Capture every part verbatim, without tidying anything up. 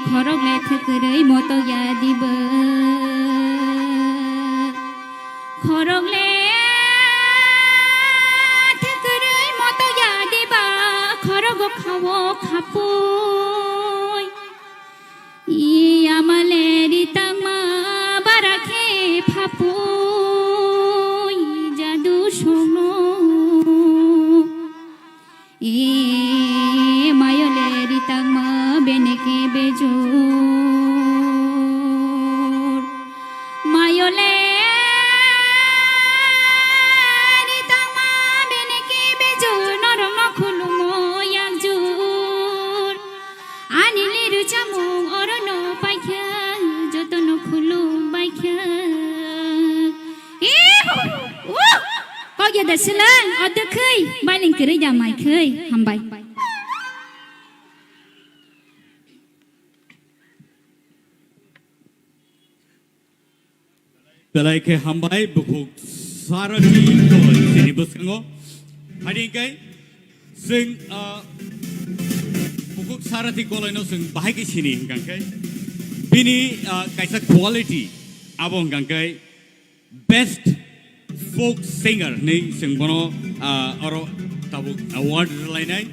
Khorok le thwkwrwi moto ya diba. Khorok le thwkwrwi moto ya diba. Khorok o khawo khapui. I ama le ri tangma bara khe phapui jadu songno. E mayo le ri tangma bene khe bejor. Mayo le ri tangma bene khe bejor. Norok no khulumo yakjor. Ani liru chamung oro no paikha, joto no khulum baikha. Ihu! Uh! Kok ya da silang, o dwkhwi, bailing kwrwi da mai khwi, hambai. Belai khe hambai, bukhuk Sarathi Koloi chini bwskango. Hari hwnkhe chwng, ah, bukhuk Sarathi Koloi no chwng bahai khe sini hwnkha khe bini, ah, kaisa quality abo hwnkha khe best folk singer hinwi chwng bono, ah, oro tabuk award rwlainai.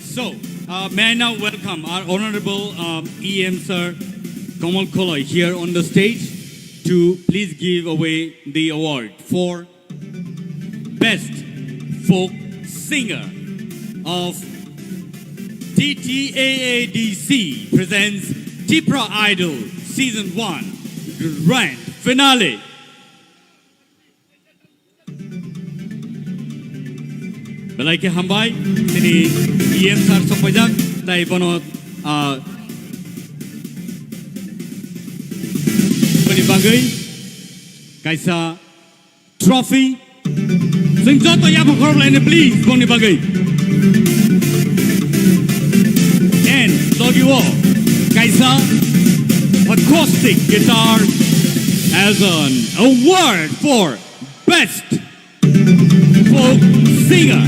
So, uh, may I now welcome our honorable, um, E M sir, Kamal Koloi, here on the stage to please give away the award for best folk singer of T T A A D C presents Tipra Idol Season one Grand Finale. Belai khe hambai, chini E M sir sokpaijak, tai bono, ah, boni bagwi kaisa trophy. Chwng joto yaphang khorok laini, please, boni bagwi. And logi o kaisa acoustic guitar as an award for Best Folk Singer.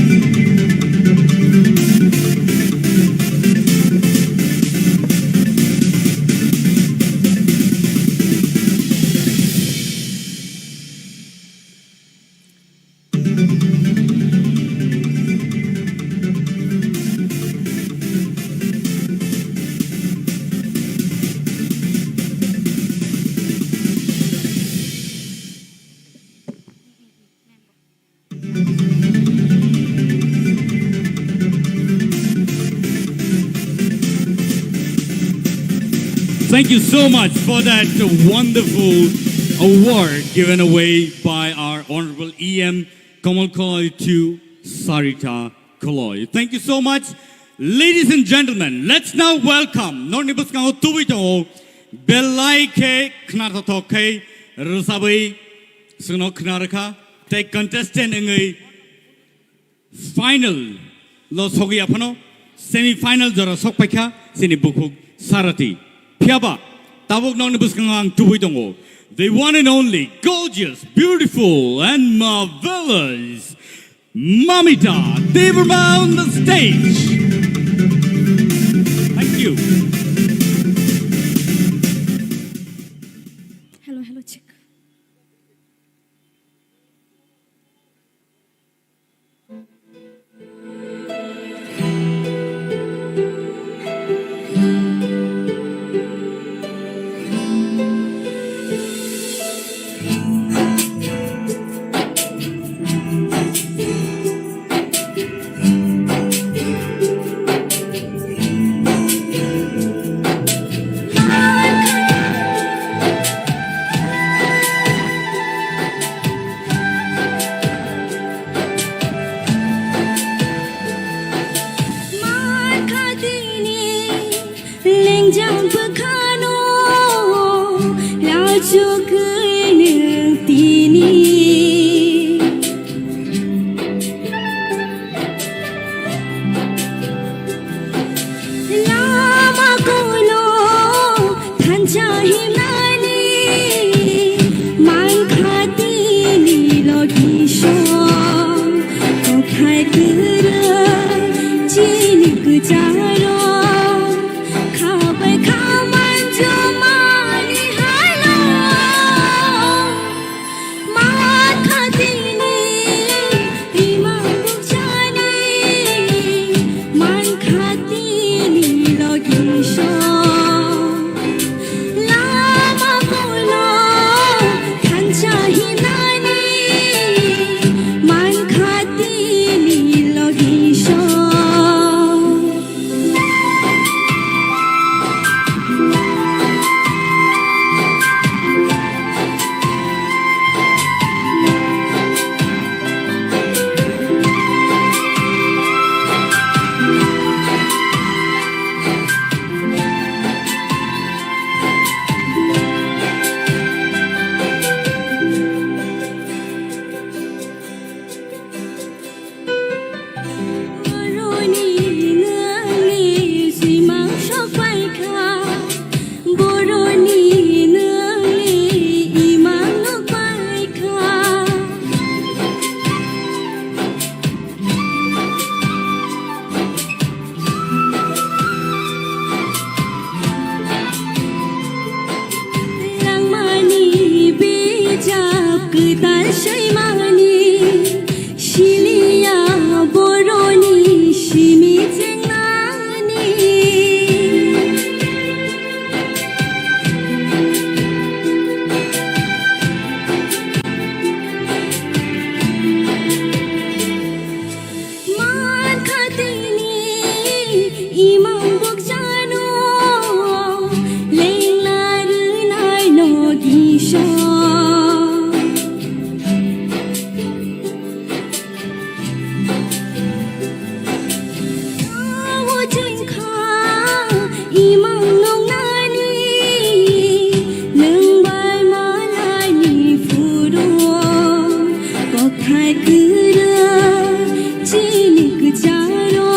Thank you so much for that wonderful award given away by our Honorable E M Kamal Koloi to Sarita Koloi. Thank you so much. Ladies and gentlemen, let's now welcome, norni bwskango tubui tongo, belai khe khnathothok khe rwchabwi chwngno khna rwkha, tei contestant wngwi final lo sogwi aphano semi final jora sokpaikha chini bukhuk Sarathi. Phiyaba tabuk nokni bwskango ang tubui tongo, the one and only gorgeous, beautiful and marvelous Mamita Debbarma on the stage. Thank you. Hello, hello, check. Lengjak bwkhano rajugwi nwng tini. Lama kono thansa himnani mankha tini logi song. Kothai kwrwi chini kwcharo khabai khamai Kwtal saimanni siliya boroni simi chengnani. Mankha tini imang bukchano lengla rwnai logi so. Tamo chwngkha imang nungnani nwng bai malaini phuru kokthai kwrwi chini kwcharo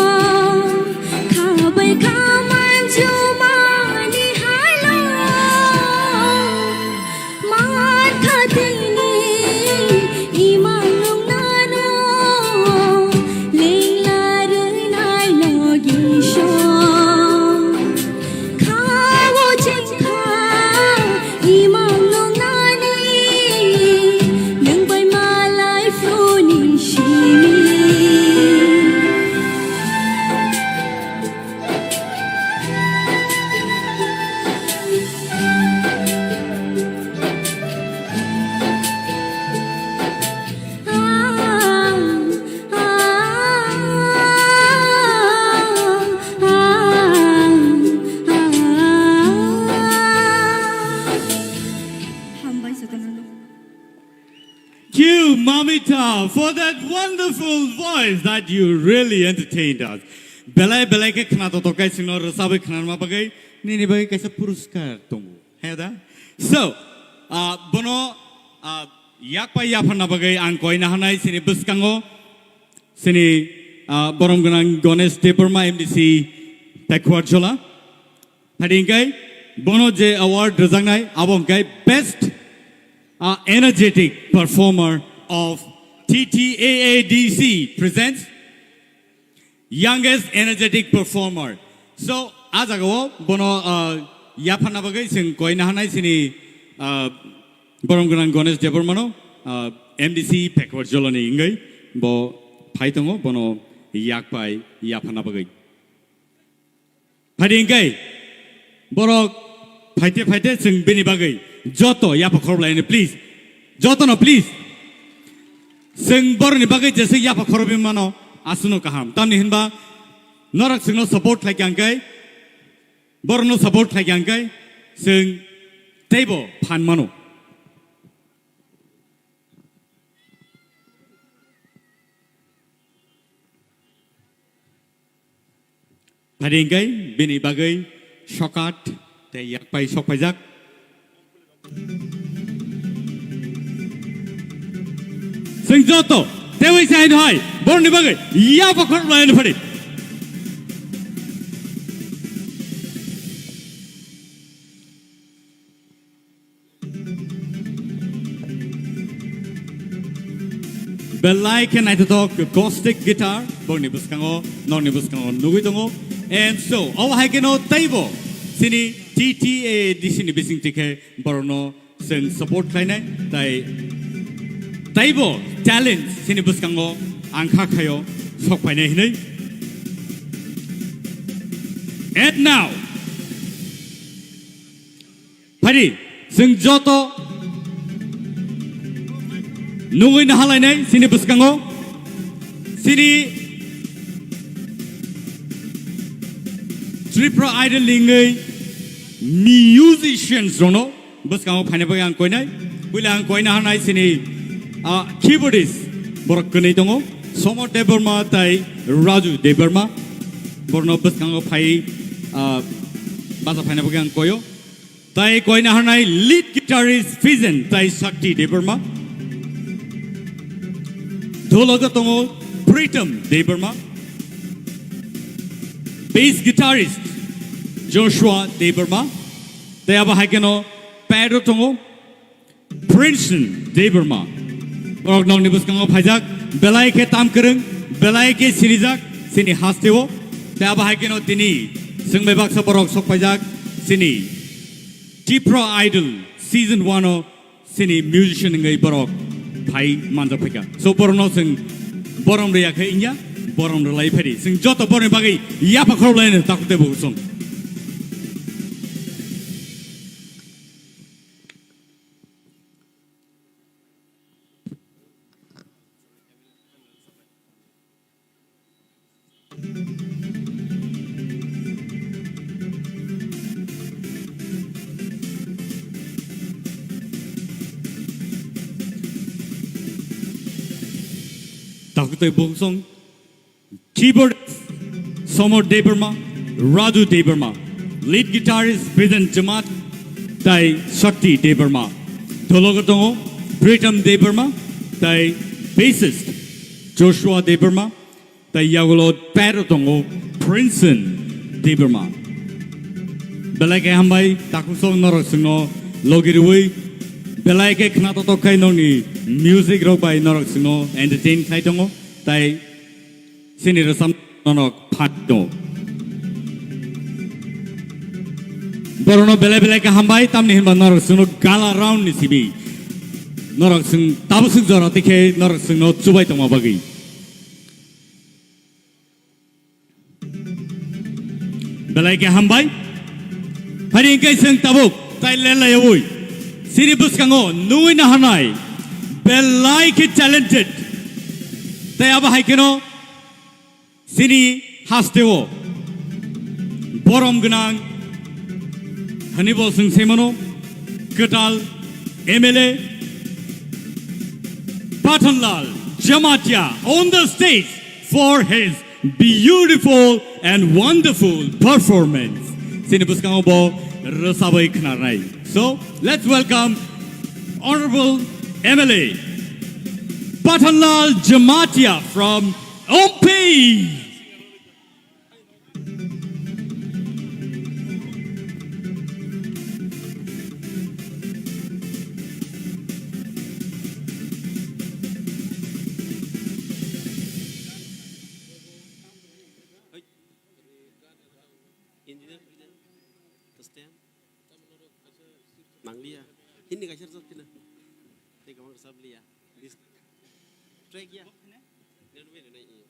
khabai kha manjumani halo. Mankha tini imang nungnano lengla rwnai logi so. Khawo chengkha imang nungnani nwng bai malai phuni simi. Hambai jotono. You, Mamita, for that wonderful voice that you really entertained us. Belai belai khe khna totok kai singno rwchabwi khnarma bagwi nini bagwi kaisa puruskar tongo. He da? So, ah, bono, ah, yakpai yapharna bagwi ang koina hanai sini bwskango sini, ah, borom gwnang Ganesh Debbarma M D C Pekhuarjhola. Phadi hingkai bono je award rwjaknai abo hingkai best, ah, energetic performer of T T A A D C presents Youngest Energetic Performer. So, a jagao bono, ah, yapharna bagwi chwng koina hanai sini, ah, borom gwnang Ganesh Debbarmano, ah, M D C Pekhuarjholani wngwi bo phai tongo, bono yakpai yapharna bagwi. Phadi hingkai borok phaite phaite chwng bini bagwi joto yapha khorok laino, please. Jotono, please. Chwng borokni bagwi jesa yapha khorokwi mano, aswkno kaham. Tamni hinba norok chwngno support khlai kha hingkai, borokno support khlai kha hingkai, chwng teibo phan mano. Phadi hingkai bini bagwi sokat tei yakpai sokpaijak. Chwng joto tewi sai no hai borokni bagwi yapha khorok laino phadi. Belai khe naithothok acoustic guitar, borokni bwskango, norokni bwskango nugwi tongo. And so, obo hai kheno teibo chini T T A D C ni bisingtwi khe borokno chwng support khlainai, tai teibo talent chini bwskango ang kha khaio sok phainai hinwi. And now, Phadi, chwng joto nugwi nahalainai chini bwskango, chini Tripura Idol ni wngwi musicians rokno bwskango phaina bagwi ang koinai. Puila ang koina hanai chini, ah, keyboardist borok kwnwi tongo, Somod Debbarma tai Raju Debbarma. Borokno bwskango phai, ah, bacha phaina bagwi ang koio. Tai koina hanai lead guitarist Fijen tai Shakti Debbarma. Dhologo tongo Pritam Debbarma. Bass guitarist Joshua Debbarma. Tai abo hai kheno pad o tongo Princeton Debbarma. Borok nokni bwskango phaijak, belai khe tam kwrwng, belai khe sinijak chini hasteo. Tai abo hai kheno tini chwng bai baksa borok sok phaijak chini Tipra Idol Season one o chini musician wngwi borok phai manjak phaikha. So, borokno chwng borom rwya khe wngya, borom rwlai phai di. Chwng joto borokni bagwi yapha khorok laino takhuk tei bukhuk song. Takhuk tei bukhuk song, keyboard Somor Debbarma, Raju Debbarma, lead guitarist Bidan Jamatia tei Shakti Debbarma, dologo tongo Pritam Debbarma tei bassist Joshua Debbarma, tei yagulo pairo tongo Princeton Debbarma. Belai khe hambai, takhuk song norok chwngno logi rwui, belai khe khna totok khai nokni music rok bai norok chwngno entertain khai tongo, tei chini rwchap norok phan tongo. Borokno belai belai khe hambai, tamni hinba norok chwngno gala round ni simi norok chwng tabuk swk jora tikhe norok chwngno chubai tongma bagwi. Belai khe hambai. Phari hwnkhe chwng tabuk tai lelaiwi chini bwskango nugwi naharnai belai khe talented. Tei abo hai kheno chini hasteo borom gwnang hwnwi bo chwng sai mano kwtal M L A Pathanlal Jamatia on the stage for his beautiful and wonderful performance. Chini bwskango bo rwchabwi khnarnai. So, let's welcome Honorable M L A Pathanlal Jamatia from Ompi. Engineer, engineer. Stand. Nanglia. Hindi kaisa rwchap khina. Tei kwbang rwchap liya. This track ya. Nirbe nai iya.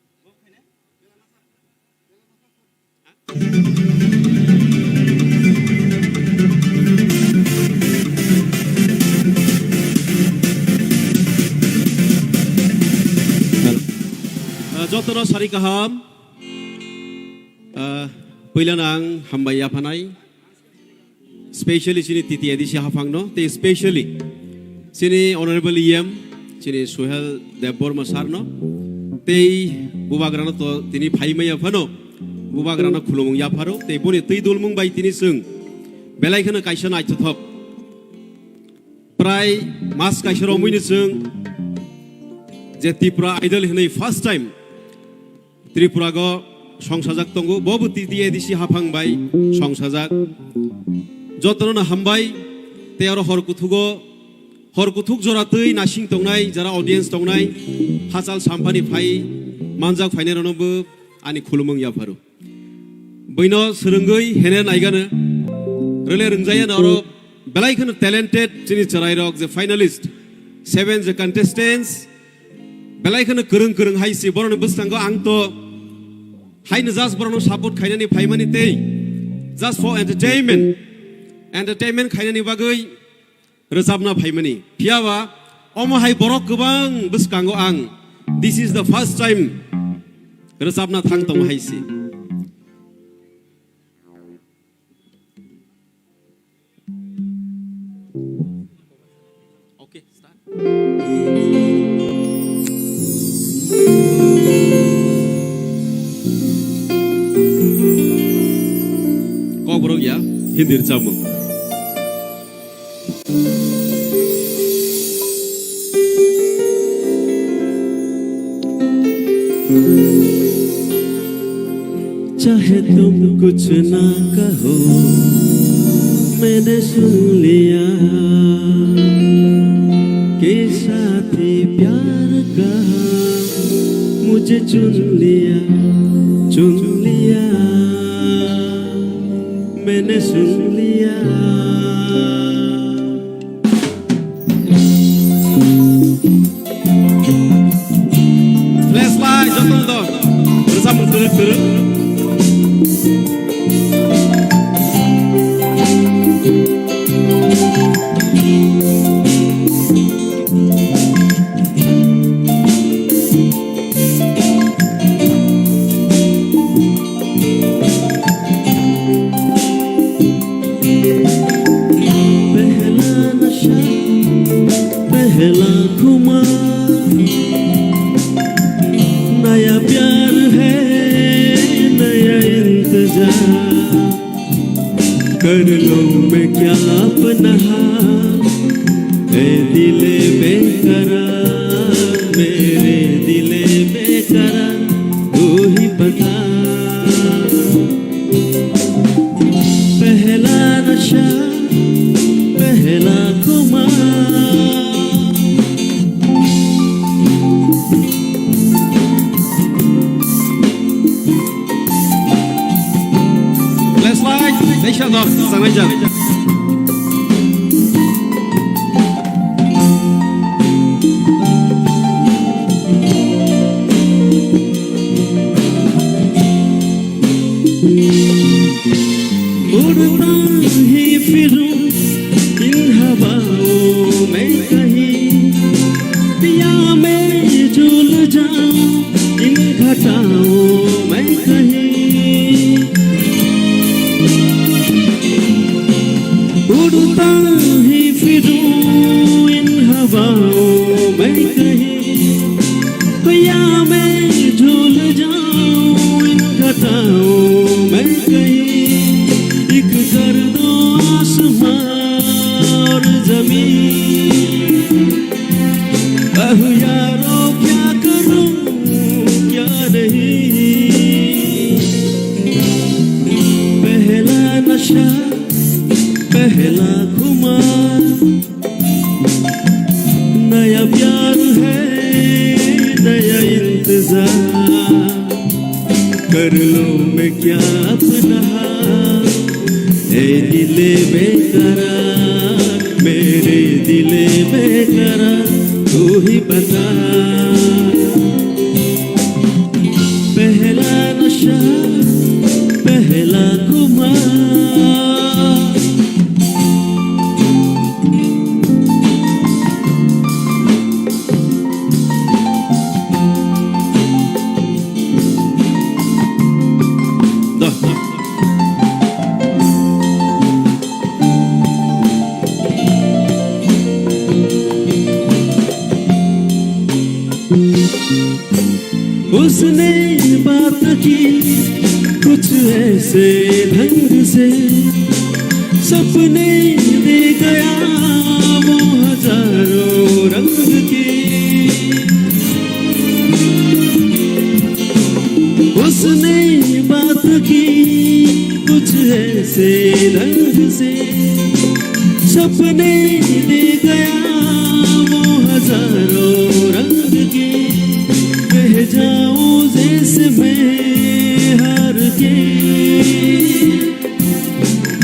Ah, jotono sari kaham. Ah, puilano ang hambai yaphanai. Specially chini T T A D C haphangno, tei specially chini Honorable E M, chini Suhel Debbarma sir no, tei bubagrano to tini phaimaya phano, bubagrano khulumung yapharo, tei boni twi dulmung bai tini chwng belai kheno kaisa naithothok. Prai mas kaisa romwini chwng je Tripura Idol hinwi first time Tripurago songsajak tongo, bo bo T T A D C haphang bai songsajak. Jotono no hambai, tei oro hor kuthugo, hor kuthuk jora twi nasing tongnai, jara audience tongnai, hachal sampani phai manjak phainai rokno bo ani khulumung yapharo. Buino swrwngwi hene naigano, rwle rwngjaiyano oro belai kheno talented chini chwrairok je finalist, seven je contestants, belai kheno kwrwng kwrwng hai si borokni bwskango ang to haino just borokno support khainani phaimani tei just for entertainment, entertainment khainani bagwi rwchapna phaimani. Phiyaba omo hai borok kwbang bwskango ang this is the first time rwchapna thang tongo hai si. Okay, start. Kokborok ya, Hindi rwchapmung. चाहे तुम कुछ ना कहो, मैंने सुन लिया कि साथी प्यार का मुझे चुन लिया, चुन लिया, मैंने सुन लिया। पहला नशा, पहला खुमार, नया प्यार है, नया इंतजार। कर लूं मैं क्या अपना हाल, ए दिले बेकरार, मेरे दिले बेकरार, तू ही बता। पहला नशा, पहला खुमार। Flashlight, nation of Sanajan. उड़ता ही फिरूं इन हवाओं में कहीं, या मैं झूल जाऊं इन घटाओं में कहीं। उड़ता ही फिरूं इन हवाओं में कहीं, या मैं झूल जाऊं इन घटाओं में कहीं। एक कर दो आसमां और जमीन। अहो यारो, क्या करूं क्या नहीं। पहला नशा, पहला खुमार, नया प्यार है, नया इंतजार। कर लूं मैं क्या अपना हाल, ए दिले बेकरार, मेरे दिले बेकरार, तू ही बता। पहला नशा, पहला खुमार। उसने बात की कुछ ऐसे ढंग से, सपने दे गया वो हजारों रंग के। उसने बात की कुछ ऐसे ढंग से, सपने दे गया वो हजारों रंग के। बह जाऊं जैसे मैं हार के,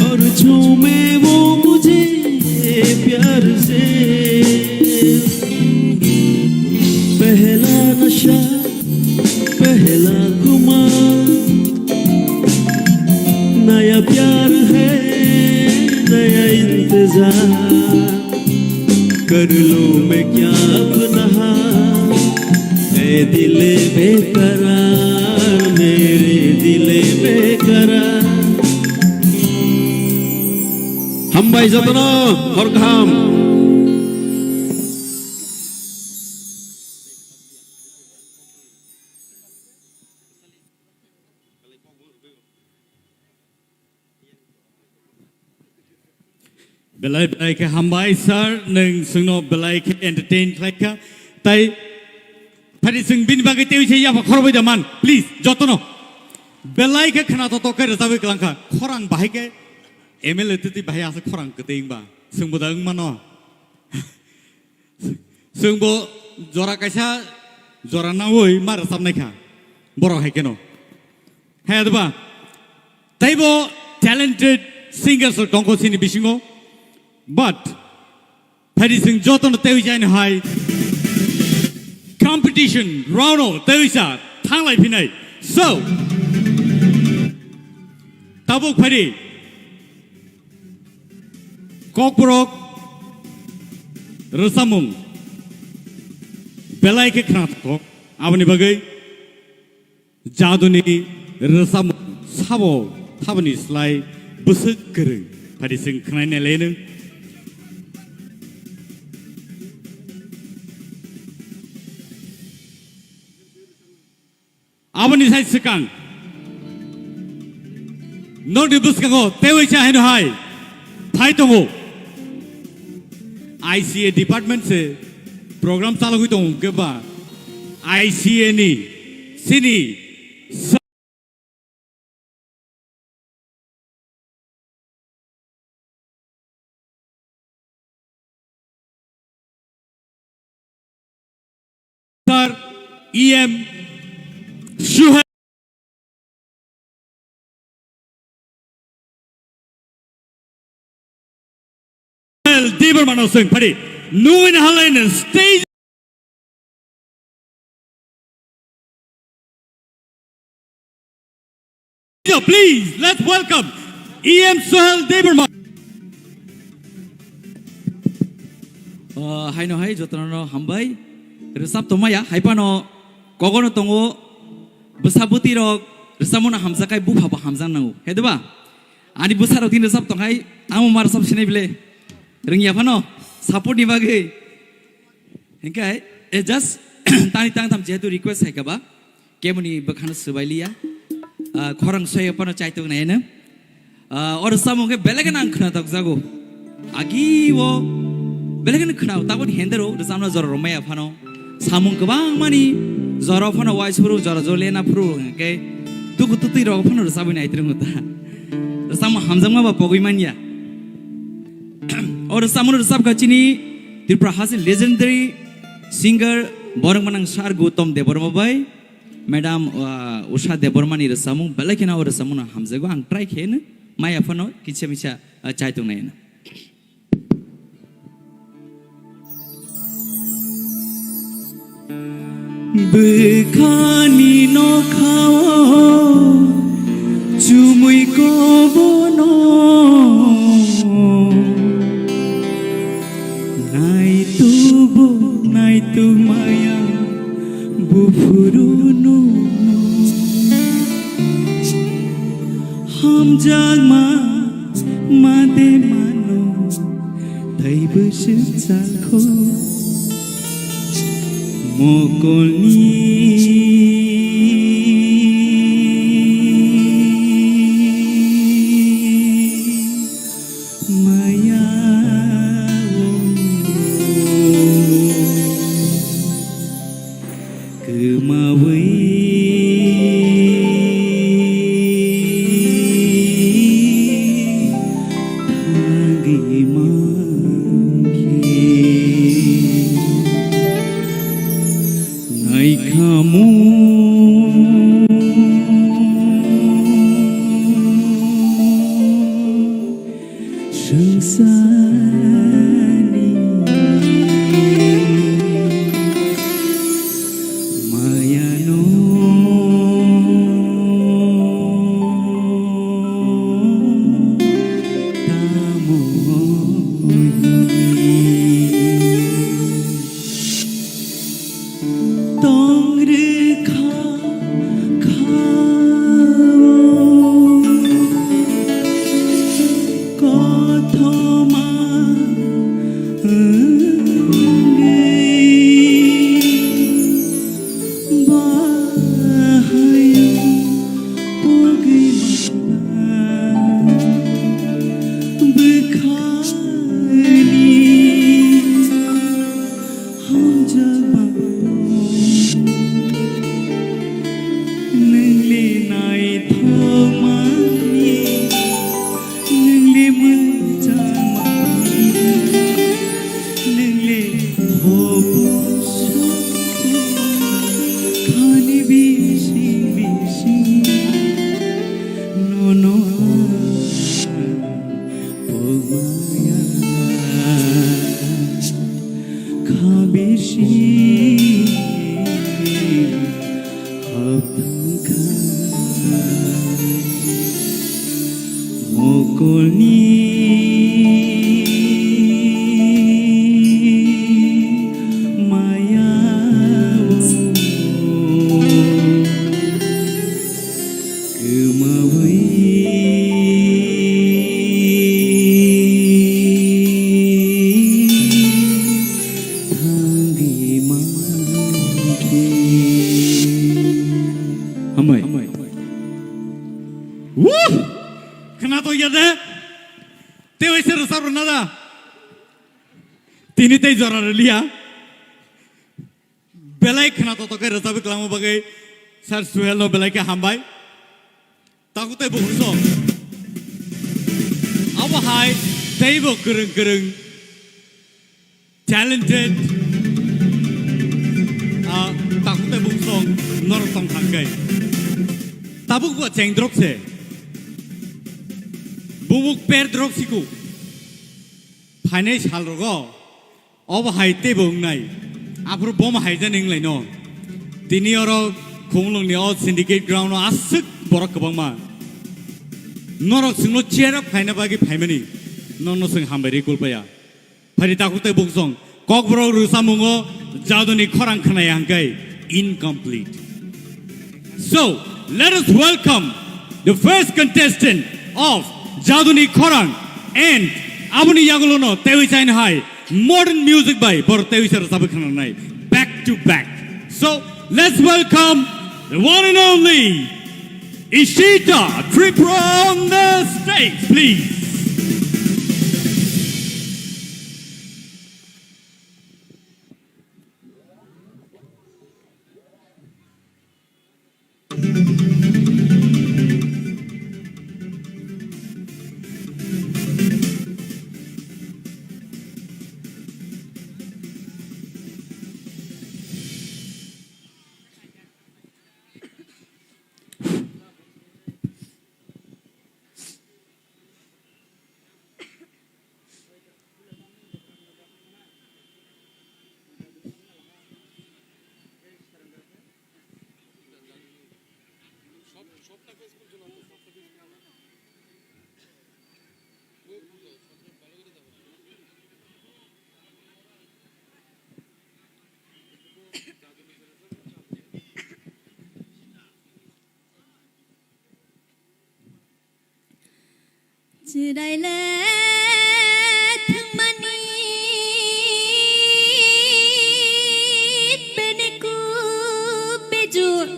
और झूमे वो मुझे प्यार से। पहला नशा, पहला खुमार, नया प्यार है, नया इंतजार। कर लूं मैं क्या अपना हाल, ए दिले बेकरार, मेरे दिले बेकरार। Hambai jotono, hor kaham. Belai belai khe hambai sir, nwng chwngno belai khe entertain khlai kha. Tai phari chwng bini bagwi tei se yapha khorbai da man, please, jotono. Belai khe khna to to khe rwchabwi kwlang kha. Khorang bahai khe M L A twi twi bahai aswk khorang kwtwi wngba. Chwngbo da wng mano. Chwngbo jora kaisa jora naui ma rwchapnai kha borok hai kheno. Hai adba teibo talented singers rok tongkho chini bisingo, but phaidi chwng jotono teiwi jaino hai competition round o teiwi sa thanglai phinai. So tabuk phaidi Kokborok rwchapmung belai khe khnathok, aboni bagwi jaduni rwchapmung sabo thaboni slai bwswk kwrwng, phadi chwng khwnai nailai nw. Aboni sai swkang nokni bwskango teiwi cha haino hai phai tongo. I C A department se program chalogwi tongo hwnkhe ba I C A ni sini Sir, E M Suhail Debbarma no swng phadi. Nungwi na halai no stage. Please, let's welcome E M Suhail Debbarma. Ah, haino hai jotono hambai. Rwchap tongmaya, hai phano kogono tongo, bwsa bwtwi rok rwchapmano hamjakkhai bupha bo hamjak nango. He diba? Ani bwsa rok tini rwchap tongkhai, tamo ma rwchap sinai bile. Rwngya phano, support ni bagwi. Hinkhe, eh, just tani tangtham jehetu request hai kaba, kemoni bwkhano swbai liya. Ah, khorang soya phano chaitok naino. Ah, o rwchapmung khe belai kheno ang khnatok jago. Agi o belai kheno khna, taboni hendero rwchapna jora rwmaya phano. Samung kwbangmani jora phano waisphuru, jora jolena phuru hwnkhe tuku tutwi rok phano rwchabwi naitrwngo ta. Rwchapmung hamjakma ba pogwi manya. O rwchapmung rwchapkha chini Tripura hasteni legendary singer borok manang Sir Gautam Debbarma bai Madam, uh, Usha Debbarma ni rwchapmung belai kheno o rwchapmung no hamjago, ang try khe no maya phano kisa misa, uh, chai tong nai no. Bwkhani nokhao chumui kobono naitubo naitu maya buphuru nungno. Hamjakma made mano. Tei bwswk chalkho mokolni maya o. Kwmawi thangwi mankhe naikhamu. Swngcharni mayano tamo hwnwi. Tong rwkha kha o kothoma wngwi bahai pogwi mala bwkhani. Hamjakma nwngli naithokmani, nwngli mwchangmani, nwngli hopu sukhu khani bising bising nono ang. Pogmaya kha bisi hapthang kha mokolni Kaisa rwchap rwna da. Tini tei jora rwliya. Belai khna totok khe rwchapwi kwlangma bagwi Sir Suhel no belai khe hambai. Takhuk tei bukhuk song. Abo hai teibo kwrwng kwrwng talented, ah, takhuk tei bukhuk song norok tong thang khe. Tabuk bo chengdrop se. Bumuk perdrop siku. Phainai sal rogo. Obo hai teibo wngnai. Aphuru bom hai jani wnglaino. Tini oro Khumulwngni o syndicate ground o aswk borok kwbangma. Norok chwngno cheer up khaina bagwi phaimani. Nono chwng hambai rwi kulpaya. Phari takhuk tei bukhuk song. Kokborok rwchapmungo jaduni khorang khwnaya hwnkhe incomplete. So, let us welcome the first contestant of Jaduni Khorang and aboni yagulono tewi chaino hai modern music bai bor tewi sar sabai khananai back to back. So, let's welcome the one and only Ishita Tripura on the stage, please. Chwraile thwngmani bene kub bejur.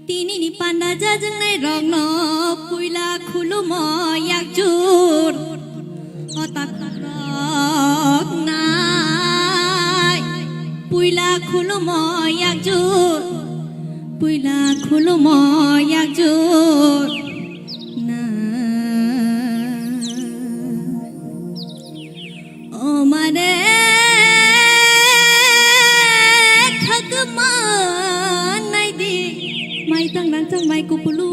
Tinini panda jajwngnai rokno puila khulumo yakjur. O takhuk rok nai puila khulumo yakjur. Puila khulumo yakjur na. O mare khakma naidi, mai tang rang tang mai kupulu.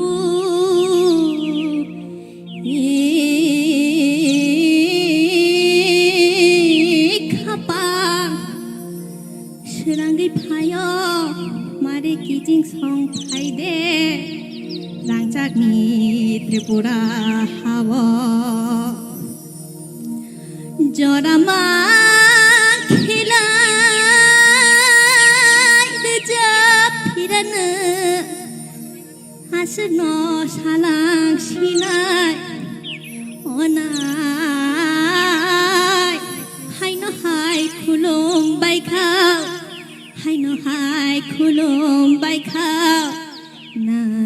Khapang srangwi phaio, mare kiching song phaide, rangchakni Tripura hao. Jora ma khilai rwchap phirano. Aswkno salang sinai, o nai, haino hai khulum bai kha, haino hai khulum bai kha, nai.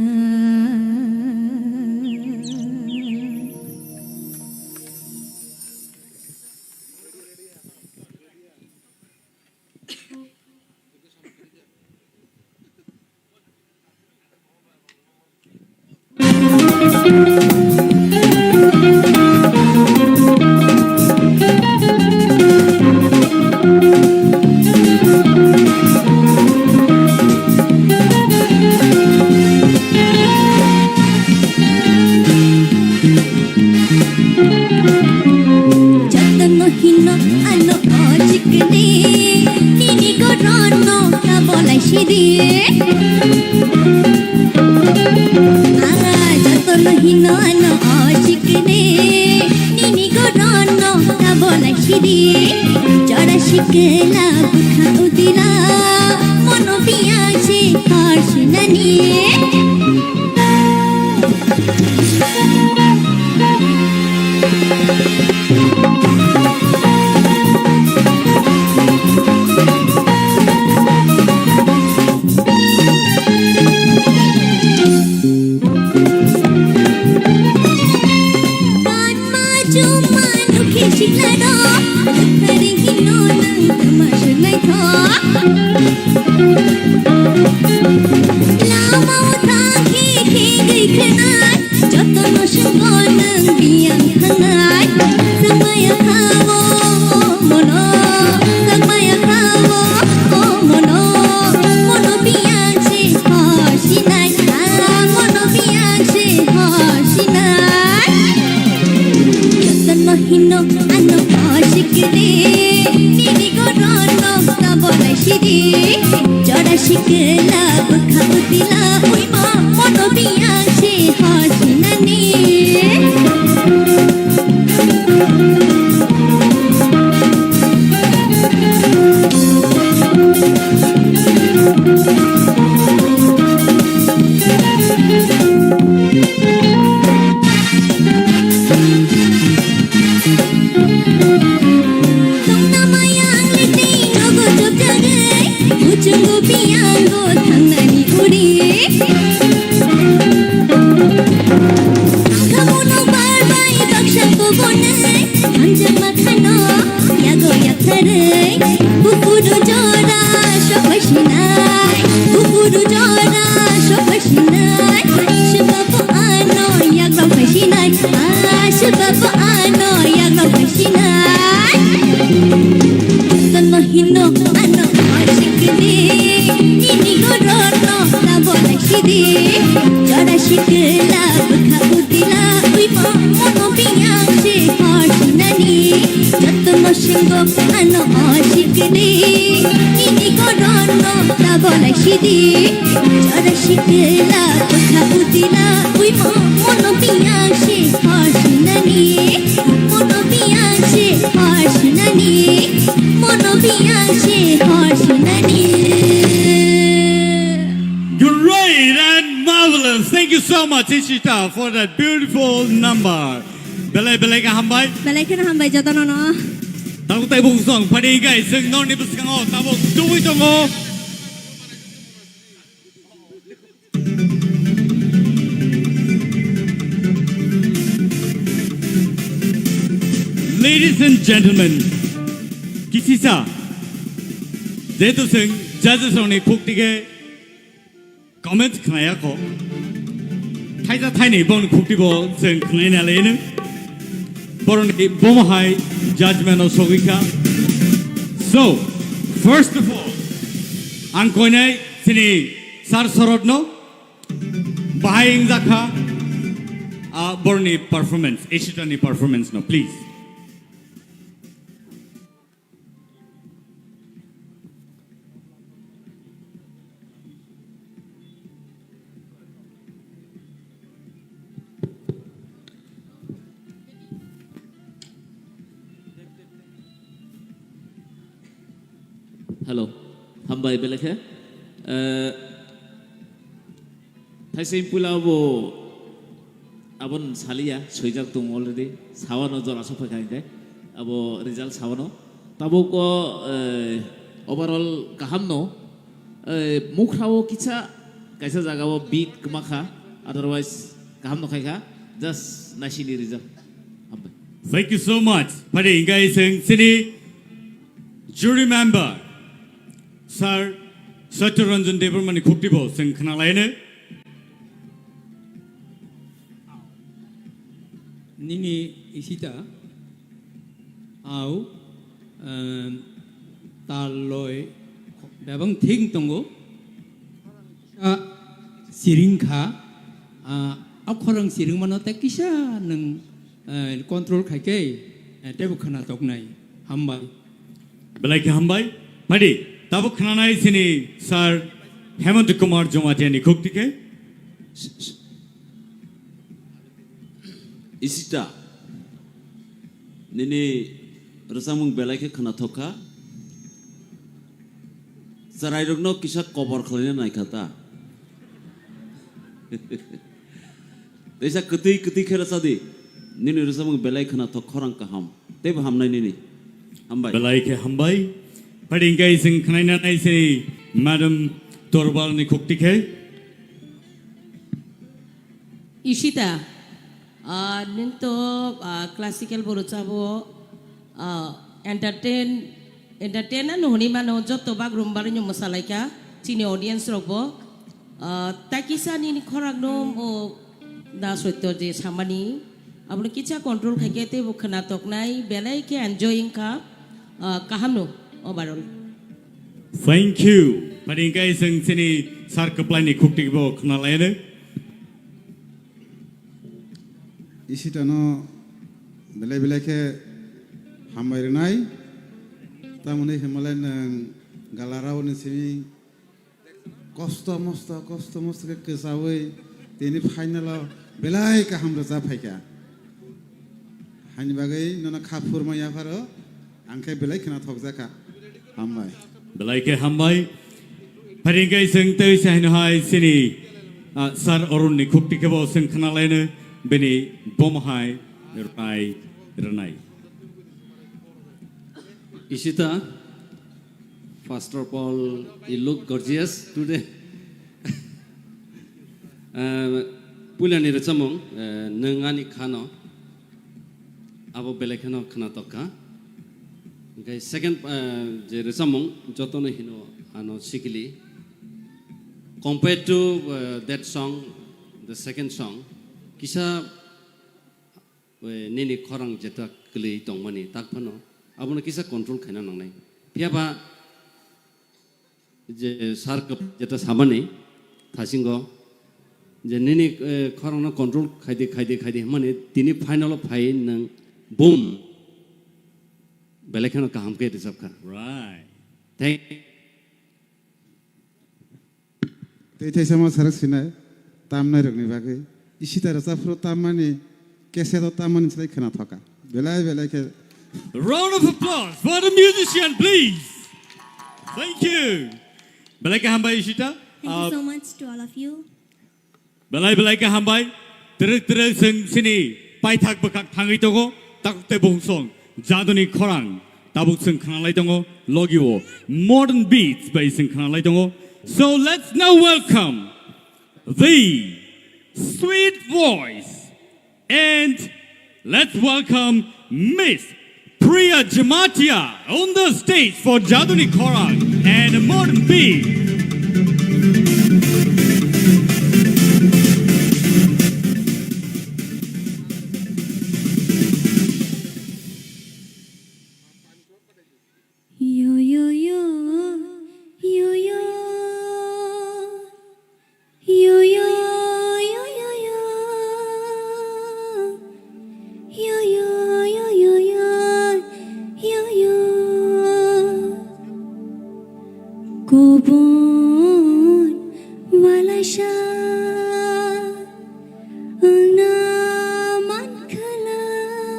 Jotono hino ano o chikni, nini gorono kabolai sidi. Ah, jotono hino ano o chikni, nini gorono kabolai sidi. Jora sikla bukha udila, mono biya se hor sinani. Chuma nukhe siklado, kwthari hino nwng tama swngnaitho. Lamao thangkhe khe gwi khwnai, jotono swngo nwng biyang thangnai. Swngmaya khao mono, swngmaya khao mono, mono biyang se hosinai, ah, mono biyang se hosinai. Jotono hino ano oshikri, nini gorono kabolai sidi. Jora shikla bukha utila uimo mono biyang se hosinani. Tongna maya ang litei nogo jobjagwi, kuchungo piyango thangnani uri. Angkhamono barbai baksa kobonai, hamjakma khano yago yaktharwi. Bukuru jora sopai sinai, bukuru jora sopai sinai. Swbabo ano yago phai sinai, ah, swbabo ano yago phai sinai. Jotono hino ano oshikri, nini gorono kabolai sidi. Jora shikla bukha utila uimo mono biyang se hosinani. Jotono swngo ano oshikri, nini gorono kabolai sidi. Jora shikla bukha utila uimo mono biyang se hosinani. Mono biyang se hosinani. Mono biyang se hosinani. Great and marvelous. Thank you so much, Ishita, for that beautiful number. Belai belai khe hambai. Belai kheno hambai jotono no. Tabuk tei bung song phadi gai sing norni bwskango tabuk tubui tongo. Ladies and gentlemen, kisisa, jehetu sing judges rokni khukti khe comment khnaya kho. Thaisa thaini bongni khukti bo chwng khnaina leno. Boroni bomo hai judgment o sogwi kha. So, first of all, ang koinai chini Sir Sorot no bahai wngjakha, ah, boroni performance, Ishita ni performance no, please. Hello, hambai belai khe. Eh, thaisa puila bo abon saliya, swijak tong already. Sawano jora sok phaikha hinkhe. Abo result sawano. Tabuk o, eh, overall kaham no. Eh, mukhrao kisa, kaisa jagao beat kwmakha, otherwise kaham no khaikha. Just naisini result. Hambai. Thank you so much. Phadi hinkhe sing sini jury member, Sir Satya Ranjan Debbarma ni khukti bo sing khna laino. Nini Ishita, au, em, tal loi bebang thik tongo. Kisa siring kha, ah, a khorang siring mano tei kisa nwng, eh, control khai khe, eh, teibo khna toknai. Hambai. Belai khe hambai. Phadi, tabuk khnanai sini Sir Hemant Kumar Jamatia ni khukti khe. Ishita, nini rwchapmung belai khe khwnathok kha. Chwrairokno kisa kobor khlaina nai kha ta. Teisa kwtwi kwtwi khe rwcha di. Nini rwchapmung belai khwnathok, khorang kaham. Teibo hamnai nini. Hambai. Belai khe hambai. Phadi hinkhe sing khnaina nai sini Madam Torbal ni khukti khe. Ishita, Ah, nwng to, ah, classical bo rwchabo, ah, entertain, entertain ano hwnwi mano, joto bagrumba rwino mwsalaikha chini audience rokbo. Ah, tai kisa nini khorang no o da soito je samani, abono kisa control khaikhe teibo khwna toknai, belai khe enjoy wngkha, ah, kaham no overall. Thank you. Phaidi hwnkhe chwng chini sir kwplaini khukti bo khwnalaino. Isitano belai belai khe hambai rwnai. Tamoni himale nwng galarao ni simi kosto mosto, kosto mosto khe kwchaui tini final o belai kaham rwchap phaikha. Haini bagwi nono kha phurma yapharo, ang khe belai khwna thokjakha. Hambai. Belai khe hambai. Phaidi hwnkhe chwng tei se haino hai chini, ah, Sir Arun ni khukti khe bo chwng khwnalaino bini bomo hai rwnai, rwnai. Ishita, first of all, you look gorgeous today. Ah, puilani rwchapmung, eh, nwng ani khano, abo belai kheno khwnatok kha. Hwnkhe second, eh, je rwchapmung, jotono hino ano sikili. Compared to, eh, that song, the second song, kisa, eh, nini khorang jeta kwlwi tongmani, tak phano abono kisa control khaina nangnai. Phiyaba, je sir kwp-, jeta samani thasingo je nini, eh, khorangno control khaidi, khaidi, khaidi hwnmani tini final o phai nwng boom belai kheno kaham khe rwchapkha. Right. Thank Tei thaisa ma sarak sinai tamnai rokni bagwi. Ishita rwchapphuru tammani, cassette o tammani slai khwna thoka. Belai belai khe. Round of applause for the musician, please. Thank you. Belai khe hambai Ishita. Thank you Uh, so much to all of you. Belai belai khe hambai. Twrwk twrwk chwng chini paithak bwkhak thangwi tongo. Takhuk tei bukhuk song. Jaduni khorang. Tabuk chwng khwnalai tongo. Logi o modern beats bai chwng khwnalai tongo. So let's now welcome the sweet voice, and let's welcome Miss Priya Jamatia on the stage for Jaduni Khorang and Modern Beat. Yo, yo, yo, yo, yo. Yo, yo, yo, yo, yo. Yo, yo, yo, yo, yo. Yo, yo. Kubun walaisa wngna mankhalai.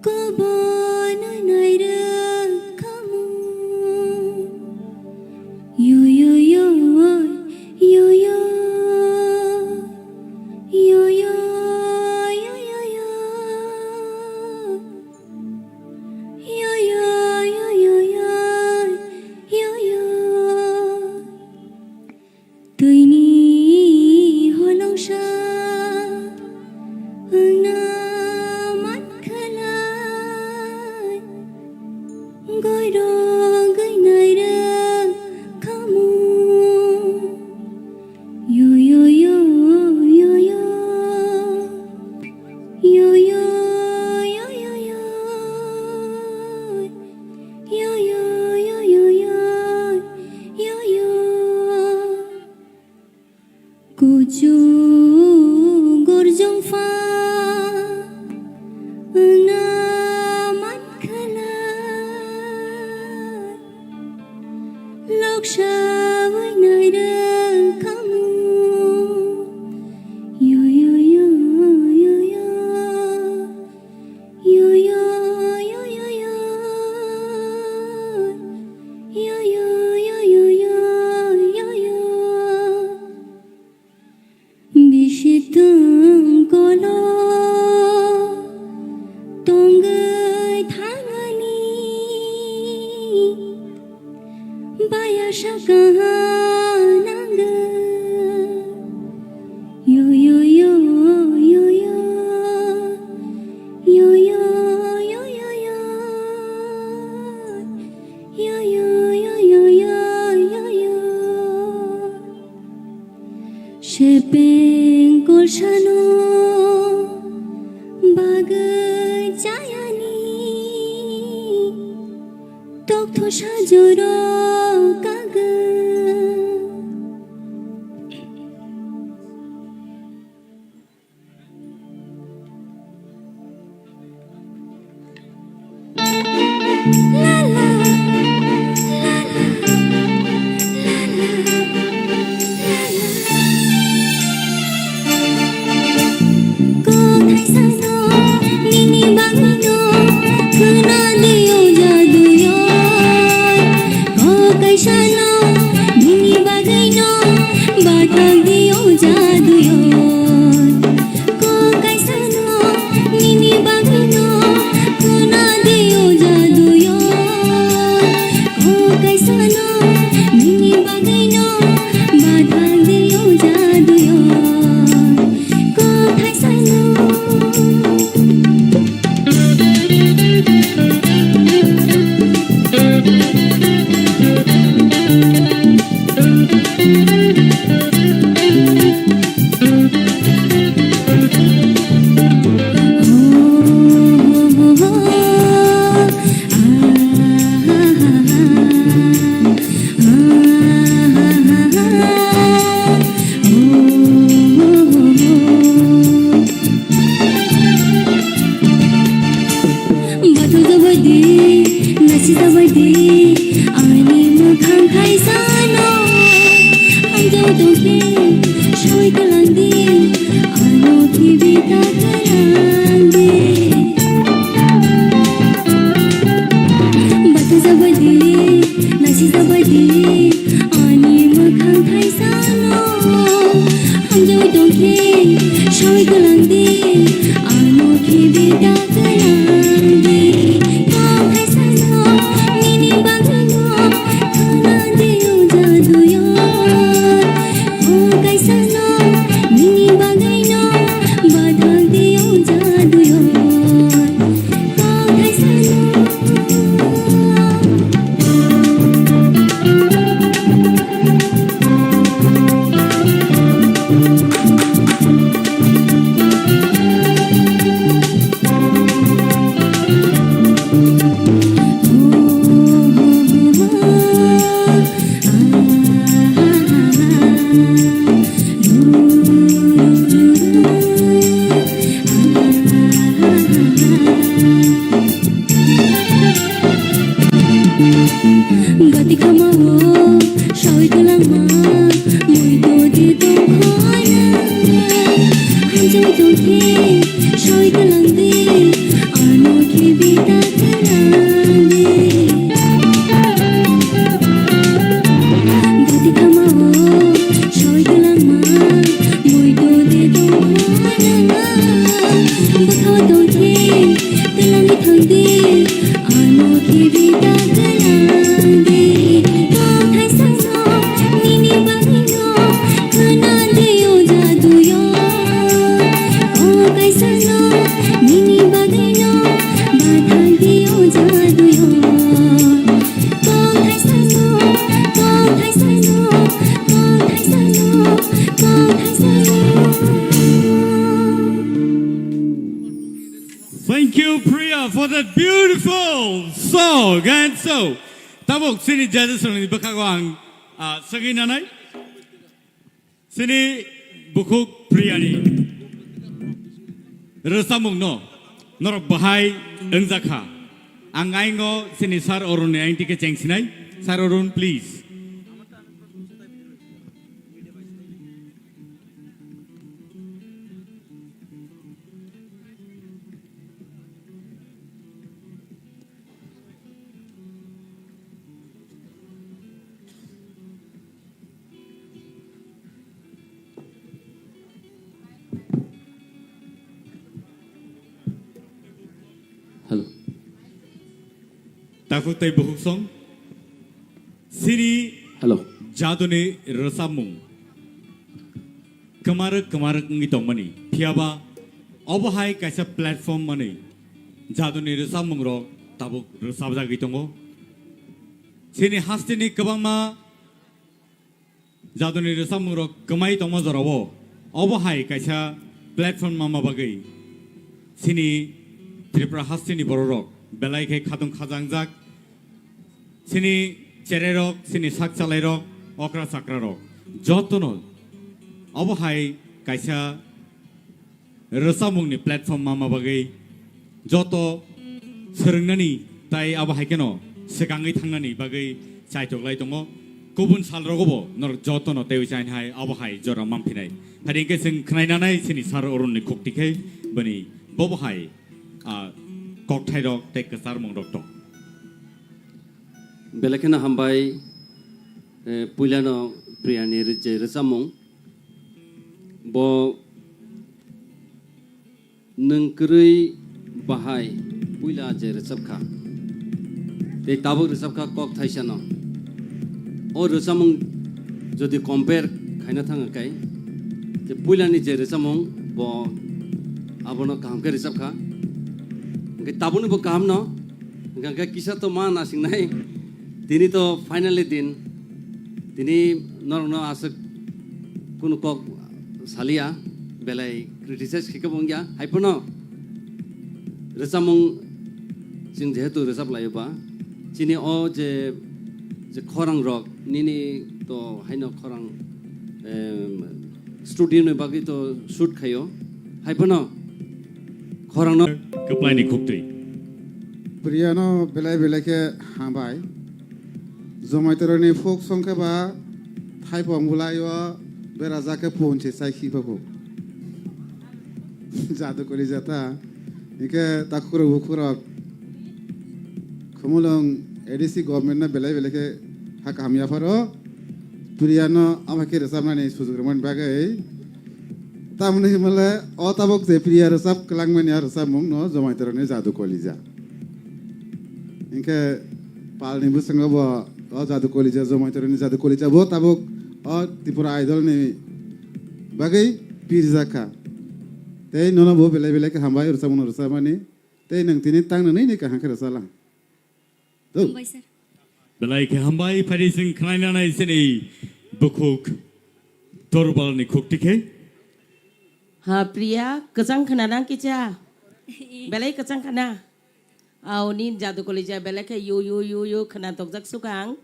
Kubun nairwkhamu. Yo, yo, yo, yo, yo. Yo, yo, yo, yo, yo. Yo, yo, yo, yo, yo. Yo, yo. Twini holongsa wngna mankhalai, goirok gwnai rwkhamu. Yo, yo, yo, yo, yo. Yo, yo, yo, yo, yo. Yo, yo, yo, yo, yo. Yo, yo. Kuchuk gorjong pha wngna mankhalai, loksa bai nairwkhamu. Yo, yo, yo, yo, yo. Yo, yo, yo, yo, yo. Yo, yo, yo, yo, yo, yo, yo. Bisi twng kolo tongwi thangani. Baya saka nangwi. Yo, yo, yo. Sajoro kaga. Ko kaisano nini bagwino khuna de o jaduyo. Ko kaisano nini bagwino bathang de o jaduyo. Ko kaisano. Bathang jabai di, nasi jabai di, ani mwkhang khaisano. Hamjao tongkhe, soi kwlang di, ano khibi ta kwlang di. Bathang jabai di, nasi jabai di, ani mwkhang khaisano. Hamjao tongkhe, soi kwlang di, ano khibi ta kwlang di. Kok khaisano, nini bagwino, khuna de o jaduyo. Kok khaisano, nini bagwino, bathang de o jaduyo. Kok khaisano. Gati khamao soi kwlangma, muitu di tongkhorang. Hamjao tongkhe soi kwlang di, ano khibi ta kwlang di. Gati khamao soi kwlangma, muitu di tongkhorang. Bwkhao tongkhe kwlangwi thangdi, ano khibi ta kwlangdi. Kok khaisano nini bagwino khuna de o jaduyo. Kok khaisano nini bagwino bathang de o jaduyo. Kok khaisano, kok khaisano, kok khaisano, kok khaisano. Thank you, Priya, for that beautiful song. And so, tabuk chini judges rokni bwkhago ang, ah, swngwi nanai. Chini bukhuk Priyani rwchapmungno norok bahai wngjakha. Ang aingo chini Sir Arunni aingtike chengsinai. Sir Arun, please. Hello. Takhuk tei bukhuk song. Sini Hello. Jaduni rwchapmung. Kwmarwk kwmarwk wngwi tongmani. Phiyaba obo hai kaisa platform manwi jaduni rwchapmungrok tabuk rwchapjagwi tongo. Chini hasteni kwbangma jaduni rwchapmungrok kwmai tongma jorao obo hai kaisa platform manma bagwi chini Tripura hasteni bororok belai khe khatung khajangjak. Chini chererok, chini sak chalairok, okra chakrarok, jotono obo hai kaisa rwchapmungni platform mama bagwi joto swrwngnani tai abo hai kheno swkangwi thangnani bagwi chaitok lai tongo. Kubun salrogobo norok jotono teiwi chainai hai abo hai jora manphinai. Phari hwnkhe chwng khnainanai chini sir Arunni khukti khe bini bobo hai, ah, kokthairok tei kwcharmungrok tong. Belai kheno hambai, eh, puilano Priyani ri-, je rwchapmung. Bo nwng kwrwi bahai puila je rwchapkha. Tei tabuk rwchapkha kok thaisano. O rwchapmung jodi compare khaina thang khe, je puilani je rwchapmung bo abono kaham khe rwchapkha. Hwnkhe tabukni bo kahamno. Hwnkhe kisa to ma nasingnai. Tini to finally din. Tini norokno aswk kunu kok saliya, belai criticize khe kebo wngya. Hai phano rwchapmung chwng jehetu rwchap laio ba, chini o je, je khorang rok nini to haino khorang, em, studio ni bagwi to shoot khaio. Hai phano khorangno kwplaini khuktwi. Priyano belai belai khe hambai. Jomaitoroni folk song khe ba thaipong bwlai o berajak khe punchi chai khi phabo. Jadu koli jata. Hingkhe takhurok bukhurok Khumulwng A D C government no belai belai khe ha kaham yapharo. Priyano ama khe rwchapnani sujuk rwmani bagwi. Tamoni himale o tabuk je Priya rwchap kwlangmani a rwchapmung no Jomaitoroni Jadu Kolija. Hingkhe palni bwskango bo o Jadu Kolija, Jomaitoroni Jadu Kolija bo tabuk o Tripura Idol ni bagwi pirjak kha. Tei nono bo belai belai khe hambai rwchapmung no rwchapmani. Tei nwng tini tang nwnwi ni kaham khe rwchaplang. Hambai, sir. Belai khe hambai, phari chwng khnaina nai chini bukhuk Torbalni khukti khe. Ha, Priya, kwchang khna nang kicha? Belai kwchang khna. Aw, nini Jadu Kolija belai khe yu, yu, yu, yu khna tokjak sukang.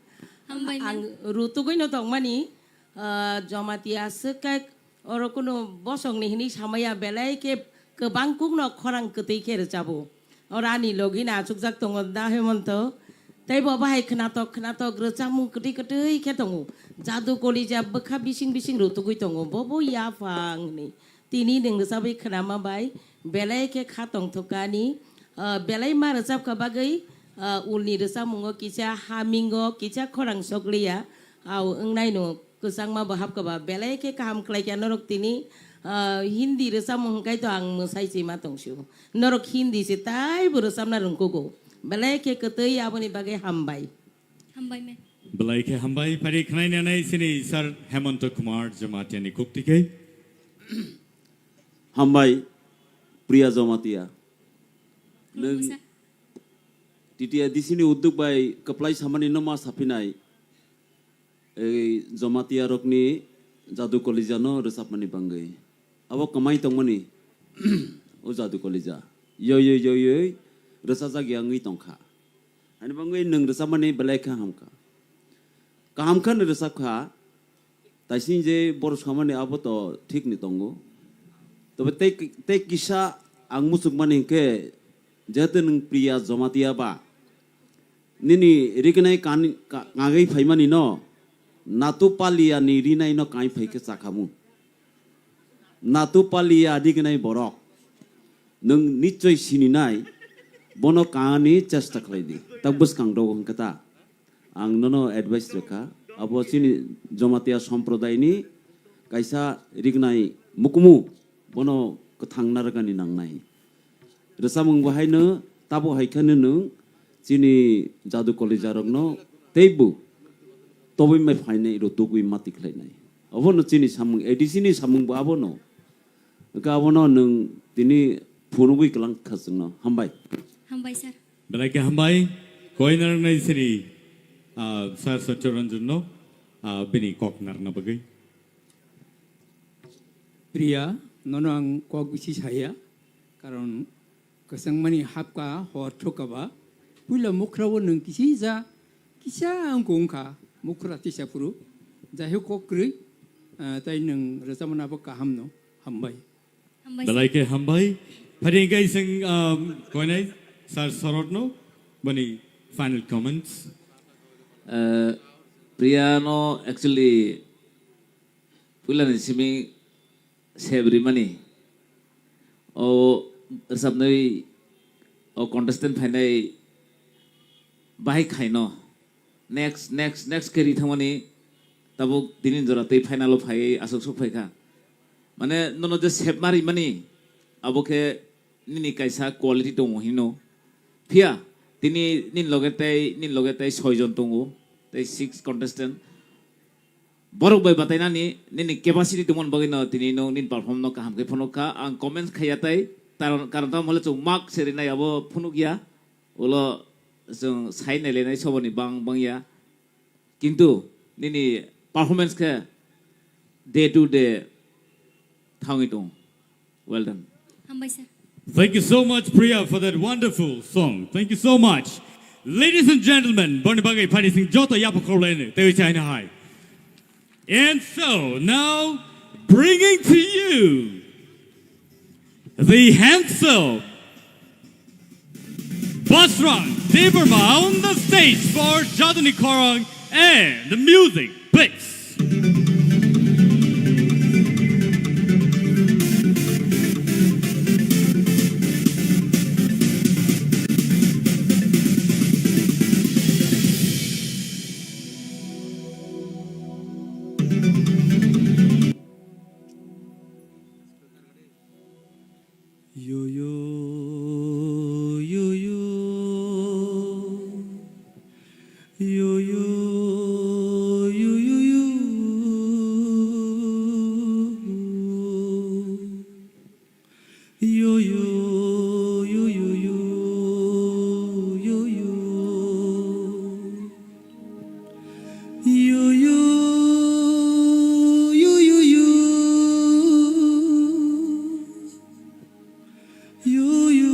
Hambai, ma'am. Ang rutugwi no tongmani, ah, Jamatia swk khe oro kunu bosongni hinwi samaya belai khe kwbang kukno khorang kwtwi khe rwchabo. Oro ani logi no achukjak tongo da Hemonto. Tei bo bahai khnatok khnatok rwchapmung kwtwi kwtwi khe tongo. Jadu Kolija bwkha bising bising rutugwi tongo. Bo bo yaphang hinwi. Tini nwng rwchabwi khnama bai belai khe kha tongthokani. Ah, belai ma rwchapkha bagwi, ah, ulni rwchapmungo kisa hamingo kisa khorang sokliya. Aw wngnaino. Kwchangma bo hapkha ba, belai khe kaham khlaikha norok tini, ah, Hindi rwchapmung hwnkhe to ang mwsai chima tongsu. Norok Hindi se taibo rwchapna rwngkugo. Belai khe kwtwi aboni bagwi hambai. Hambai, ma'am. Belai khe hambai, phari khnaina nai chini Sir Hemonto Kumar Jamatia ni khukti khe. Hambai, Priya Jamatia. Nwng T T A D C ni udduk bai kwplai samani no ma saphinai. Ei Jamatia rokni Jadu Kolija no rwchapmani bangwi. Abo kwmai tongmani o Jadu Kolija. Yoi, yoi, yoi, yoi, rwchajak ya wngwi tongkha. Ani bangwi nwng rwchapmani belai kha hamkha. Kaham khe no rwchapkha. Taising je borok samani abo to thik ni tongo. Tobe tei, tei kisa ang muchukmani hinkhe, jehetu nwng Priya Jamatia ba, nini rignai kani-, ka-, kangwi phaimani no, Natu Palia ni rinai no kai phai khe chakhamu. Natu Palia rignai borok, nwng nichoi sininai, bono kani chesta khlai di. Tak bwskang dogo hwnkhe ta. Ang nono advice rwkha, abo chini Jamatia somprodai ni kaisa rignai mukumu, bono kwthang narwkani nangnai. Rwchapmung bo haino tabo hai kheno nwng chini Jadu Kolija rokno teibo tobwi mai phainai rw tugwi mati khlainai. Obono chini samung, A D C ni samung bo abono. Hwnkhe abono nwng tini phunugwi kwlang kha chwngno. Hambai. Hambai, sir. Belai khe hambai, koi narwknai siri, ah, Sir Satya Ranjan no, ah, bini kok narwkna bagwi. Priya, nono ang kok bisi saya, karon kwchangmani hapka hor thokaba, puila mukhra o nwng kisi ja Kisa wngkha wngkha, mukhra tisa phuru. Jai hok, kok kwrwi, ah, tei nwng rwchapmani abo kaham no. Hambai. Hambai sir. Belai khe hambai. Phari hwnkhe ising, um, koinai Sir Sorot no boni final comments. Uh, Priya no actually puila ni simi sep rimani. O rwchapnai o contestant phainai bahai khaino. Next, next, next khe ri thangmani tabuk tini jora tei final o phaiwi aswk sok phaikha. Mane nono je sep ma rimani abo khe nini kaisa quality tongo hino. Phiya tini nini loge tei, nini loge tei soi jon tongo, tei six contestant. Borok bai batainani nini capacity tongmani bagwi no tini no nini perform no kaham khe phunuk kha. Ang comments khaiya tei, karon, karon tamo hole chwng mark se rinai abo phunuk ya. Ulo chwng sai nailainai soboni bang, bang ya. Kintu nini performance khe day to day thangwi tong. Well done. Hambai sir. Thank you so much, Priya, for that wonderful song. Thank you so much. Ladies and gentlemen, boni bagwi phani sing joto yapha khorlaini, tewi chaina hai. And so, now, bringing to you the handsome Basran Debbarma on the stage for Jadoni Khorang and the music, please. Yo, yo, yo, yo. Yo, yo, yo, yo, yo. Yo, yo, yo, yo, yo, yo, yo. Yo, yo, yo, yo, yo. Yo, yo, yo, yo.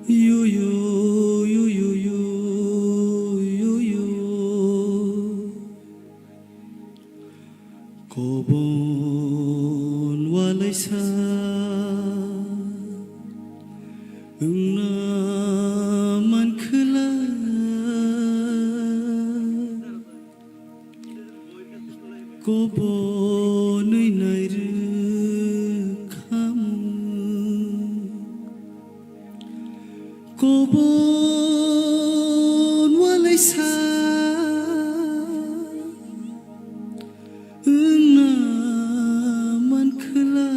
Yo, yo, yo, yo, yo, yo, yo. Kobon walaisa wngna mankhwla. Kobonwi nairwkha mung. Kobon walaisa wngna mankhwla.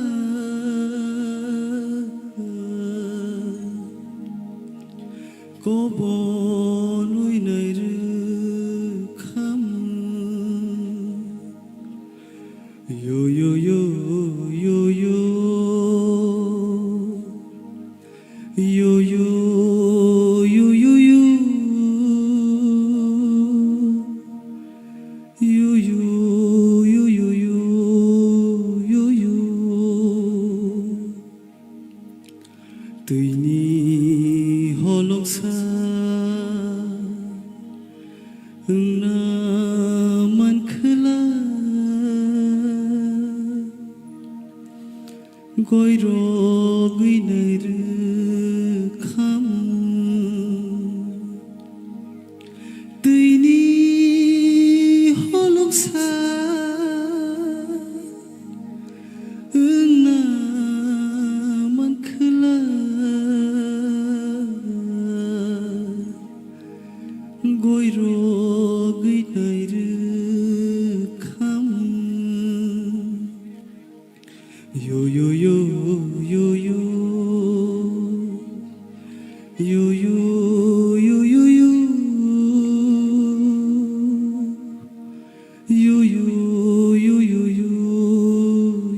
Kobonwi nairwkha mung. Yo, yo, yo, yo, yo. Yo, yo, yo, yo, yo. Yo, yo, yo, yo, yo, yo, yo. Twini holongsa wngna mankhwla. Goirogwi nairwkha mung. Twini holongsa wngna mankhwla. Goirogwi nairwkha mung. Yo, yo, yo, yo, yo. Yo, yo, yo, yo, yo. Yo, yo, yo, yo, yo,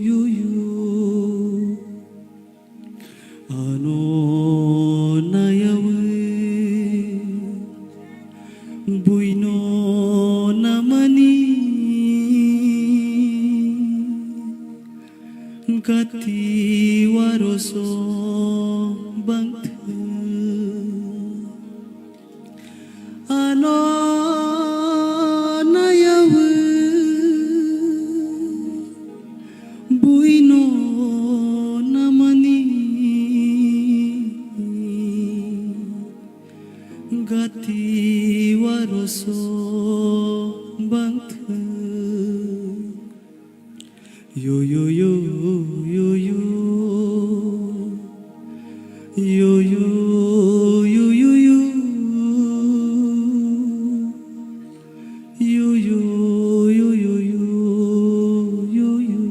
yo, yo. Ano nayawi buino namani. Kati waroso bangthwng ano nayawi buino namani. Gati waroso bangthwng. Yo, yo, yo, yo, yo. Yo, yo, yo, yo, yo. Yo, yo, yo, yo, yo, yo, yo.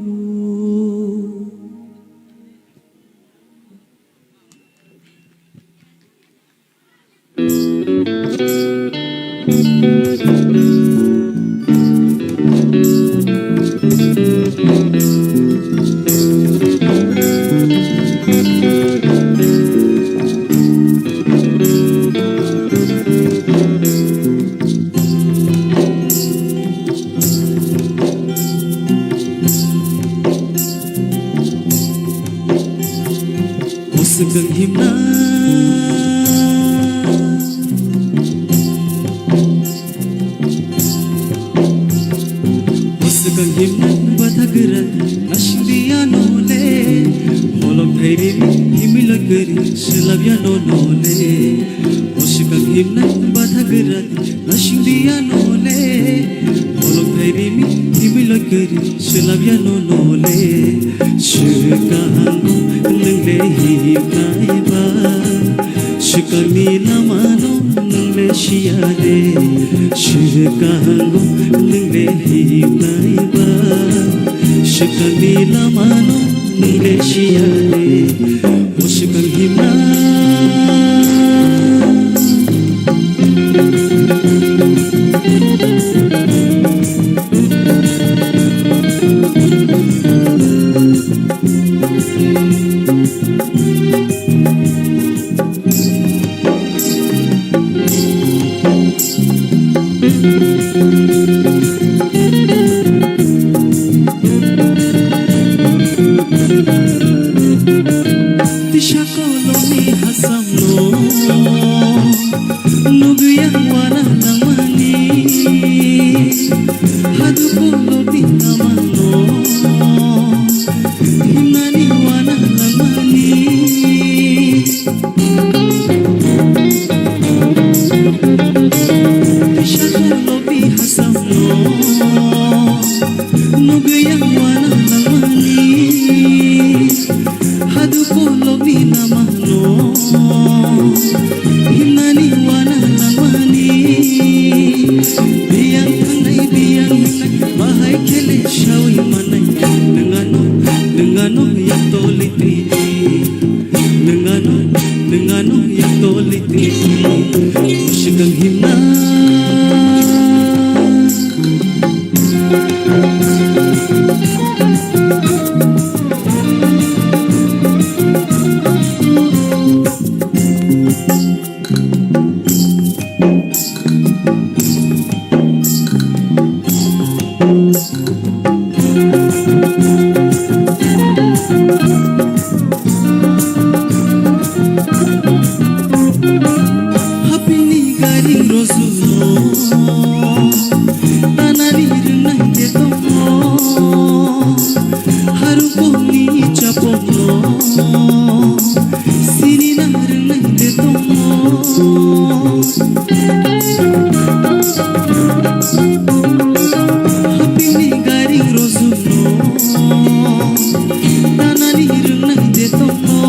O swkang himna. O swkang himna batha gwra nasingdi ano le. Holok thairi himwi loi kwrwi swlap ya no no le. O swkang himna batha gwra nasingdi ano le. Holok thairi himwi loi kwrwi swlap ya no no le. Swkang nwng le himnai ba. Swkangni lamano nwng le siya de, swkango nwng le himnai ba. Swkangni lamano nwng le siya de, o swkang himna. Tisa kolomni hasamno nugwi ang wana nangmani. Hadu kolomni namano himnani wana nangmani. Tisa kolomni hasamno nugwi ang wana nangmani. Hadu kolomni namano himnani wana nangmani. Biyang thangnai biyang himnai bahai khele sawi manai. Nwng ano, nwng ano yak toli twi twi. Nwng ano, nwng ano yak toli twi twi. Swkang himna. Hapini gari rosuno tanani rwngnai de tongo. Harukoni chapokno sinina rwngnai de tongo. Hapini gari rosuno tanani rwngnai de tongo.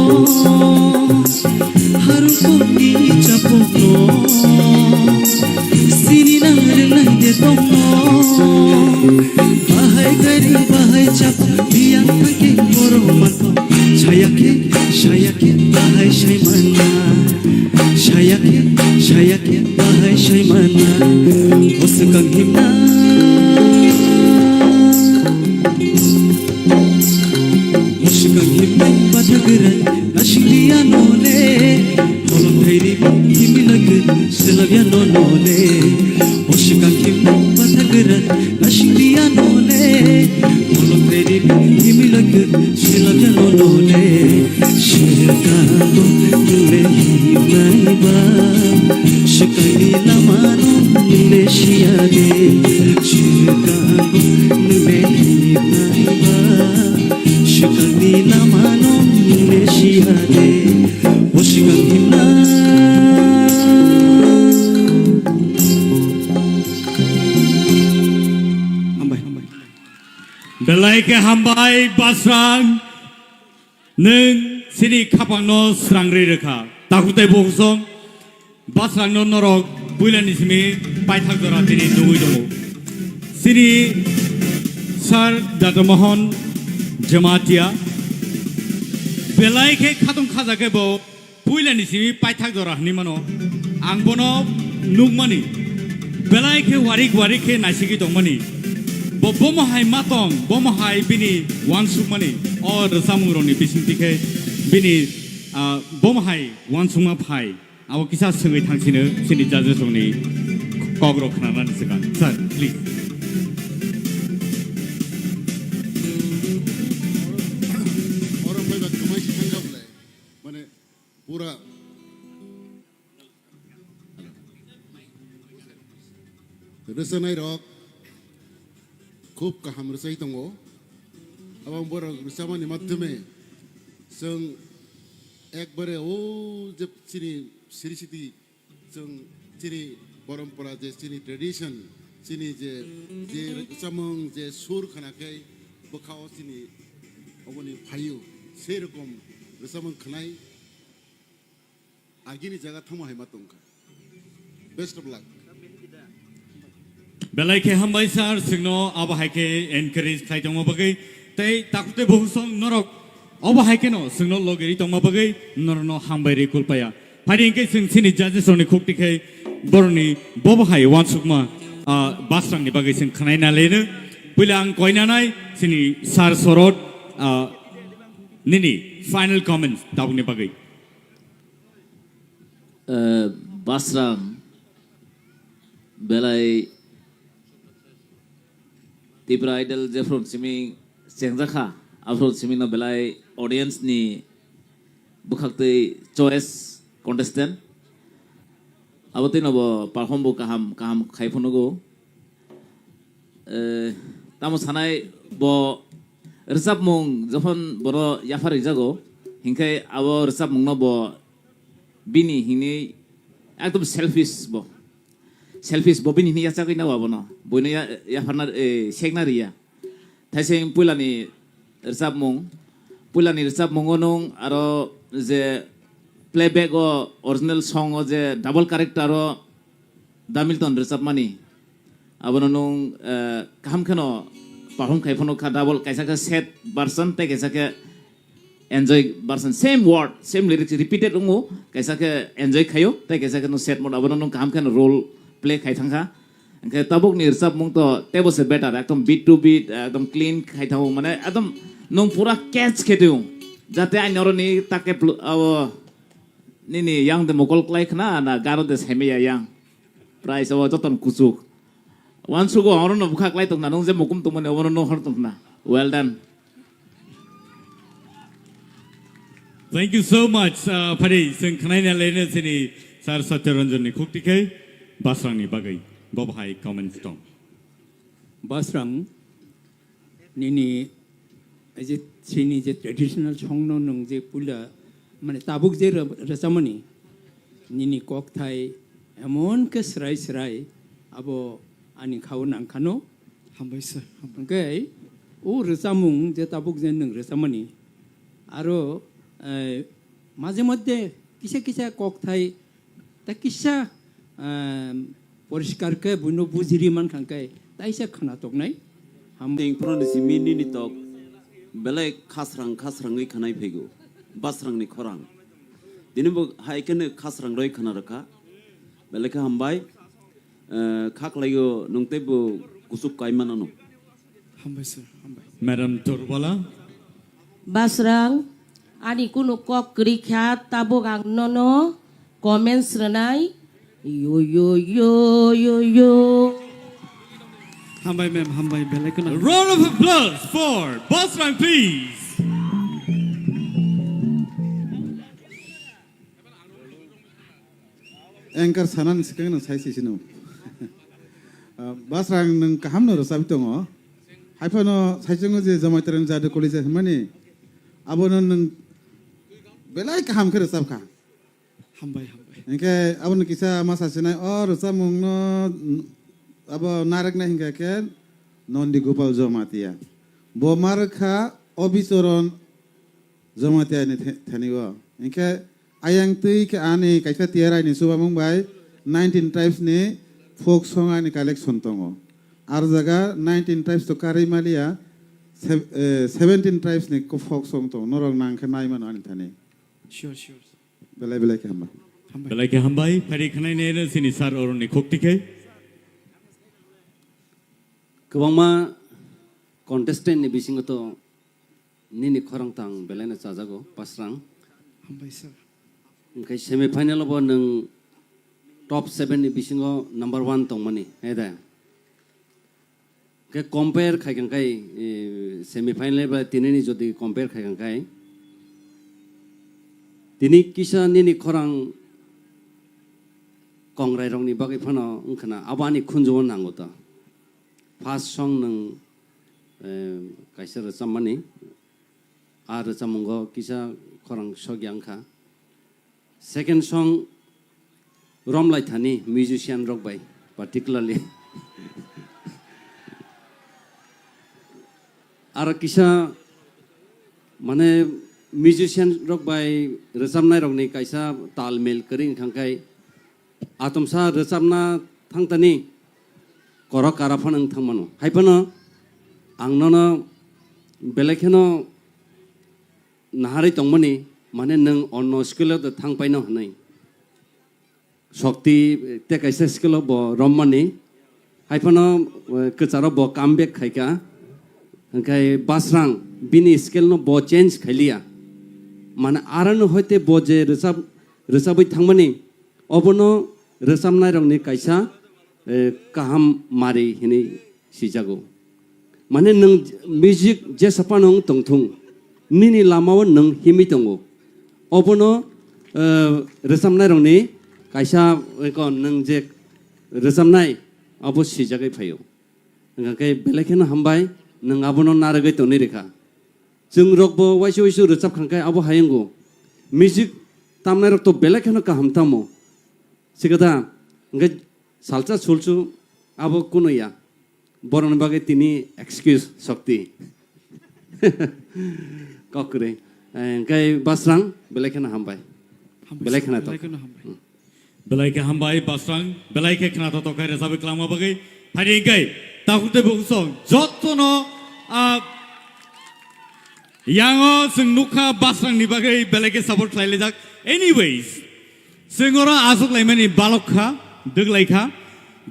Harukoni chapokno sinina rwngnai de tongo. Bahai gari bahai chap biyang thangke borok manto. Sayakhe, sayakhe bahai saimana. Sayakhe, sayakhe bahai saimana. O swkang himna. O swkang himnai batha gwrai nasingdi ano le. Holok thairi himwi loi kwrwi swlap ya no no le. O swkang himnai batha gwrai nasingdi ano le. Holok thairi himwi loi kwrwi swlap Ani lama nong nini siya de, o sigang himna. Hambai, hambai. Belai khe hambai, Basrang. Nwng chini khapangno srangri rwkha. Takhuk tei bukhuk song, Basrangno norok puilani simi paithak jora tini nugwi tongo. Chini Sir Dada Mohan Jamatia belai khe khatong khaja khe bo puilani simi paithak jora hwnwi mano. Ang bono nukmani belai khe warik warik khe naisigwi tongmani. Bo bomo hai ma tong, bomo hai bini uansukmani. O rwchapmungrokni bisingtwi khe bini, ah, bomo hai uansukma phai. Abo kisa swngwi thangsino chini judges rokni kokrok khnanani swkang. Sir, please. Oro phaiba kwmai si thangkha bwle. Mane pura rwchanairok khub kaham rwchai tongo. Abang borok rwchapmani madhyome chwng ekbare o je chini siri siti, chwng chini porompora, je chini tradition, chini je, je rwchapmung, je sur khna khe bwkha o chini oboni phaio, sei rokom rwchapmung khnai. Agini jaga thangma hai ma tongkha. Best of luck. Belai khe hambai sir, chwngno abo hai khe encourage khlai tongma bagwi tei takhuk tei bukhuk song norok obo hai kheno chwngno logeri tongma bagwi norokno hambai rwi kulpaya. Phai di hwnkhe chwng chini judges rokni khuk tikhe borokni bobo hai uansukma, ah, Basrangni bagwi chwng khnaina leno. Puila ang koinanai chini sir Sorot, ah, nini final comments tabukni bagwi. Eh, Basrang belai Tipra Idol jephru simi chengjakha, aphru simi no belai audience ni bwkhaktwi choice contestant. Abo twi no bo perform bo kaham kaham khai phunugo. Eh, tamo sanai bo rwchapmung jokhon bono yaphar ringjago, hinkhe abo rwchapmungno bo bini hinwi ekdom selfish bo. Selfish bo bini hinwi yachagwi nao abono. Boino ya-, yapharna, eh, sekna riya. Thaising puilani rwchapmung, puilani rwchapmungo nwng aro je playback o original song o je double character o Da Milton rwchapmani, abono nwng, eh, kaham kheno perform khai phano kha double, kaisa khe sad version tei kaisa khe enjoy version, same word, same lyrics repeated wngo, kaisa khe enjoy khaio tei kaisa khe nwng sad mode, abono nwng kaham kheno role play khai thangkha. Hwnkhe tabukni rwchapmung to teibo se better, ekdom beat to beat, ekdom clean khai thango, mane ekdom nwng pura catch khe tong, jate ani oroni take pl-, abo nini yang de mokol klai khna na garo de saimaya yang. Price o joton kuchuk. Wansugo oro no bwkha klai tongna, nung je mukum tongmani obono no hor tongna. Well done. Thank you so much. Uh, phari, chwng khnaina lene chini Sir Satya Ranjan ni khukti khai Basrang ni bagwi. Bo bahai comments tong. Basrang, nini, ei je, chini je traditional song no nwng je puila, mane tabuk je rw-, rwchapmani, nini kokthai emon khe srai srai abo ani khao nangkhano. Hambai sir, hambai. Hwnkhe o rwchapmung je tabuk je nwng rwchapmani, aro, eh, maje moddhe kisa kisa kokthai ta kisa, ehm, poriskar khe buino bujiri mankha hwnkhe taisa khna toknai. Ham- Ting phano ni simi nini tok belai khasrang khasrangwi khanai phaigo. Basrang ni khorang. Tini bo hai kheno khasrang roi khna rwkha. Belai khe hambai. Eh, kha khlaio nwng teibo kuchuk kai manano. Hambai sir, hambai. Madam Torbala. Basrang, ani kunu kok kwrwi kha, tabuk ang nono comments rwnai. Yo, yo, yo, yo, yo. Hambai ma'am, hambai, belai kheno. A round of applause for Basrang, please. Anchor sanani swkang no sai sisino. Ah, Basrang nwng kaham no rwchapwi tongo. Haiphano saichungo je Jamaitwrwng Jadu College hwnmani Abono nwng belai kaham khe rwchap kha. Hambai, hambai. Hinkhe abono kisa ma sasinai, o rwchapmungno abo nareknai hinkhe khe Nondi Gopal Jamatia. Bo ma rwkha Obichoron Jamatia ni the-, thani o. Hinkhe ayang twi khe ani kaisa tiyarai ni chubamung bai nineteen tribes ni folk song ani collection tongo. Ar jaga nineteen tribes to karwi maliya, sev-, eh, seventeen tribes ni ko folk song tongo. Norok nang khe nai mano ani thani. Sure, sure. Belai belai khe hambai. Hambai. Belai khe hambai. Phari khnai ne sini sir oroni khok tikhe. Kwbangma contestant ni bisingo to nini khorang tang belai no chajago, Basrang. Hambai sir. Hinkhe semi final bo nwng top seven ni bisingo number one tongmani, he da? Khe compare khai kang khai, eh, semi final ba tinini jodi compare khai kang khai, tini kisa nini khorang kongrai rokni bagwi phano wngkhana abo ani khunjugo nango ta. First song nwng, eh, kaisa rwchapmani, a rwchapmungo kisa khorang sokya wngkha. Second song romlai thani musician rok bai particularly. Aro kisa mane musician rok bai rwchapnai rokni kaisa tal mel kwrwi wngkha khe atomsa rwchapna thangtani korok kara phano wng thangmano. Hai phano ang nono belai kheno naharwi tongmani, mane nwng onno skill o thang paino hwnwi. Shokti te kaisa skill o bo rommani. Hai phano, eh, kwcharo bo comeback khaikha. Hwnkhe Basrang bini skill no bo change khailiya. Mane arano hoite bo je rwchap, rwchabwi thangmani, obono rwchapnairokni kaisa, eh, kaham mari hinwi sijago. Mane nwng music jesa phano wng tongthung, nini lamao nwng himwi tongo. Obono, eh, rwchapnairokni kaisa, eko nwng je rwchapnai abo sijagwi phaio. Hwnkhe belai kheno hambai, nwng abono narwgwi tonwi rwkha. Chwng rokbo waisa waisa rwchap khankhe abo hayungo. Music tamnairok to belai kheno kaham tamo. Sikada, hwnkhe salsa sulsu abo kunuya. Borokni bagwi tini excuse Shokti. Kok kwrwi. Eh, hwnkhe Basrang, belai kheno hambai. Hambai, belai kheno belai tok. Kheno hambai. Hmm. Belai khe hambai, Basrang. Belai khe khna tok tok khe rwchapwi kwlangma bagwi. Phaidi hwnkhe, takhuk tei bukhuk song, jotono, ah, yango chwng nukha Basrangni bagwi belai khe support khlailaijak. Anyways, chwng oro achuk laimani balok kha, dwk lai kha.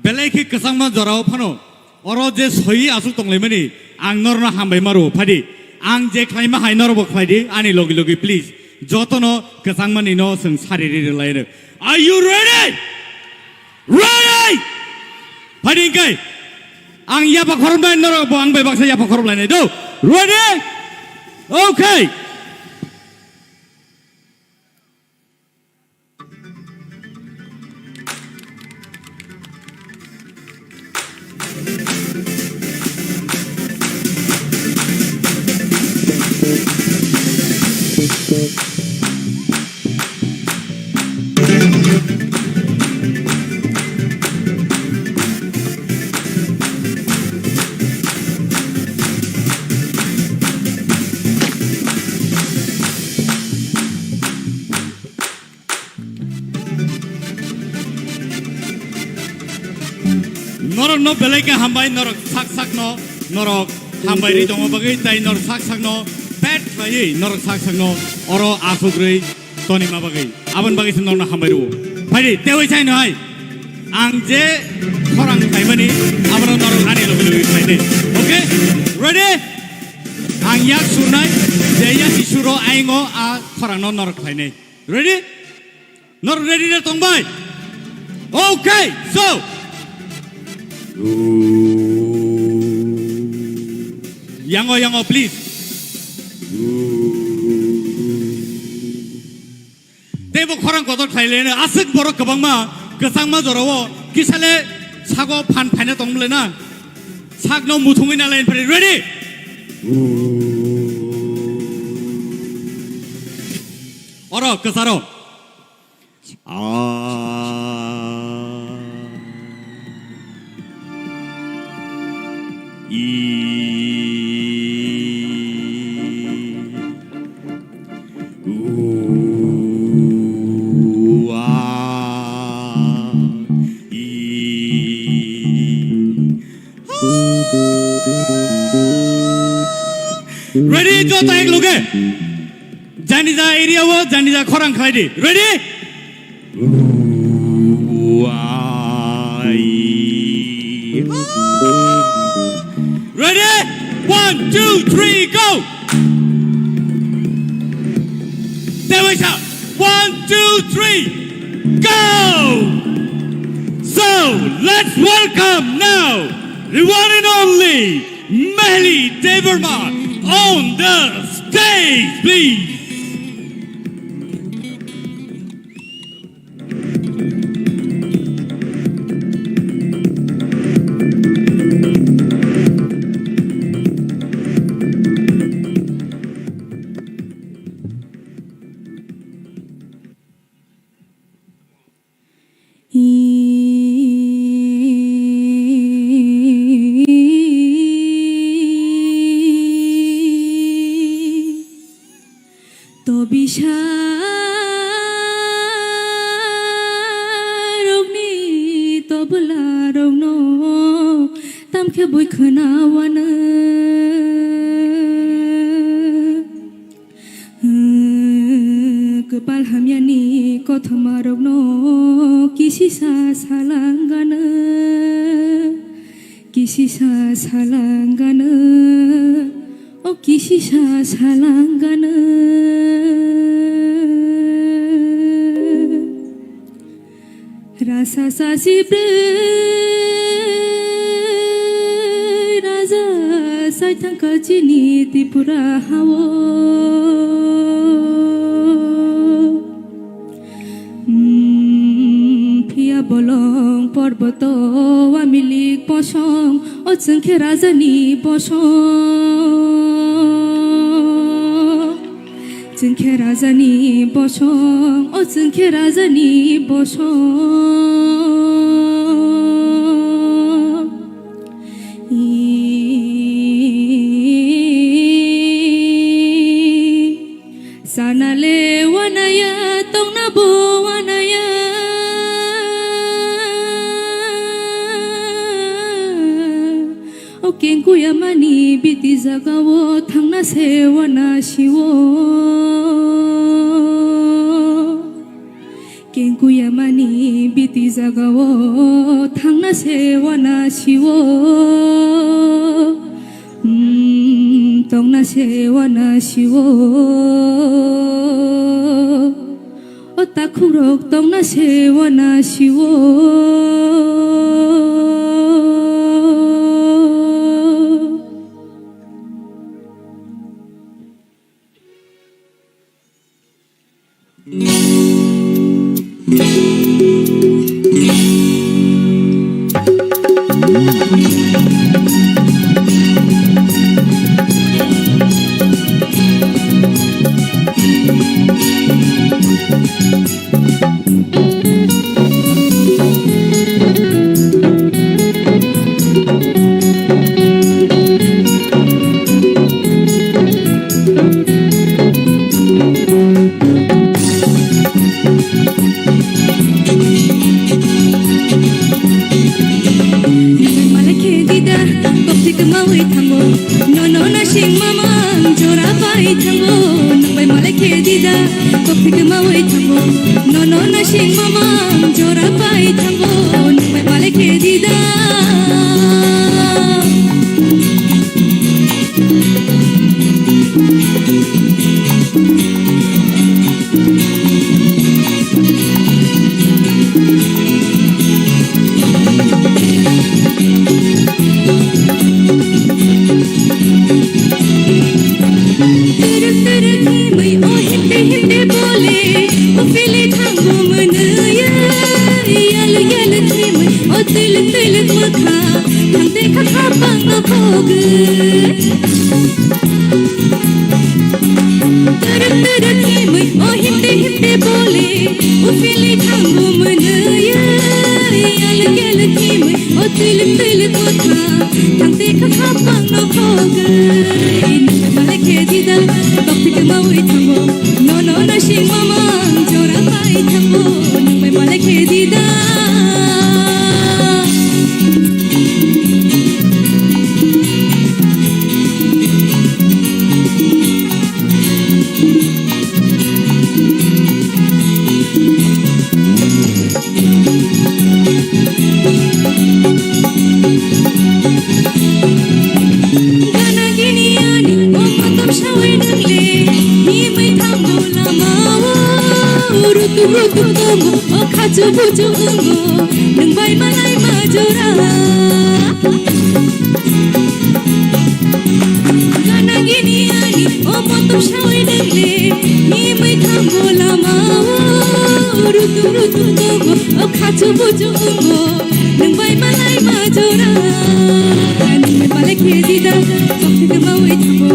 Belai khe kwchangma jorao phano oro je soiwi achuk tong laimani ang norno hambai ma rwo. Phaidi, ang je khlaima hai norokbo khlaidi, ani logi logi please. Jotono kwchangmani no chwng sari ri rwlai rw. Are you ready? Ready? Phaidi hwnkhe ang yapha khorop nai norok bo ang bai baksa yapha khorop lainai do. Ready? Okay. Norokno belai khe hambai, norok sak sakno, norok hambai ri tongma bagwi, tei norok sak sakno pet khlaiwi, norok sak sakno oro aswk rwi tonima bagwi. Aboni bagwi se norokno hambai rwo. Phaidi, teiwi saino hai. Ang je khorang khlaimani, abono norok ani logi logi khlai di. Okay? Ready? Ang yak surnai, je yak si suro aingo a khorangno norok khlainai. Ready? Nor ready na tong bai? Okay, so. Yango, yango, please. Teibo khorang kotor khlai leno, aswk borok kwbangma, kwchangma jorao, kisale sago phan phaina tong mole na. Sakno muthungwi na line phari. Ready? Kwcharo. Ah. I. U, a, i. Ready? Joto ek loge. Janija area o, janija khorang khlai di. Ready? Ready? One, two, three, go! Dewaisa, one, two, three, go! So, let's welcome now the one and only Mehli Debbarma on the stage, please. To bisa rokni tobla rokno tamkhe bui khwnawano. Kwpal hamyani kothoma rokno kisisa salangano, kisisa salangano, o kisisa salangano. Rasa sasi brwi raja saithang kachini Tripura hao. Mm, phiya bolong porboto wamilik bosong, o chwngkhe rajani bosong. Chwngkhe rajani bosong, o chwngkhe rajani bosong. Sana le wanaya, tongna bo wanaya. O kengkuyamani biti jagao thangna se wana siwo. Kengkuyamani biti jagao thangna se wana siwo. Mm, tongna se wana siwo. O takhukrok tongna se wana siwo. Malai khe dida, kok thik mawi thango, nono nasing mamang jora pai thango, nungbai malai khe dida. Kok thik mawi thango, nono nasing mamang jora pai thango, nungbai malai khe dida. Turu turu thimwi o himde himde bole, o pili thango mwnwi ya. Yal yal thimwi o twil twil Mawi thango, nono nasing mamang jora pai thango, nung bai malai khe di da. Gana gini ani, o matam sawi nangle, ni mai thango lama o, rutu rutu tongo, o khachu buchu ungo, nung bai malai majora. Gana gini ani, o motom sawi nangle, ni mai thango lama o, rutu rutu tongo, o khachu buchu ungo, nung bai malai majora. Nung bai malai khe di da, kok thik mawi thango,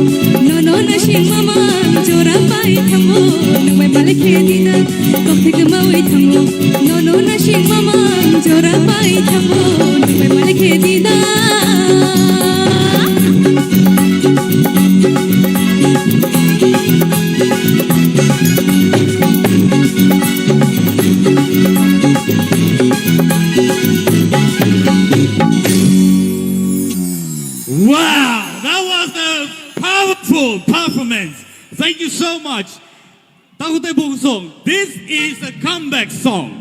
nono nasing mamang jora pai thango, nung bai malai khe di da. Kok thik mawi thango, nono nasing mamang jora pai thango, nung bai malai khe di da. Wow, that was a powerful performance. Thank you so much. Takhuk tei bukhuk song, this is a comeback song.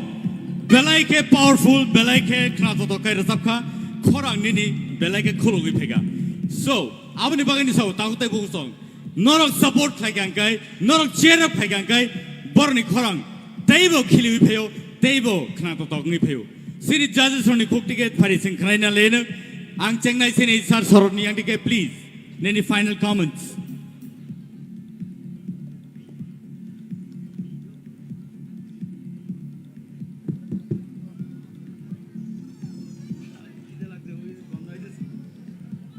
Belai khe powerful, belai khe khna joto khe rwchap kha, khorang nini belai khe khulugwi phaikha. So, aboni bagwi ni sao takhuk tei bukhuk song, norok support khlai kha hwnkhe, norok cheer up khlai kha hwnkhe, borokni khorang teibo khiliwi phaio, teibo khna joto wngwi phaio. Sini judges rokni khuk ticket phari sing khnaina leno, ang chengnai sini sir sorokni yang dike, please, nini final comments.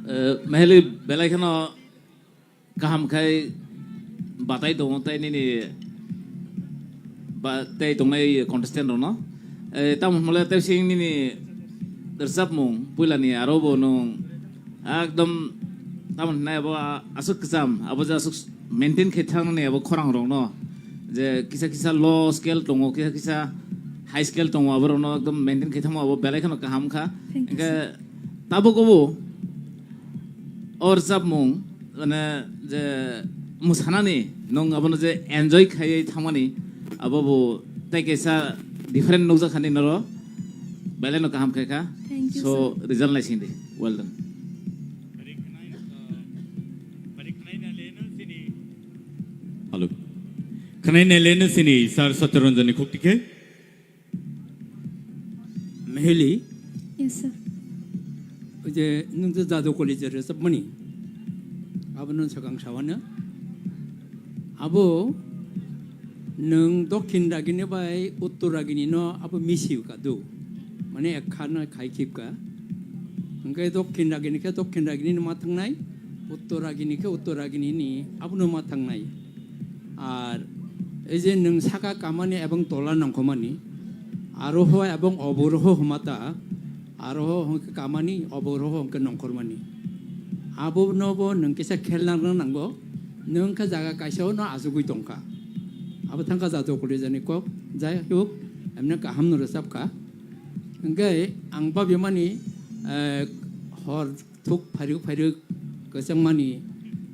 Eh, Meheli belai kheno kaham khai batai tongo tei nini ba tei tongnai contestant rokno. Eh, tamo hwnle tei sing nini rwchapmung puilani aro bo nwng ekdom tamo hwnai abo aswk kwcham abo je aswk maintain khe thangni abo khorang rokno je kisa kisa low scale tongo, kisa kisa high scale tongo, abo rokno ekdom maintain khe thangma abo belai kheno kaham kha. Thank you, hwnkhe sir. Tabuk obo o rwchapmung mane je mwsanani nwng abono je enjoy khaiwi thangmani abo bo tei kaisa different nukjak kha nini oro belai no kaham khe kha. Thank you, so sir. Result naising di. Well done. Hello. Khwnai naileno sini Sir Satyaranjan ni khuk tikhe. Meheli. Yes, sir. Oje nwng je Jadu College rwchapmani. Abo nwng swkang sawano. Abo nwng Dokhin Ragini bai Uttor Ragini no abo misi ka do. Mane ekha no khai khip ka. Hwnkhe Dokhin Ragini khe Dokhin Ragini no ma thangnai, Uttor Ragini khe Uttor Ragini ni abo no ma thangnai. Ar ei je nwng saka kamani ebong tola nongkhormani, aroho ebong oboroho hwmata, aroho hwnkhe kamani, oboroho hwnkhe nongkhormani. Abonobo nwng kisa khel nang nango, nwng khe jaga kaisa-o no achugwi tongkha. Abo thangkha Jadu College ni kok, jai hok, emne kaham no rwchapkha. Hwnkhe ang babimani, eh, hor thuk phairwk phairwk kwchangmani,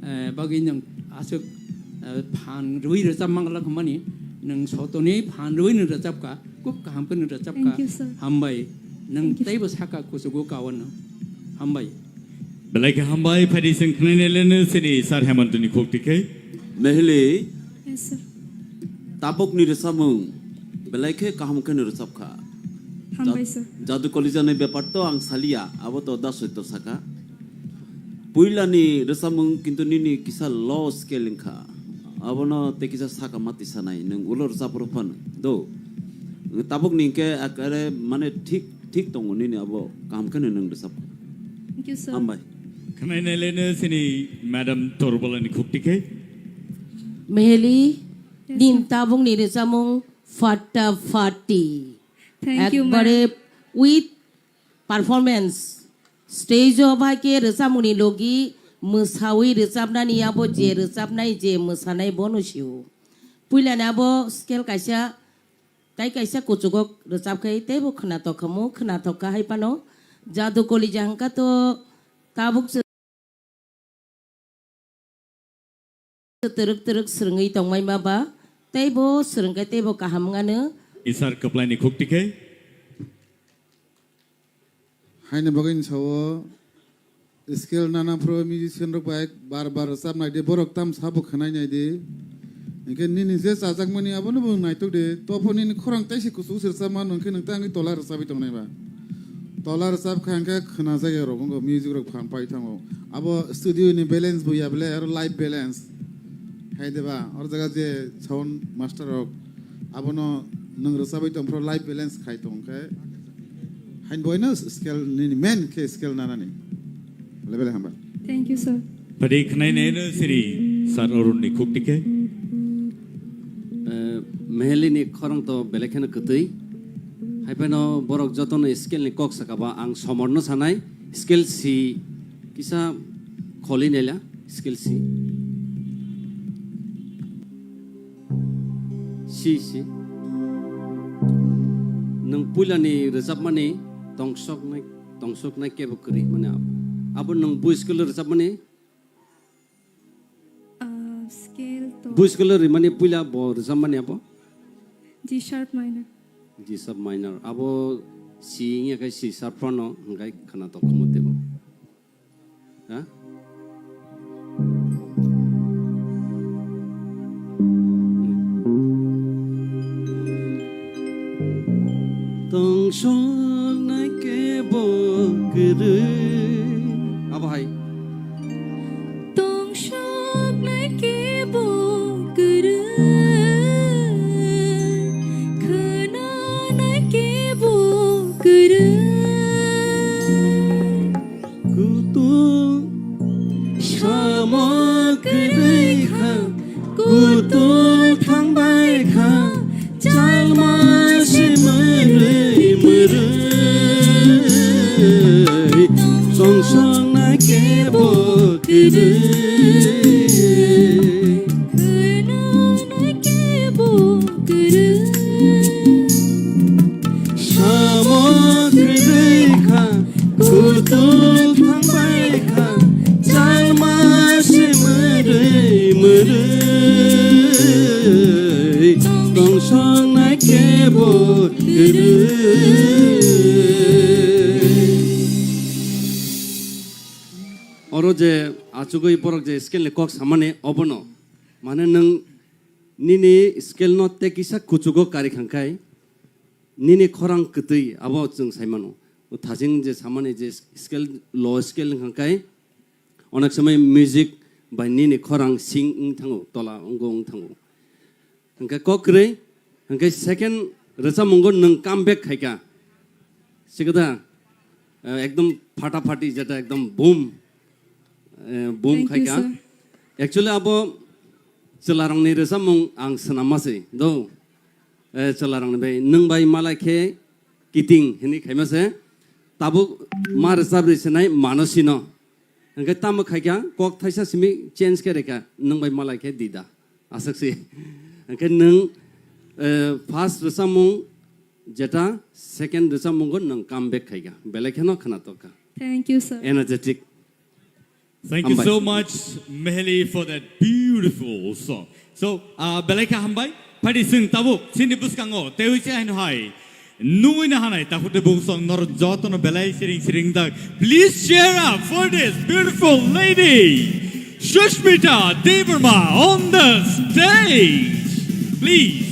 eh, bagwi nwng aswk, eh, phan rwui rwchap mangla hwnmani, nwng sotoni phan rwui nwng rwchapkha, khub kaham khe nwng rwchapkha. Thank you, sir. Hambai. Nwng thank you, sir. Teibo saka kuchugo kaono. Hambai. Belai khe hambai, phaidi sing khnainai leno sini Sir Hemantoni khuk tikhe. Meheli. Yes, sir. Tabukni rwchapmung belai khe kaham khe nwng rwchapkha. Hambai, sir. Jadu College ni bepar to ang saliya, abo to da soito saka. Puilani rwchapmung kintu nini kisa low scale wngkha. Abono tei kisa saka ma tisanai, nwng ulo rwchap rw phano do. Tabukni hwnkhe ekare mane thik, thik tongo nini abo, kaham kheno nwng rwchapkha. Thank you, sir. Hambai. Khnainai leno sini Madam Torbala ni khuk tikhe. Meheli, yes, sir. Nin tabukni rwchapmung Fatta Fatti. Thank you, ma'am. Ekbare with performance. Stage o bai khe rwchapmungni logi mwsawi rwchapnani abo je rwchapnai je mwsanai bono sio. Puilani abo scale kaisa, tai kaisa kuchugo rwchapkhai teibo khwnatok khamu, khwnatok kha hai phano. Jadu Kolija hwnkha to tabuk twrwk twrwk swrwngwi tongmai ma ba, teibo swrwngkhe teibo kaham wngano. Isar kwplaini khuk tikhe. Haini bagwi ni sao scale nana phro musician rok bai bar bar rwchap nai di, borok tam sabo khwnai nai di. Hinkhe nini je chajakmani abono bo naitok di, tophor nini khorang taisi kuchuk se rwchap mano, hinkhe nwng tangwi tola rwchapwi tongnai ba. Tola rwchap kha hinkhe khwna jagya rok wngkha, music rok phan pai thango. Abo studio ni balance bo ya bele, aro live balance. Hai de ba, oro jaga je sound master rok, abono nwng rwchabwi tong phro live balance khai tong khe. Hain boino scale nini main khe scale nanani. Level hamba. Thank you, sir. Padi khnai neno siri sir Arun ni khuk tikhe. Eh, Meheli ni khorang to belai kheno kwtwi. Hai phano borok jotono scale ni kok saka ba ang somor no sanai. Scale si kisa kholi nela scale si. Si si. Nwng puila ni rwchapmani tongsok nai, tongsok nai kebo kwrwi mani abo. Abo nwng bu scale rwchapmani Ah, scale to. Bu scale rimani puila bo rwchapmani abo? G sharp minor. G sharp minor. Abo C wngya khe C sharp phano hwnkhe khwnatok khumu teibo. Ha? Tongsoknai kebo kwrwi. Abo hai. Tongsoknai kebo kwrwi, khwnanai kebo kwrwi. Kutung samo kwrwi kha, kutung thangbai kha, chalma se mwrwi mwrwi. Songsong na kebo kwrwi. Khwnanai kebo kwrwi. Samo kwrwi kha, kutung thangbai kha, chalma se mwrwi mwrwi. Tongsong na kebo kwrwi. Oro je achugwi borok je scale ni kok samani obono, mane nwng nini scale no tei kisa kuchugo kari khangkhai, nini khorang kwtwi abo chwng saimano. O thaching je samani je scale, low scale wngkha khe, onek somoi music bai nini khorang sing wng thango, tola wngwi wng thango. Hwnkhe kok kwrwi, hwnkhe second rwchapmungo nwng come back khaikha. Sikada, eh, ekdom phata phati jeta ekdom boom, eh, boom Thank you, khaikha. Sir. Actually abo chwlarangni rwchapmung ang swnamma se do. Eh, chwlarangni bai, nwng bai malai khe kiting hwnwi khaima se. Tabuk ma rwchapri sinai mano sino. Hwnkhe tamo khaikha, kok thaisa simi change khe rekha, nwng bai malai khe dida. Aswk si. Hwnkhe nwng, eh, first rwchapmung jeta, second rwchapmungo nwng come back khaikha. Belai kheno khwnatok kha. Thank you, sir. Energetic. Thank you Hambai. So much, Meheli, for that beautiful song. So, uh, belai kha hambai. Phaidi chwng tabuk chini bwskango teiwi se haino hai nungwi na hanai takhuk tei bukhuksong norok jotono belai siring siring dak. Please cheer up for this beautiful lady, Sushmita Debbarma, on the stage. Please.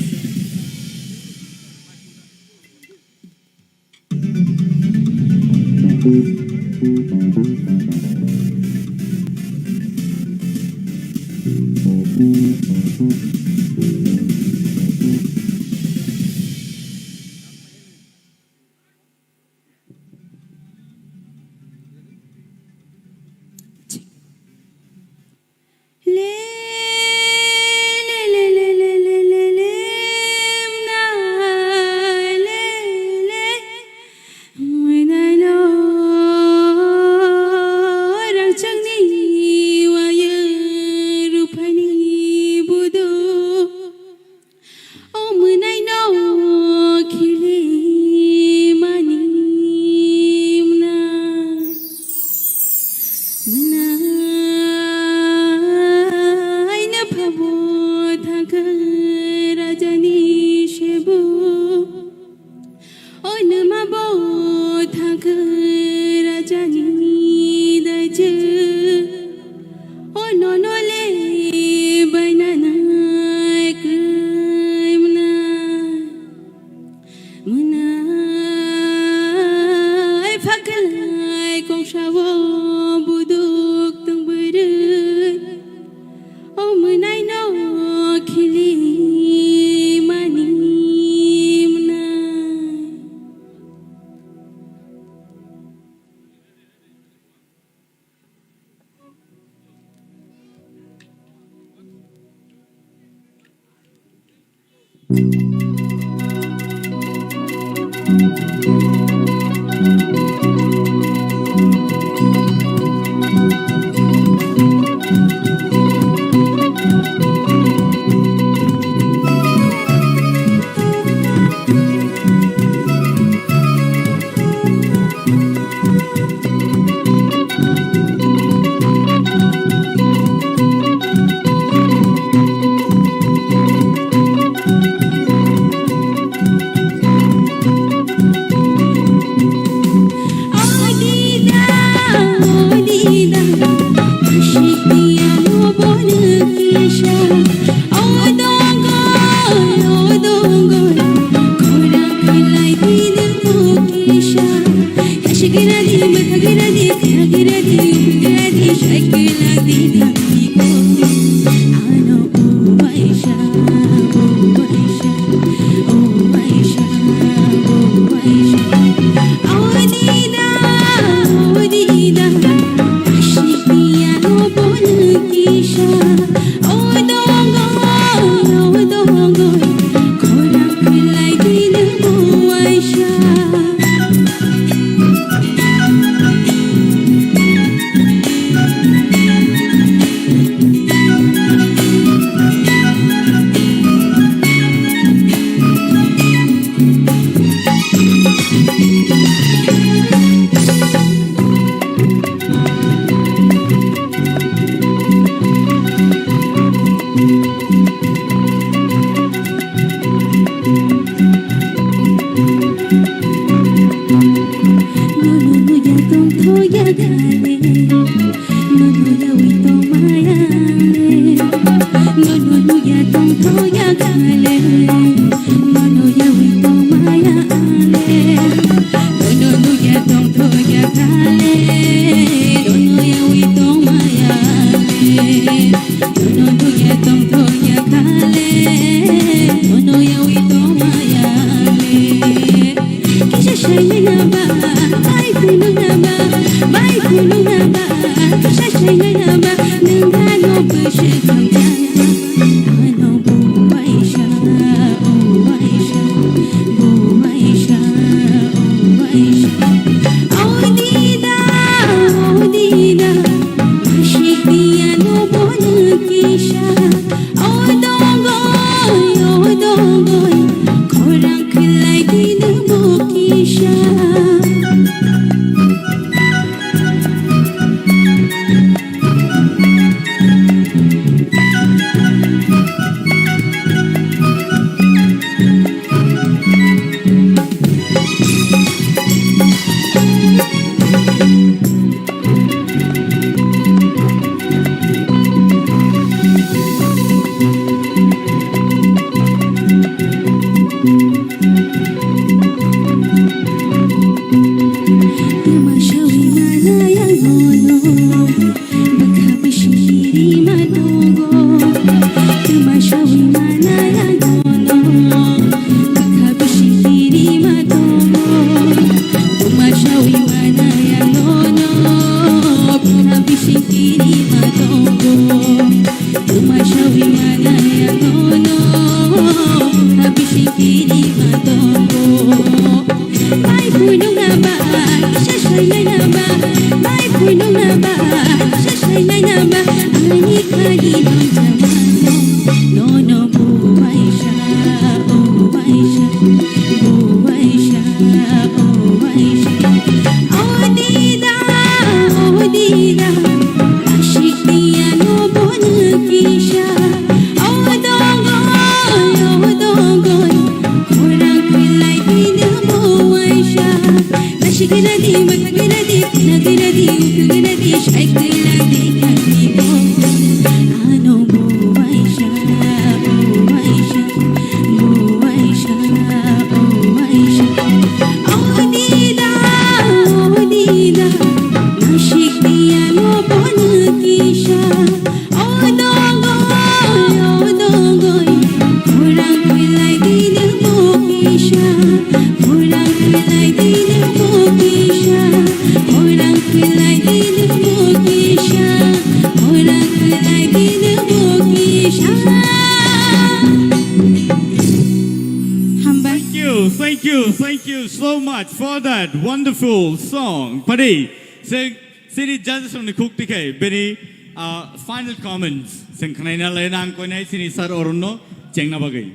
Thank you, thank you so much for that wonderful song. Padi, se, sini judges rokni khuk tikhe, bini, uh, final comments. Seng khnaina le nang koinai sini sir Arun no chengna bagwi.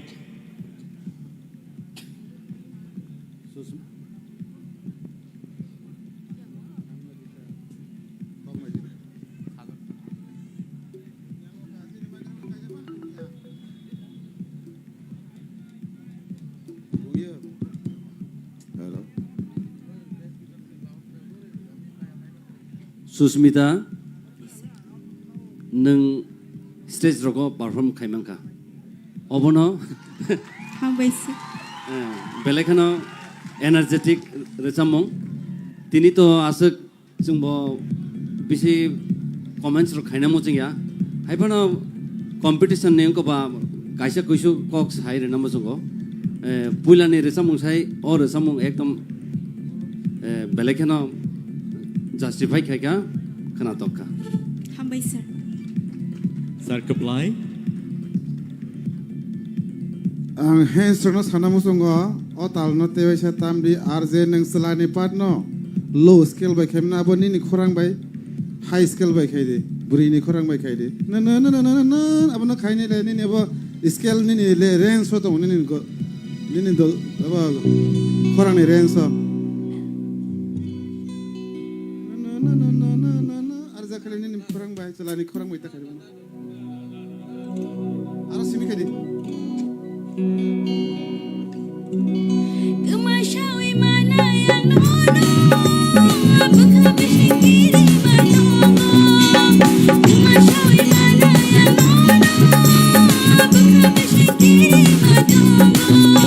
Hello. Susmita, nwng stage rogo perform khai mankha. Obono Hambai sir. Eh, belai kheno energetic rwchapmung. Tini to aswk chwngbo bisi comments rok khaina muchungya. Haiphano competition ni wngkha ba kaisa kuisu kok sai rwna muchungo. Eh, puilani rwchapmung sai, o rwchapmung ekdom, eh, belai kheno justify khaikha, khwnatok kha. Hambai sir. Sir, Kaplai. Ang hands rokno sana muchungo, o talno tewaisa tamdi, R J nwng chwlani part no low scale bai khaimano, abo nini khorang bai high scale bai khai di, bwrwini khorang bai khai di. Na, na, na, abono khaini le, nini abo scale nini le range o tongo, nini go, nini dol, abo khorangni range o. Na, na, na, R J khali nini khorang bai, chwlani khorang bai ta khai di. Aro simi khaidi. Kwma sawi manai ang nono, bwkha bising kiri ma tongo. Kwma sawi manai ang nono, bwkha bising kiri ma tongo.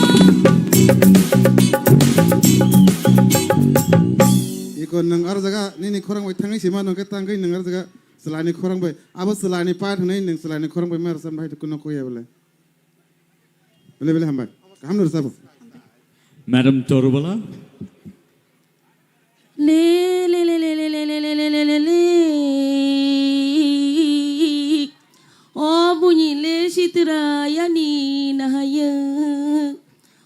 Iko nwng aro jaga nini khorang bai thangwi sima nungkhe tangwi nwng aro jaga. Chwlani khorang bai, abo chwlani part hwnwi nwng chwlani khorang bai ma rwchapna hai kuno kok ya bole. Bele bele hambai. Kaham no rwchabo. Madam Torubala. Le, le, le. O buini le sitra yani nahaya.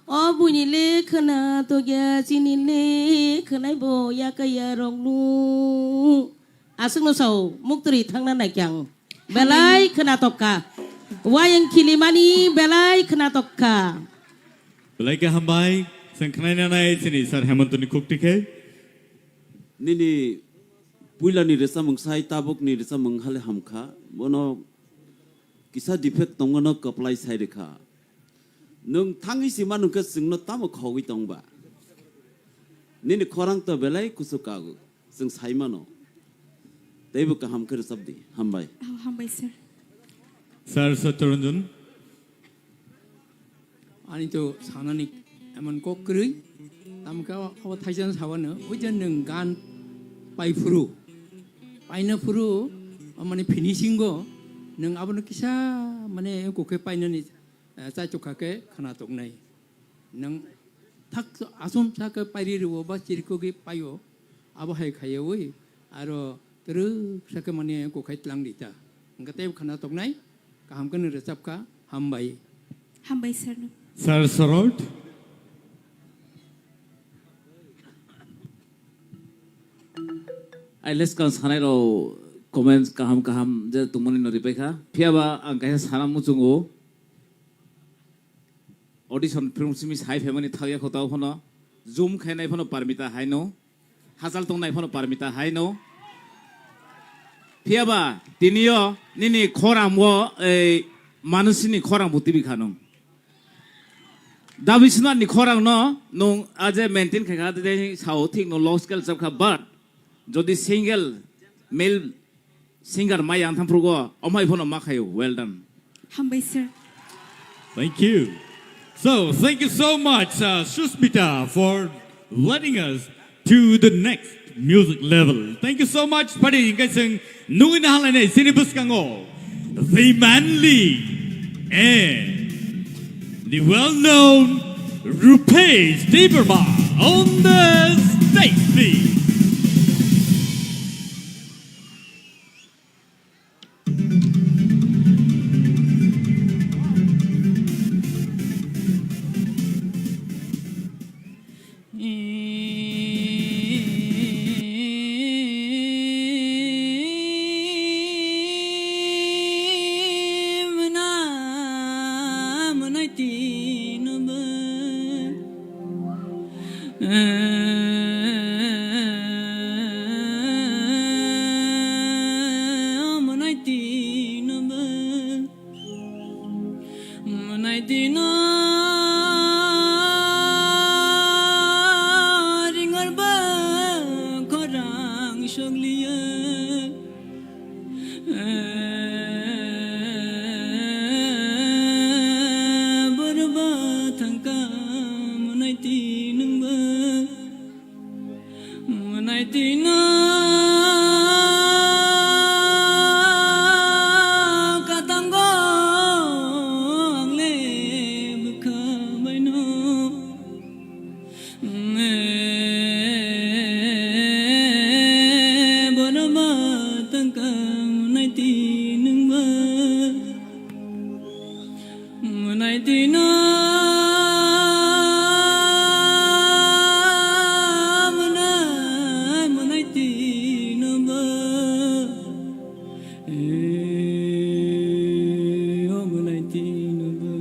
O buini le khwna tokya chini le khwnai bo yakaya roknu. Aswkno sao, muktwrwi thangna naikhe ang. Belai khwnatok kha. Wayang khilimani belai khwnatok kha. Belai khe hambai, chwng khwnaina nai chini Sir Hemantoni khuk tikhe. Nini puilani rwchapmung sai tabukni rwchapmung hale hamkha. Bono kisa defect tongmano kwplai sai rwkha. Nwng thangwi sima nungkhe chwngno tamo khogwi tongba? Nini khorang to belai kuchuk kago, chwng sai mano. Teibo kaham khe rwchap di. Hambai. Oh, hambai, sir. Sir Satyaranjan. Ani to sanani emon kok kwrwi, tamo khe abo thaisa sabano, oi je nwng gan paiphuru, paina phuru, mane finishing o nwng abono kisa mane kokhe painani eh, chaichuk kha khe khwnatok nai. Nwng thak asum sa khe pairi rwo ba chirikogwi paio, abo hai khaiwi aro twrwk sa khe mane kokhai tlang di ta. Hwnkhe tei khwnatok nai, kaham khe nw rwchap kha, hambai. Hambai sir no. Sir Sorot. Ai leskang sanai rok comments kaham kaham je tongmani no ripai kha. Phiya ba ang kaisa sana muchungo. Audition film simi sai phaimani thakya kho tao phano. Zoom khainai phano Parmita haino. Hachal tongnai phano Parmita haino. Phiya ba tiniyo nini khorang o ei manusini khorang bo tibi kha nung. Dabi Swnarni khorang no nung aje maintain khai kha de sao thik no low scale chap kha, but jodi single male singer mai yang tham phrugo omhai phano ma khayo. Well done. Hambai sir. Thank you. So, thank you so much, uh, Susmita, for leading us to the next music level. Thank you so much. Padi, hingke sing nungui na halai nei, sini bwskango the manly and the well-known Rupesh Debbarma on the stage, please. Tinoba, amonai tinoba, monai tino ringorba khorang sokliya. Borba thangka monai tinungba, monai tino katango angle bwkha baino. Borba tangka monai tinungba, monai tino, monai, monai tinoba, eh, o monai tinoba.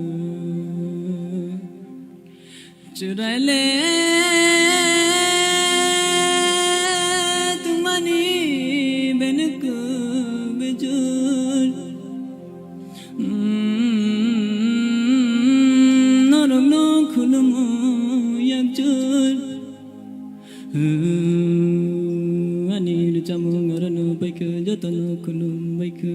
Chwraile tungmani benwk bejor. Mm, norokno khulumo yakjor. Mm, ani rwchapmung norokno baikha, jotono khulum baikha.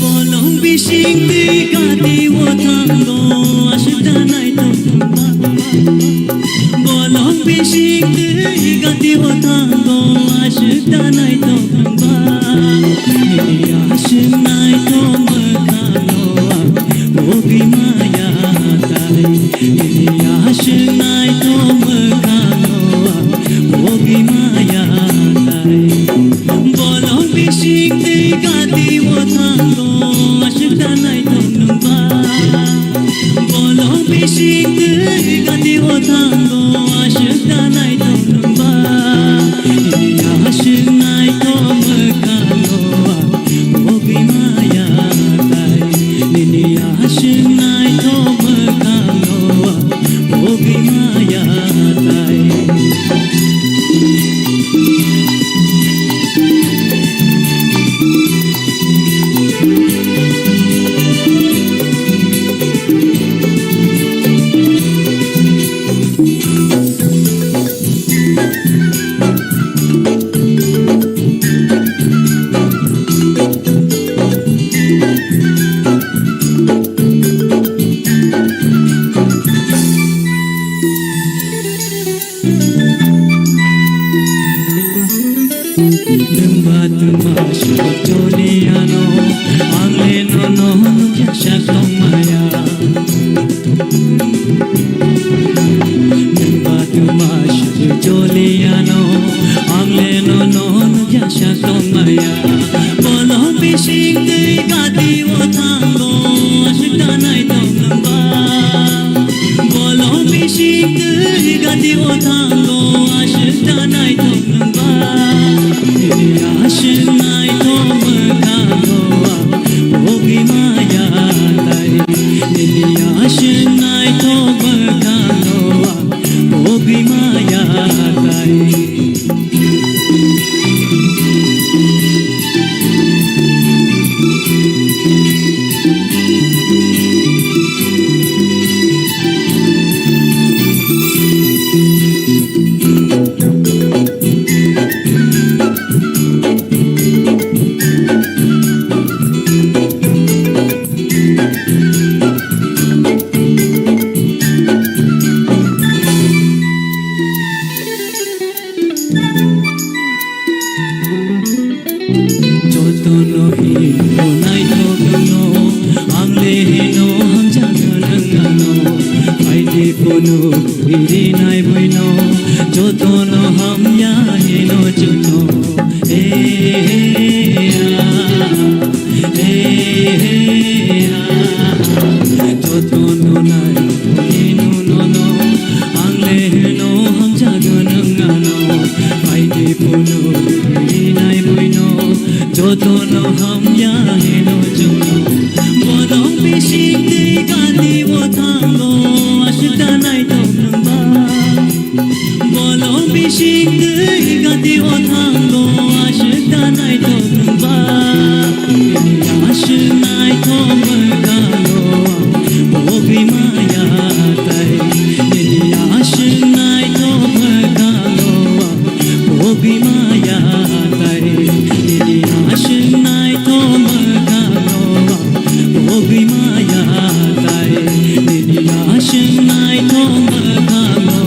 Bolong bising twi gati o thango aswk da naithok thangba. Bolong bising twi gati o thango aswk da naithok thangba. Nini aswk naithok mwkhango ang pogwi maya tai. Nini aswk naithok mwkhango ang pogwi maya tai. Bolong bising twi gati o thango aswk da naithok nungba. Bolong bising twi gati o thango aswk da naithok nungba. Nini aswk naithok mwkhango ang pogwi maya tai. Nini aswk naithok mwkhango ang pogwi maya tai. Nwng ba twma swk choli ano, ang le nono nukya sak tongmaya. Nwng ba twma swk choli ano, ang le nono nukya sak tongmaya. Bolong bising twi gati o thango aswk da naithok nungba. Bolong bising twi gati o thango aswk da naithok nungba. Nini aswk naithok mwkhango ang pogwi maya tai. Nini aswk naithok mwkhango ang pogwi maya tai. Tono hino naithokno, ang le hino hamjakha nang ano. Phaidi phunu iri nai buino, jotono hamya hino chwngno. Eh, eh, ah, eh, eh, ah. Jotono nai hino nono, ang le hino hamjakha nang ano. Phaidi phunu iri nai buino, jotono hamya hino chwngno. Bolong bising twi gati o thango, aswk da naithok nwngba. Bolong bising twi gati o thango, aswk da naithok nwngba. Aswk naithok mwkhango, pogwi maya tai. Aswk naithok mwkhango, pogwi maya tai, nini aswk naithok mwkhango, pogwi maya tai, nini aswk naithok mwkhango,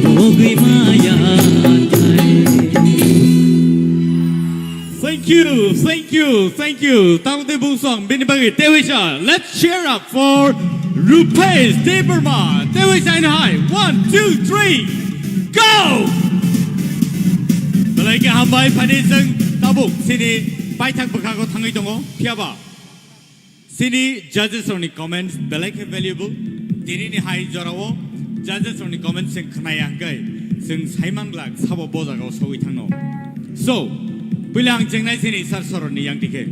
pogwi maya tai. Thank you, thank you, thank you. Tamo tei bungsong bini bagwi tewisa. Let's cheer up for Rupesh Debbarma. Tewisa in high. One, two, three. Go! Belai khe hambai, phani chwng tabuk sini paithak bwkhago thangwi tongo. Phiyaba sini judges rokni comments belai khe valuable. Tinini hai jorao judges rokni comments chwng khnaya hwnkhe chwng saimang glak sabo bo jagao sogwi thangno. So, puila ang chengnai sini sir soroni yang dikhe.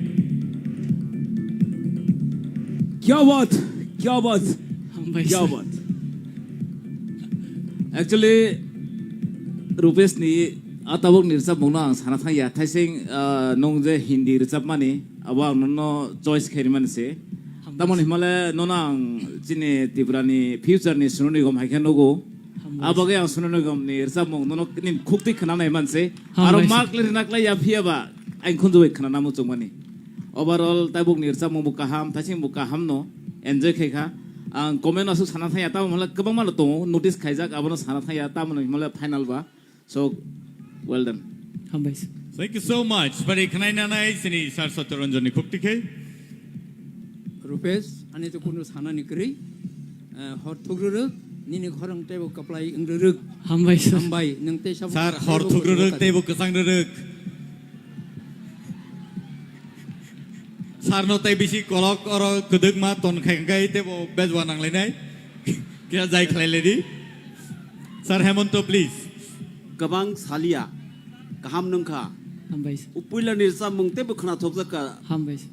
Kya baat, kya baat, Hambai kya sir. Baat. Actually, Rupesh ni a tabuk ni rwchapmung no ang sana thang ya. Thaising, ah, nwng je Hindi rwchapmani, abo ang nono choice khaimani se. Hambai sir. Tamoni himale nono ang chini Tripura ni future ni Sonu Nigam hai khe nugo. Hambai sir. Abo ge ang Sonu Nigam ni rwchapmung nono nini khuk twi khna nai man se. Hambai sir. Aro mark le rina klai ya phiya ba ang khunju bai khna namu chungmani. Overall, tabuk ni rwchapmung bo kaham, thaising bo kaham no enjoy khai kha. Ang comment aswk sana thang ya, tamo hwnle kwbangma no tongo, notice khaijak, abono sana thang ya, tamo hwnle final ba. So, well done. Hambai sir. Thank you so much. Bari khnai nanai sini Sir Satyaranjan ni khuk tikhe. Rupesh, ani to kunu sana ni kwrwi. Eh, hor thukrwrwk, nini khorang tebo kaplai wngrwrwk. Hambai sir. Hambai, nwng tei sabo Sir, hor thukrwrwk tebo kwchang rwrwk. Sarno tei bisi kolok oro kwdwkma ton khai hwnkhe teibo bejwa nanglainai. Kisa jai khlai lai di. Sir Hemonto, please. Kwbang salia. Kaham nungkha. Hambai sir. Upuilani rwchapmung teibo khwnathokjakha. Hambai sir.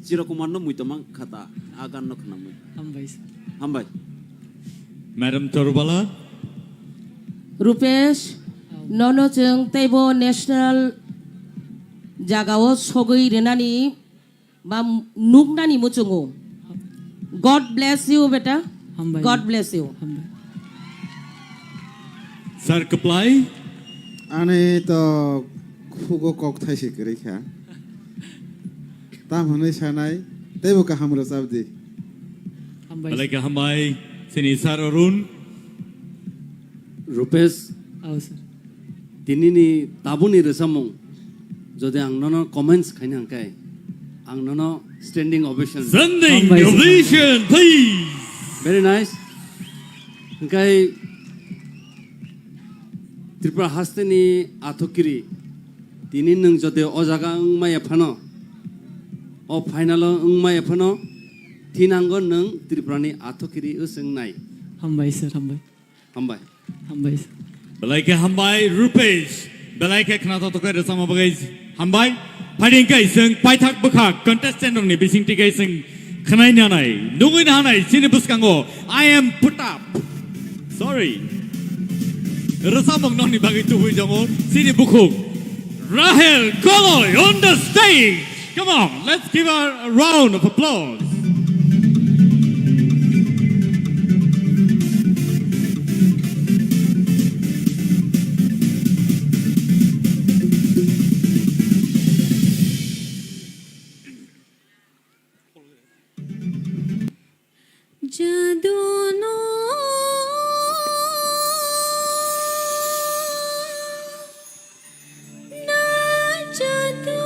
Chirokumarno muitomang khata. A ganno khwnamwi. Hambai sir. Hambai. Madam Torubala. Rupesh, nono chwng teibo national jagao sogwi rwnani ba nuknani muchungo. God bless you, beta. Hambai. God bless you. Hambai. Sir Kwplai. Ani to khugo kok thai se kwrwi kha. Tam hwnwi sanai, teibo kaham rwchap di. Hambai. Belai khe hambai, sini Sir Arun. Rupesh, oh, sir. Tinini tabuni rwchapmung, jodi ang nono comments khaina hwnkhe, ang nono standing ovation. Standing Hambai, sir. Ovation, please. Very nice. Hwnkhe Tripura hasteni athokiri, tini nwng jodi o jaga wngmaya phano, o final o wngmaya phano, thinango nwng Tripurani athokiri wswngnai. Hambai, sir, hambai. Hambai. Hambai sir. Belai khe hambai Rupesh. Belai khe khna to tokai rwchapma bagwi hambai. Phaidi hwnkhe chwng paithak bwkha contestant rokni bisingtwi khe chwng khnai nanai, nugwi nanai chini bwskango I am put up. Sorry. Rwchapmung nokni bagwi tubui tongo chini bukhuk Rahel Koloi on the stage. Come on, let's give her a round of applause. Jadu no na jadu.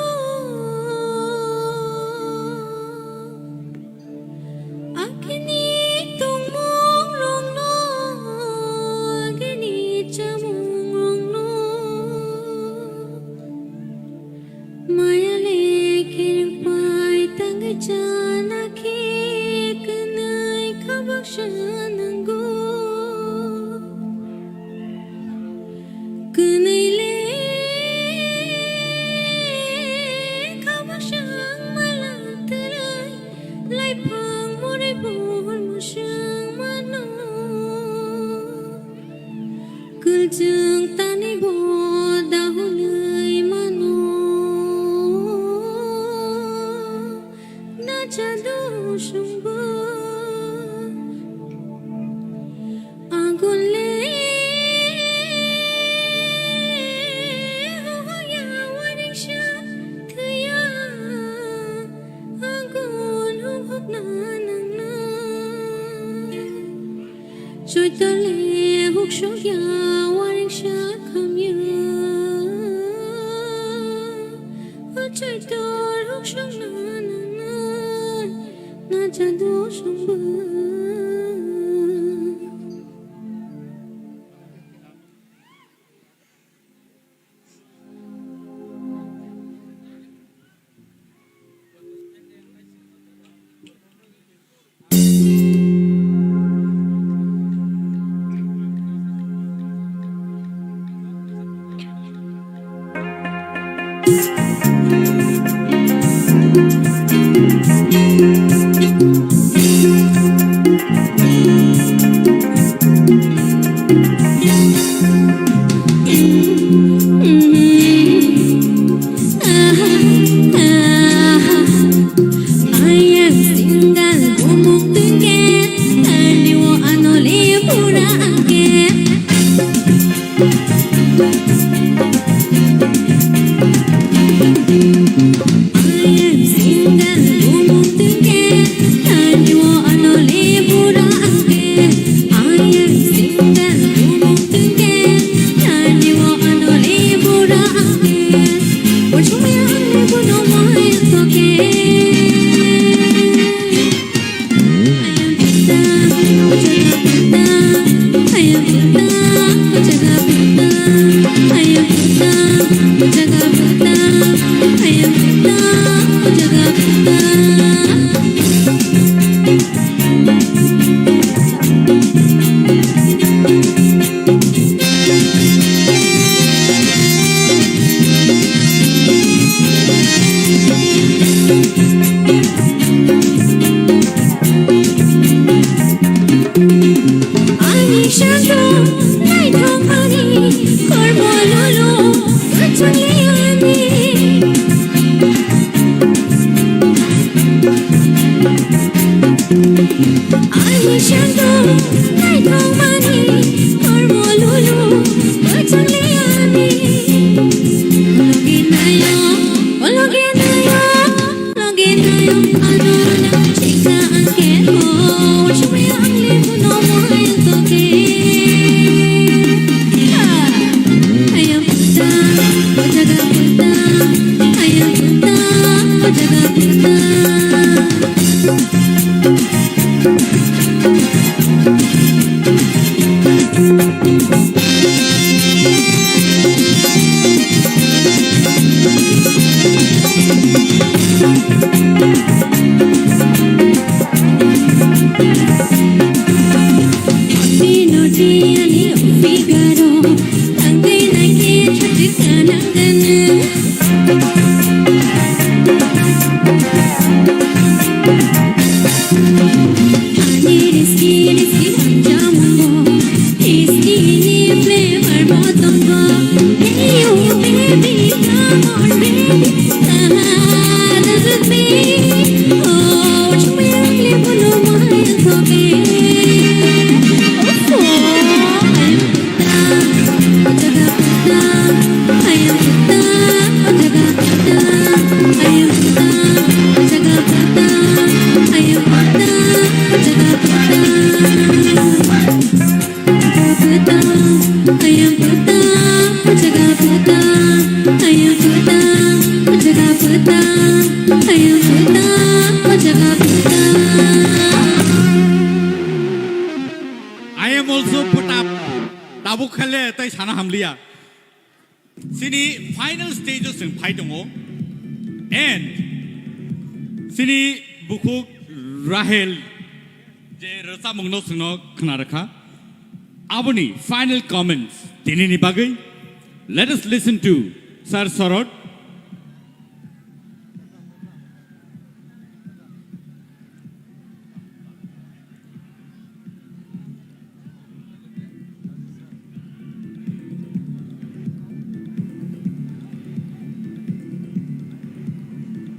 Chadu sungbo agule hoya waring sha thaya agun hok hok na nang na. Choitole huk sokya waring sha khamya. O choitor huk sokna nangna. Na chadu songbo. Ayang single bumung tungke, tani wo anole pura angke. Ayang single bumung tungke, tani wo anole pura angke. Ayang single bumung tungke, tani wo anole pura angke. Ani shango naithokmani kormo lolo kwchangli ani. Ani shango naithokmani kormo lolo kwchangli ani. Logi nayo, logi nayo. I am also put up. Tabuk khale tai sana hamliya. Chini final stage o chwng phai tongo. And chini bukhuk Rahel je rwchapmungno chwngno khna rwkha. Aboni final comments tinini bagwi. Let us listen to Sir Sorot.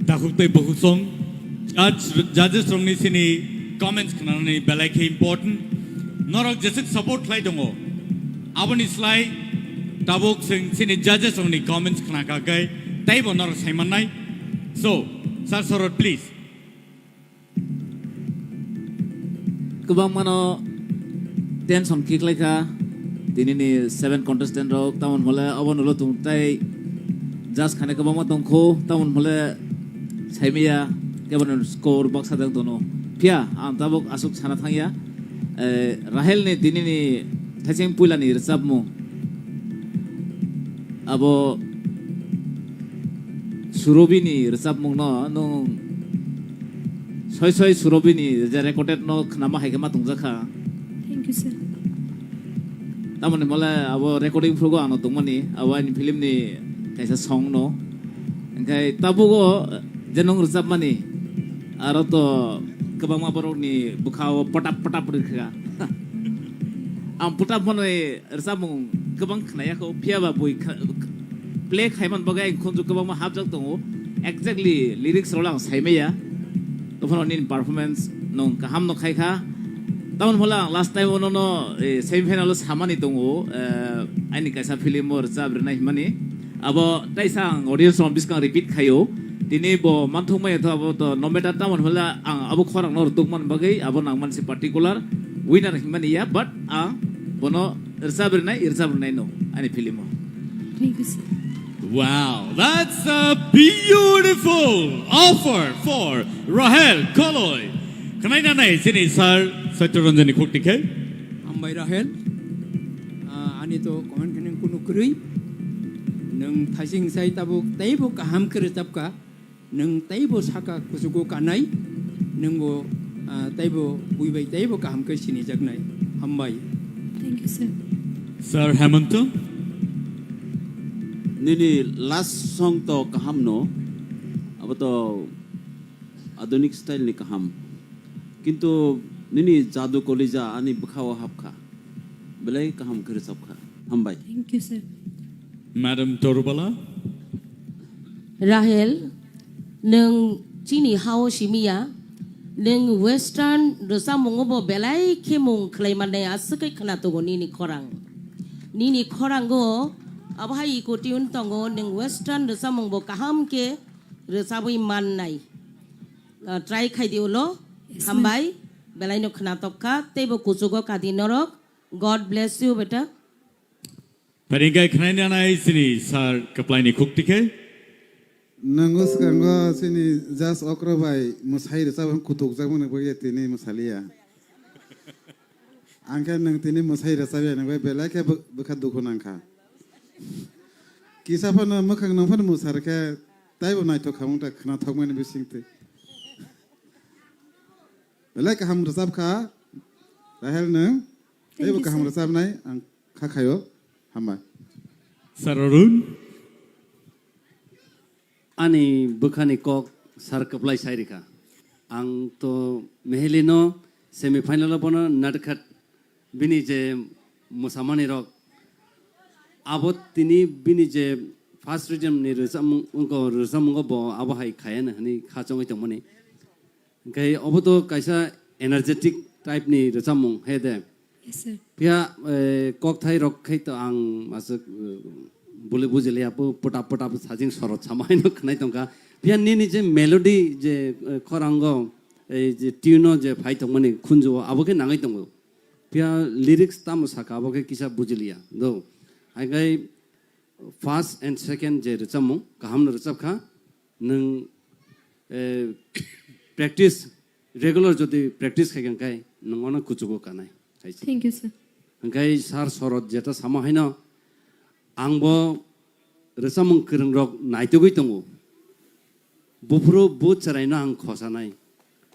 Takhuk tei bukhuk song Judge, judges rokni sini comments khnanani belai khe important. Norok jeswk support khlai tongo, aboni slai tabuk chwng sini judges rokni comments khna kha khe teibo norok sai mannai. So, Sir Sorot, please. Kwbangmano tension khiklai kha tinini seven contestant rok, tamon hole obo nulo tung tai judge khane kwbangma tongkho, tamon hole saimaya kebono score baksa dang tono. Phiya ang tabuk aswk sana thangya, eh, Rahel ni tinini thaising puilani rwchapmung abo Surobini rwchapmungno nwng soi soi Surobini je recorded no khnama hai khe ma tongjakha. Thank you, sir. Tamoni mole abo recording phrugo ano tongmani, abo ani film ni kaisa song no. Engkai tabugo je nwng rwchapmani, aro to kwbangma borokni bwkhao potap potap rwkha. Ang potap manwi rwchapmung kwbang khnaya kho, phiya ba bui kha-, play khaiman bagwi ang khunju kwbangma hapjak tongo. Exactly lyrics rok ang saimaya. Tophano nini performance nung kaham no khai kha. Tamon hole ang last time ono no, eh, semi final o samani tongo, eh, ani kaisa film o rwchap rwnai himani. Abo taisa ang audience rok biskang repeat khaio. Tini bo manthok maya tho abo to no matter tamon hole ang abo khorang no rwtuk man bagwi abo nang mansi particular winner himani ya, but ang bono rwchap rwnai, rwchap rwnai no ani film o. Thank you, sir. Wow, that's a beautiful offer for Rahel Koloi. Khwnai nanai chini sir Satya Ranjan ni khukti khe. Hambai Rahel. Ah, ani to comment khe nung kunu kwrwi. Nung thaising sai tabuk teibo kaham khe rwchap kha. Nwng teibo saka kuchugo kanai, nwngbo, ah, teibo bui bai teibo kaham khe sinijaknai. Hambai. Thank you, sir. Sir Hemanta? Nini last song to kaham no, abo to adunik style ni kaham. Kintu nini jadu kolija ani bwkhao hapkha. Belai kaham khe rwchapkha. Hambai. Thank you, sir. Madam Torubala? Rahel, nwng chini hao simiya, nwng western rwchapmungo bo belai khe mung khlai mannai aswk khe khwna tongo nini khorang. Nini khorango abo hai iko tune tongo, nwng western rwchapmung bo kaham khe rwchabwi mannai. Ah, try khai di ulo. Yes, ma'am. Hambai, belai no khwna tokkha, teibo kuchugo kadi norok. God bless you, beta. Pharingkai khwnai nanai chini sir kwplaini khukti khe. Nwngo swkango chini judge okra bai mwsai rwchap kutuk jak mani bagwi tini mwsaliya. Ang khe nwng tini mwsai rwchapya nang bai belai khe bw-, bwkha dukhu nang kha. Kisa phano mwkhang nang phano mwsar khe taibo naithok khamung ta khwnathok mani bising twi. Belai kaham rwchap kha Rahel nwng. Thank you, sir. Teibo kaham rwchapnai ang kha khaio. Hambai. Sir Arun. Ani bwkhani kok sir kwplai sai rikha. Ang to Mehelino semi final o bono natkhat bini je mwsamani rok abo tini bini je first region ni rwchapmung, wngkha rwchapmungo bo abo hai khayana hwnwi kha chongwi tongmani. Hwnkhe obo to kaisa energetic type ni rwchapmung, he de? Yes, sir. Phiya, eh, kokthai rok khai to ang aswk, eh, buli bujiliya, pu-, putap putap sajing sorot sama haino khwnai tongkha. Phiya nini je melody je, eh, khorango, eh, je tune o je phai tongmani khunju o, abo khe nangwi tongo. Phiya lyrics tamo saka, abo khe kisa bujiliya. Do. Hai khai first and second je rwchapmung, kaham no rwchap kha. Nwng, eh, practice, regular jodi practice khai kha, khai nwng ono kuchugo kanai, hai se. Thank you, sir. Hwnkhe sir Sorot jeta sama haino, ang bo rwchapmung kwrwng rok naitugwi tongo. Buphuru bu chwraino ang khosanai.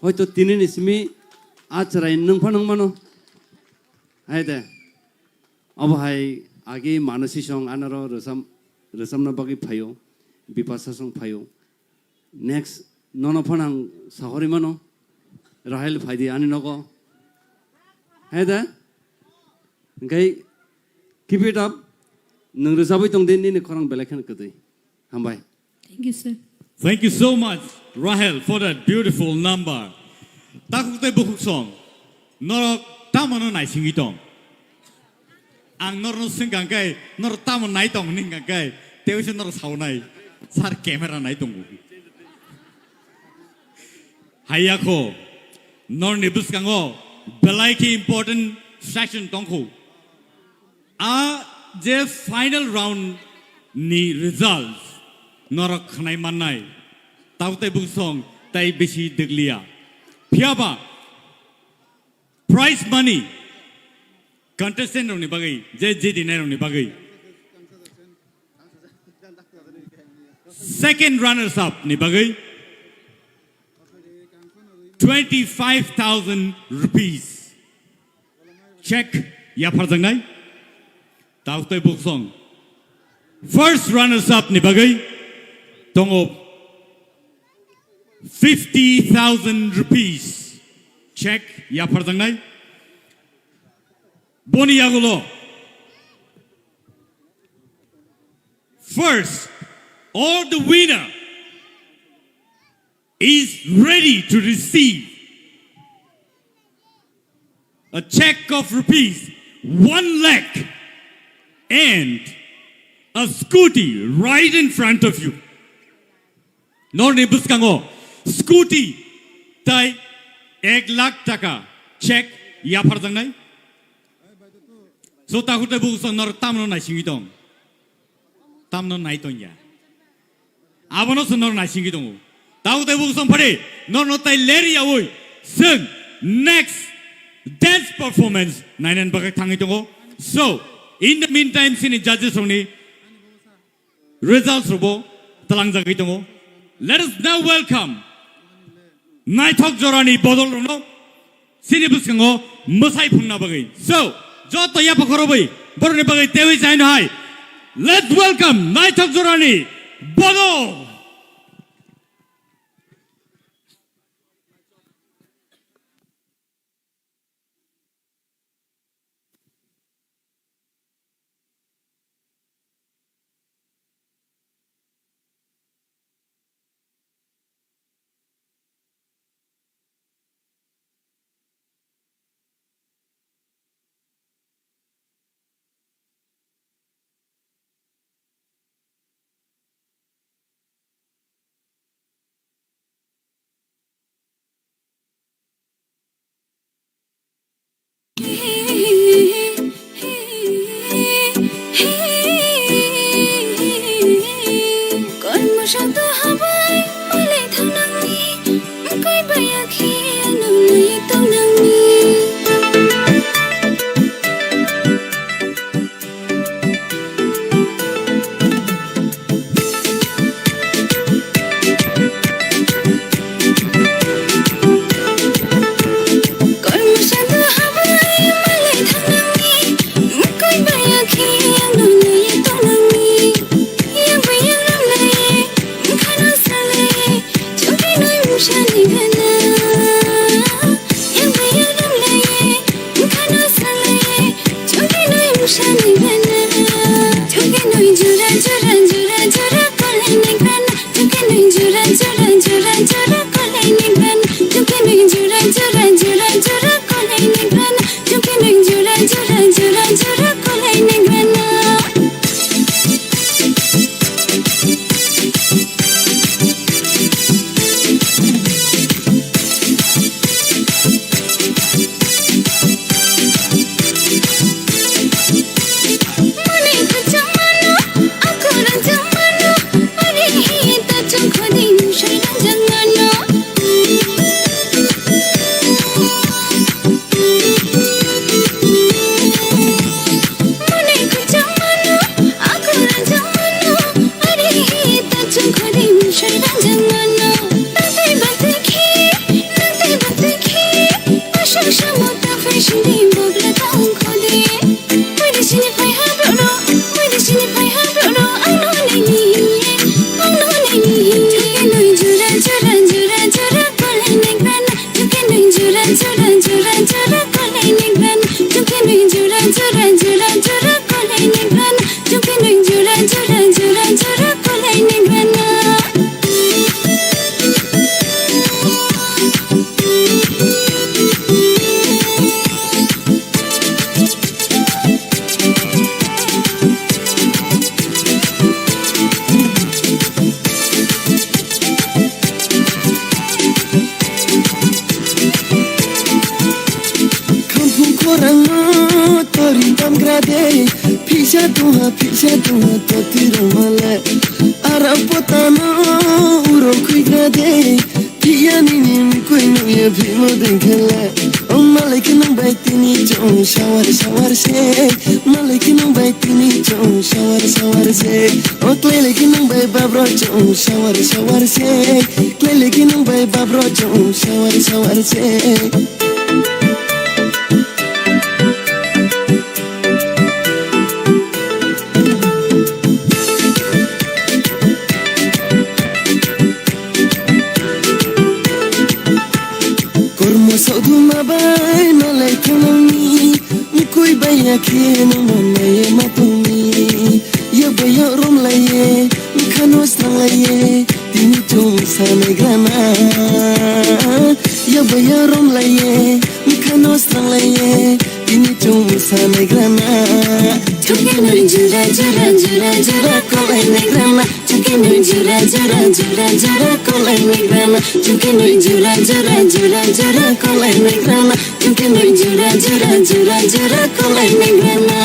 Hoito tinini simi a chwrai nwng phano wng mano. Hai de. Obo hai agi Manasi song anaro rwchap-, rwchapna bagwi phaio, Bipasa song phaio. Next, nono phano ang sahori mano, Rahel phaidi ani nogo. Hai da? Hwnkhe, keep it up. Nwng rwchabwi tong di, nini khorang belai kheno kwtwi. Hambai. Thank you, sir. Thank you so much. Rahel, for that beautiful number. Takhuk tei bukhuk song, norok tamano naisingwi tong? Ang norno swngkang khe, norok tamo nai tong hwnwi hwnkang khe, tei uaisa norok saunai, sir camera nai tongo. Hayakho, norni bwskango belai khe important session tongkho. A je final round ni results norok khwnai mannai, tabuk tei bukhuk song tei bisi dwkliya. Phiyaba prize money contestant rokni bagwi, je jidinai rokni bagwi, second runners up ni bagwi twenty-five thousand rupees check yapharjaknai. Tabuk tei bukhuk song first runners up ni bagwi tongo fifty thousand rupees check yapharjaknai. Boni yagulo first or the winner is ready to receive a check of rupees one lakh and a scooty right in front of you. Norni bwskango scooty tai ek lakh taka check yapharjaknai. So, takhuk tei bukhuk song norok tamno naisingwi tong? Tamno nai tongya. Abono se nor naisingwi tongo. Tabuk tei bukhuk song phari norno tai leri yaui chwng next dance performance nainani bagwi thangwi tongo. So, in the meantime, sini judges rokni results rokbo tlangjagwi tongo. Let us now welcome naithok jorani bodol rokno sini bwskango mwsai phunna bagwi. So, joto yapha khorobwi borokni bagwi tewi chaino hai. Let's welcome naithok jorani bodol. Tungha phisa tungha toti rwmale. Ara potano uro khuigra de. Phiya nini mikui nuye phimo dengkhele. O malai khe nung bai tini chong sawar sawar se. Malai khe nung bai tini chong sawar sawar se. O klai lai khe nung bai babro chong sawar sawar se. Klai lai khe nung bai babro chong sawar sawar se. Kormo soduma bai malai thangni, mukui bai yakhe no manai ma tongni. Yak bai yak rom lai ye, mkha no srang lai ye, tini chum sanai grana. Yak bai yak rom lai ye, mkha no srang lai ye, tini chum sanai grana. Chungke nui jura jura jura jura kolai nai grana. Chungke nui jura jura jura jura kolai nai grana. Chungke nui jura jura jura jura kolai nai grana. Chungke nui jura jura jura jura kolai nai grana.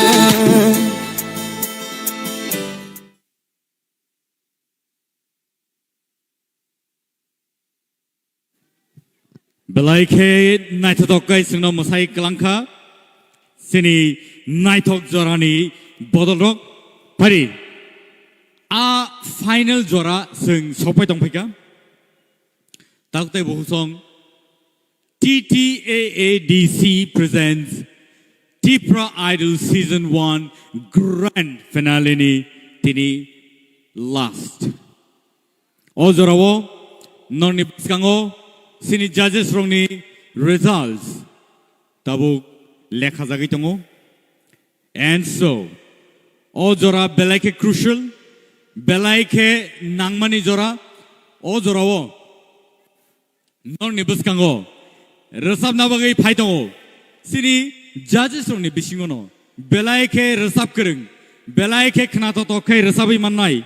Belai khe naithothok khe chwngno mwsai kwlangkha. Chini naithok jorani bodolrok phari. A final jora chwng sokpai tongphaikha. Taktai buhusong T T A A D C presents Tipra Idol Season one Grand Finale ni tini last. O jorao norni bwskango chini judges rokni results tabuk lekha jagwi tongo. And so, o jora belai khe crucial, belai khe nangmani jora, o jorao norni bwskango rwchapna bagwi phai tongo. Chini judges rokni bisingono belai khe rwchap kwrwng, belai khe khnathok khe rwchapwi mannai.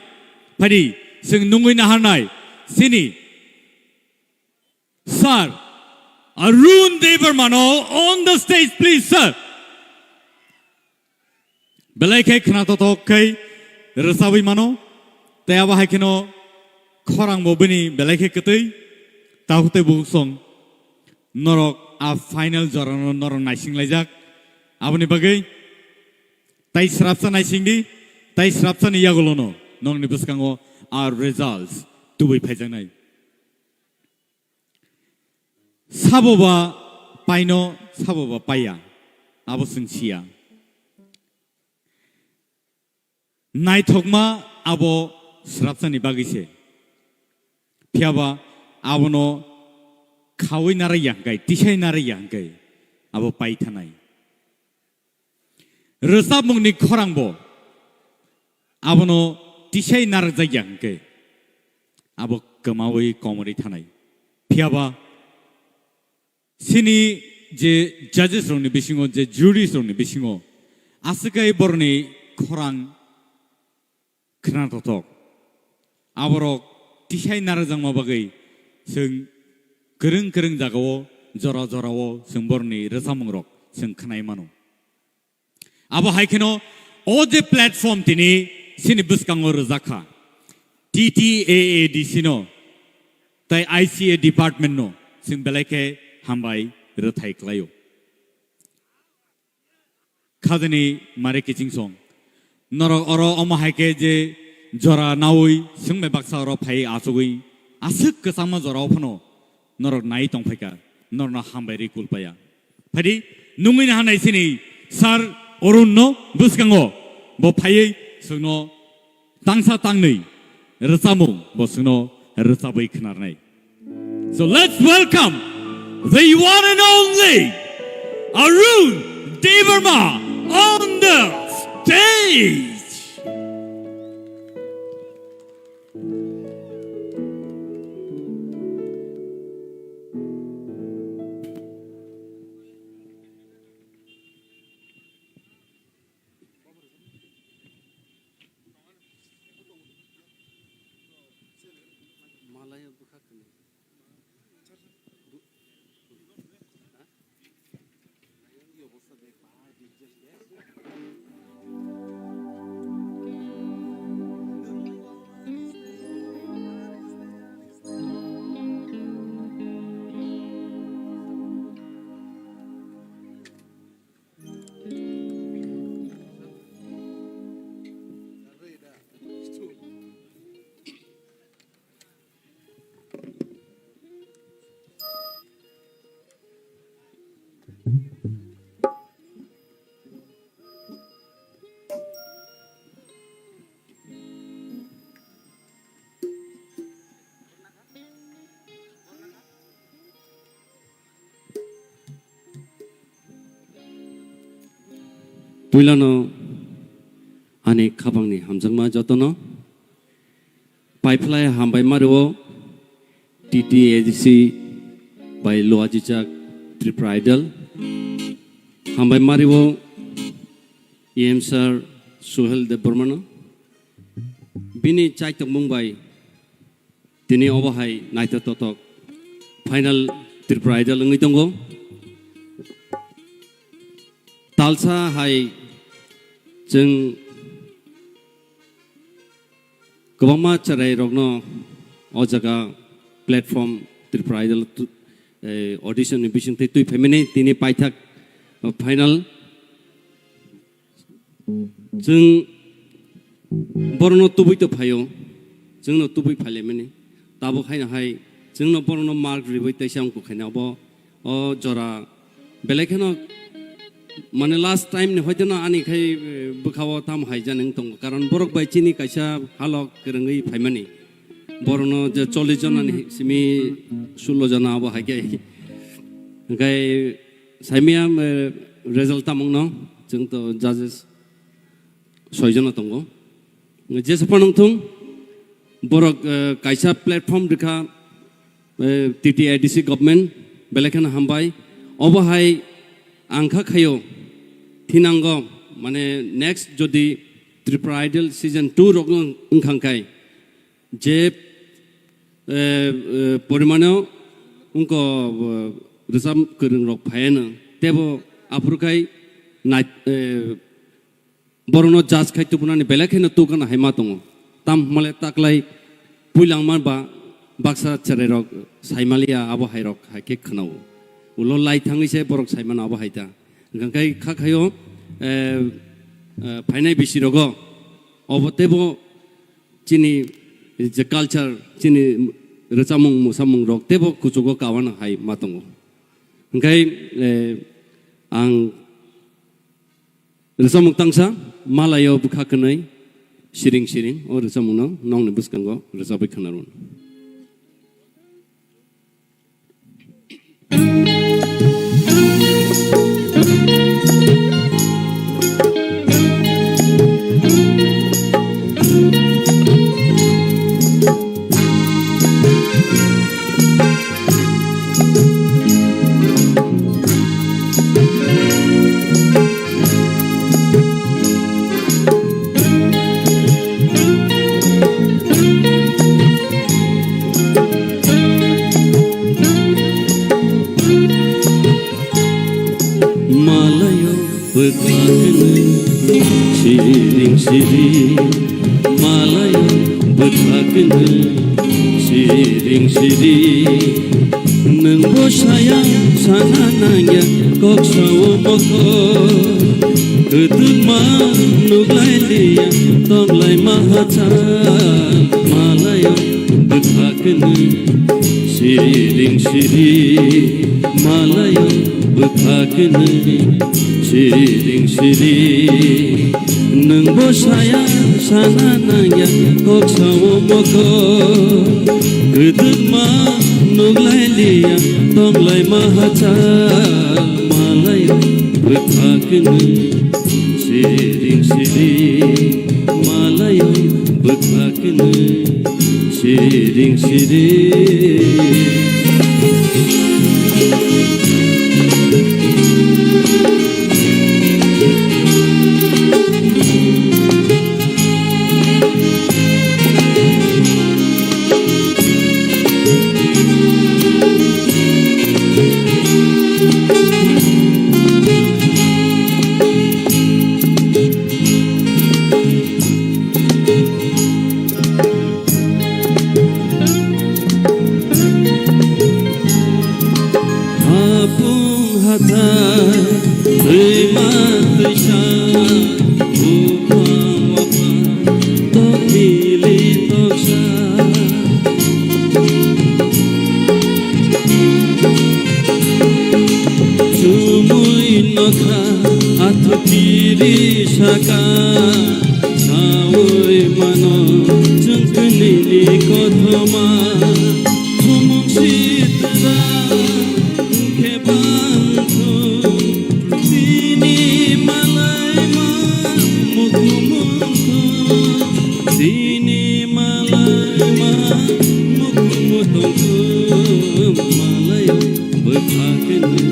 Phaidi, chwng nungwi naharnai. Chini Sir Arun Debbarmano on the stage, please, sir. Belai khe khnathok khe rwchapwi mano. Tei abo hai kheno khorangbo bini belai khe kwtwi. Takhuk tei bukhuk song norok a final jorano norok naising laijak. Aboni bagwi tai srapsa naising di, tai srapsani yagulono nongni bwskango a results tubui phaijaknai. Sabo ba paino, sabo ba paiya, abo chwng siya. Naithokma abo srapsani bagwi se. Phiyaba abono khaui narwkya hwnkhe, tisai narwkya hwnkhe, abo pai thanai. Rwchapmungni khorangbo abono tisai narwkjakya hwnkhe, abo kwmaui komorwi thanai. Phiyaba chini je judges rokni bisingo, je juries rokni bisingo, aswk kai borokni khorang khnathok. Aborok tisai narwkjakma bagwi chwng kwrwng kwrwng jagao, jora jorao chwng borokni rwchapmungrok chwng khnai mano. Abo hai kheno o je platform tini chini bwskango rwjak kha, T T A A D C no tei I C A department no chwng belai khe hambai rwthai khlaio. Khajani mare kiching song. Norok oro omo hai khe je jora naui swngbai baksa oro phai achugwi aswk kwchangma jora o phano norok nai tongphaikha, norokno hambai rwi kulpaya. Phaidi nungwi naharnai chini Sir Arun no bwskango bo phaiwi chwngno tangsa tangnwi rwchapmung bo chwngno rwchapwi khnarnai. So let's welcome the one and only Arun Debbarma on the stage. Puilano ani khapangni hamjakma jotono. Paiphlai hambai mario T T A D C bai Luajijak Tripura Idol. Hambai mario E M sir Suhel Debbarmano. Bini chaitokmung bai tini obo hai naithotok final Tripura Idol wngwi tongo. Talsa hai chwng kwbangma chwrairokno o jaga platform Tripura Idol tu-, eh, audition ni bisingtwi twi phaimani tini paithak, eh, final. Chwng borokno tubui to phaio, chwngno tubui phailaimani. Tabuk haino hai chwngno borokno mark riwi teisa wngkuk khaina obo o jora belai kheno, mane, last time ni hoiteno ani khai, eh, bwkhao tamo hai jani wng tongo, karon borok bai chini kaisa halok kwrwngwi phaimani, borokno je chollish jona ni simi sullo jona abo hai khe, hwnkhe saimaya, eh, result tamo wngno, chwng to judges soi jona tongo. Jesa phano wngthung, borok, eh, kaisa platform rikha, eh, T T A D C government, belai kheno hambai. Obo hai ang kha khaio, thinango, mane, next jodi Tripura Idol season two rok wng-, wngkha khai, je, eh, eh, porimano wngko, eh, rwchap kwrwng rok phaiano, tebo aphuru khai nai-, eh, borokno judge khai tubunani belai kheno tukana hai ma tongo. Tam hwnmale taklai puilangma ba baksa chwrairok saimaliya abo hairok hai khe khwnao. Ulo lai thangwi se borok saimano abo hai ta. Hwnkhe kha khaio, eh, eh, phainai bisirogo obo teibo chini je culture, chini rwchapmung mwsamung rok teibo kuchugo kawana hai ma tongo. Hwnkhe, eh, ang Rwchapmung tangsa, Malaio bwkha kwnwi, siring siring, o rwchapmungno nokni bwskango rwchapwi khwnarwno. Malayo bwkha kwnwi siring siri, malayo bwkha kwnwi siring siri. Nwng bo saya sana nangya kok sao moko. Kwtwkma nuglai liya tonglai mahacha, malayo bwkha kwnwi siring siri, malayo bwkha kwnwi siring siri. Nwng bo saya sana nangya kok sao moko. Kwtwkma nuglai liya tonglai mahacha, malayo bwkha kwnwi siring siri, malayo bwkha kwnwi siring siri. Hapung hathai, twima twisa, buphang waphang, tok bili toksa. Chumui Athukiri saka sawi mano chwng kwnwini kothoma sumung sitra khe bangthu tini malaima mukumunthu tini malaima mukumunthu malayo bwkha kwnwi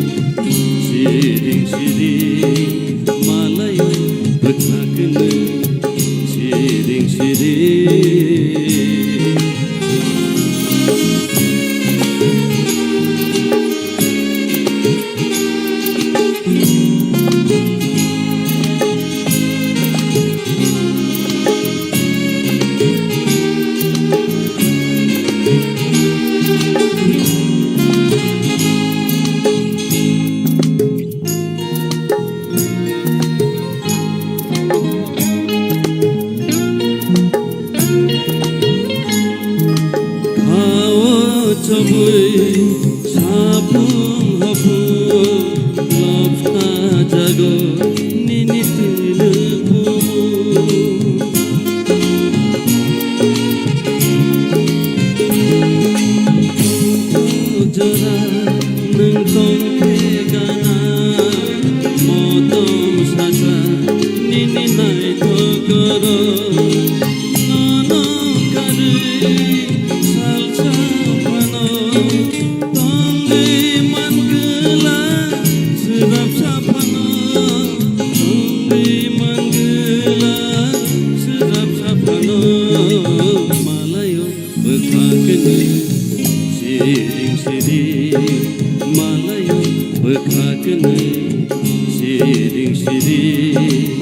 siring siring. Malayo bwkha kwnwi siring siring. Khao chobwi saphung hopung lopta jago nini twilwk bumu. Jora nwng tongkhe gana, motom sasa nini naithok oro. Nono karwi salsa phano tongwi mangwla, swrapsa phano tongwi mangwla, swrapsa phano malayo bwkha kwnwi siring siring, malayo bwkha kwnwi siring siring.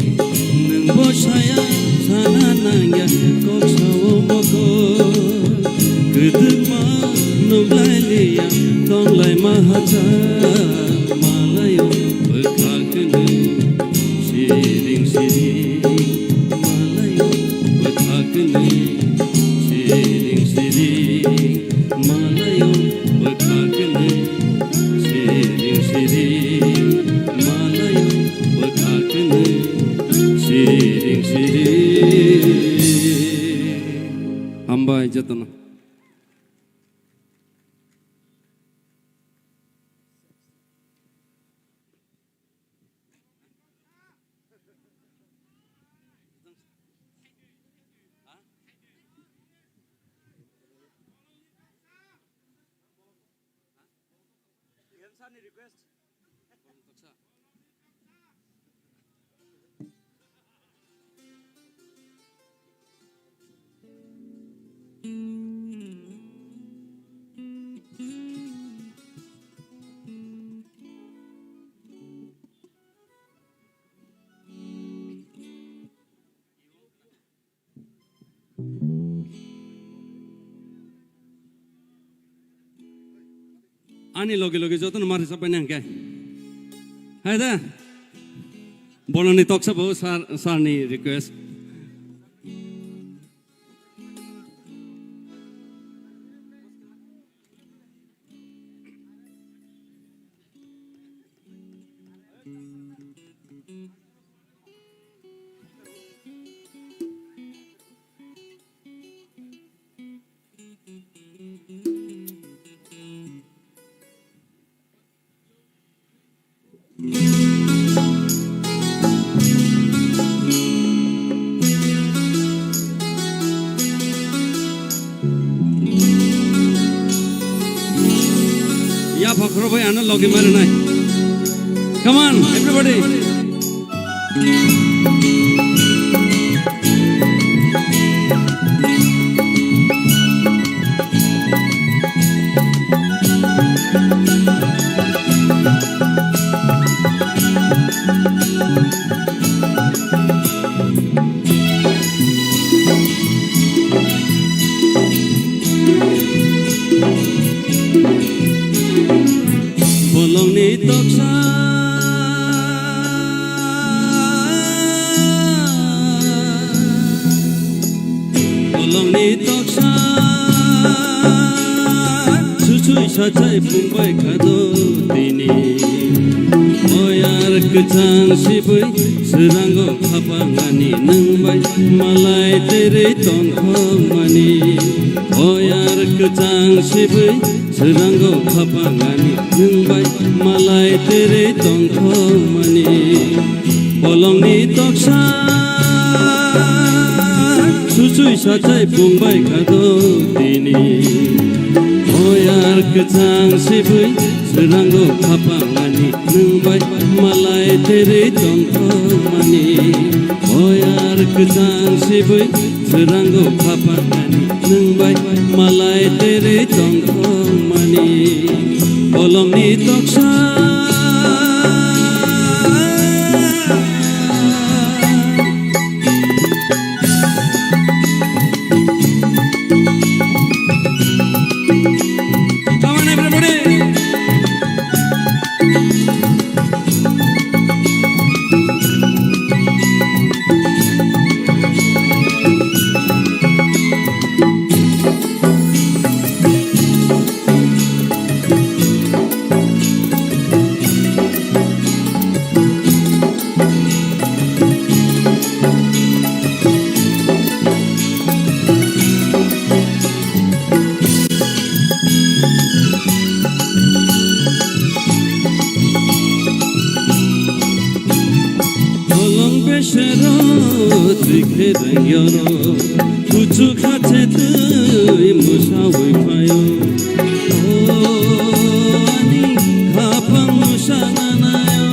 Nwng bo saya sana nangya kok sao mokol, kwdwkma nukhlai liya tonglai ma hacha, malayo bwkha kwnwi siring siring, malayo bwkha kwnwi siring siring, malayo bwkha kwnwi siring siring, malayo bwkha kwnwi siring siring. Hambai jotono. Ani loge loge jotono ma rwchapbaini hwnkhe. Hai da. Bolongni toksa bo sir, sir ni request. Yapha khoro bai ano logi mari nai. Come on, everybody. Bolongni toksa, bolongni toksa, susui sachai phungbai khado tini. Oyar kwchang sibui swrango khapangani nwng bai malai terei tongthokmani. Oyar kwchang sibui swrango khapangani nwng bai malai terei tongthokmani. Bolongni toksa suchui sachai pungbai khado tini. Oyar kwchang sibui swrango khapangani nwng bai malai terei tongthokmani. Oyar kwchang sibui swrango khapangani nwng bai malai terei tongthokmani. Bolongni toksa Come on, everybody. Bolong besero twi khe rang yoro, kuchuk ha che twi musaui phaio. O ani khapang musa nanaio,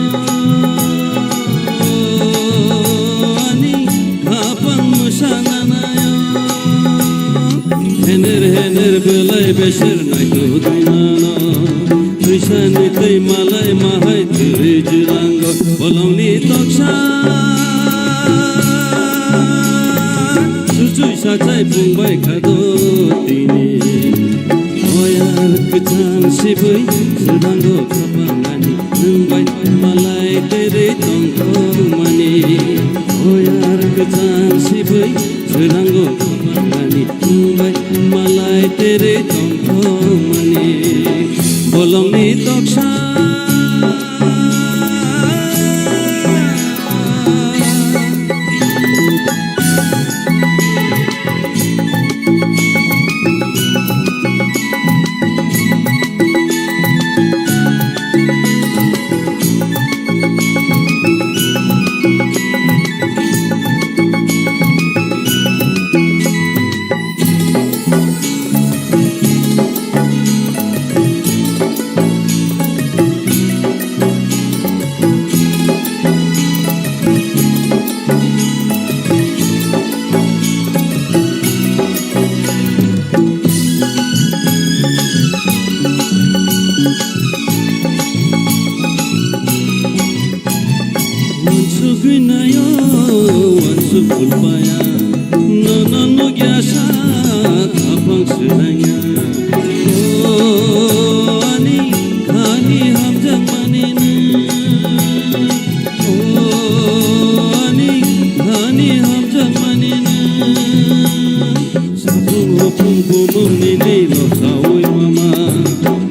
ani khapang musa nanaio. Hener hener belai beser naitu dui nano, twisa ni twi malai mahai twi jirango bolongni toksa. Suchui sachai pungbai khado tini. Oyar kwchang sibui swrango khapangani nwng bai malai terei tongthokmani. Oyar kwchang sibui swrango khapangani nwng bai malai terei tongthokmani. Bolongni toksa. Wansugwi naio, wansuk kulpaya, nono nukya sa khapang swnangya. O ani khani hamjakmani nwng, o ani khani hamjakmani nwng. Sapung hopung bumung nini lo saui mama,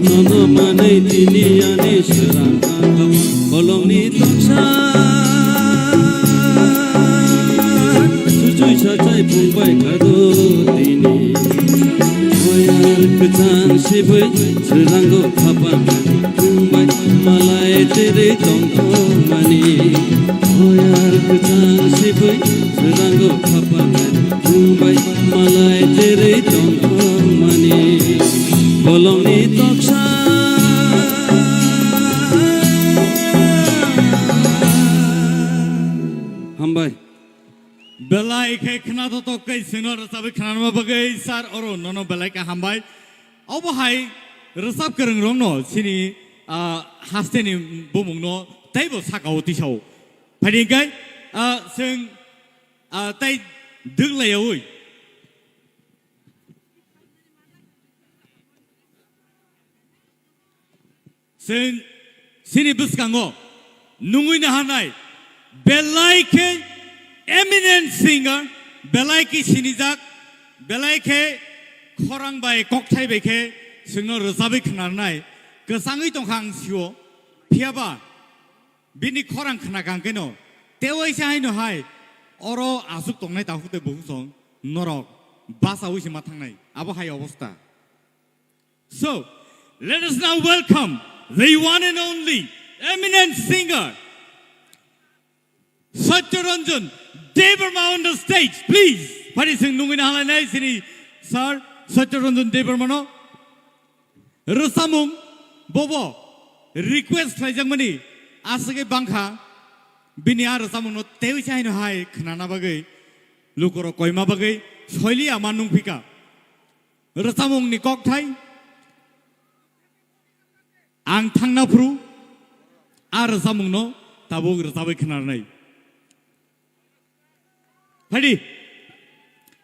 nono manai tini ani srang tangkap bolongni toksa. Sujui sachai pungbai khado tini. Oyar kwchang sibui srango khapang tungbai malai terei tongthokmani. Oyar kwchang sibui srango khapang tungbai malai terei tongthokmani. Bolongni toksa. Hambai. Belai khe khna totok tei chwngno rwchabwi khnanama bagwi sir oro nono belai khe hambai. Obo hai rwchap kwrwng rokno chini, ah, hasteni bumungno teibo sakao tisao. Phaidi hwnkhe, ah, chwng, ah, tei dwk laiyaui. Chwng chini bwskango nungwi naharnai belai khe eminent singer, belai khe sinijak, belai khe khorang bai kokthai bai khe chwngno rwchabwi khnarnai kwchangwi tongkha ang sio. Phiyaba Bini khorang khna kang keno, tewaisa haino hai, oro aswk tongnai takhuk tei bukhuk song, norok basaui se ma thangnai, abo hai obostha. So, let us now welcome the one and only eminent singer, Satya Ranjan Debbarma on the stage, please. Phari sing nungwi na halai nai sini, sir, Satya Ranjan Debbarma no. Rwchapmung bobo request khlaijakmani aswkhe bangkha, bini a rwchapmungno teiwi se haino hai khnana bagwi lukurok koima bagwi soiliya ma nungphika. Rwchapmungni kokthai ang thangna phuru a rwchapmungno tabuk rwchapwi khnarnai. Phaidi,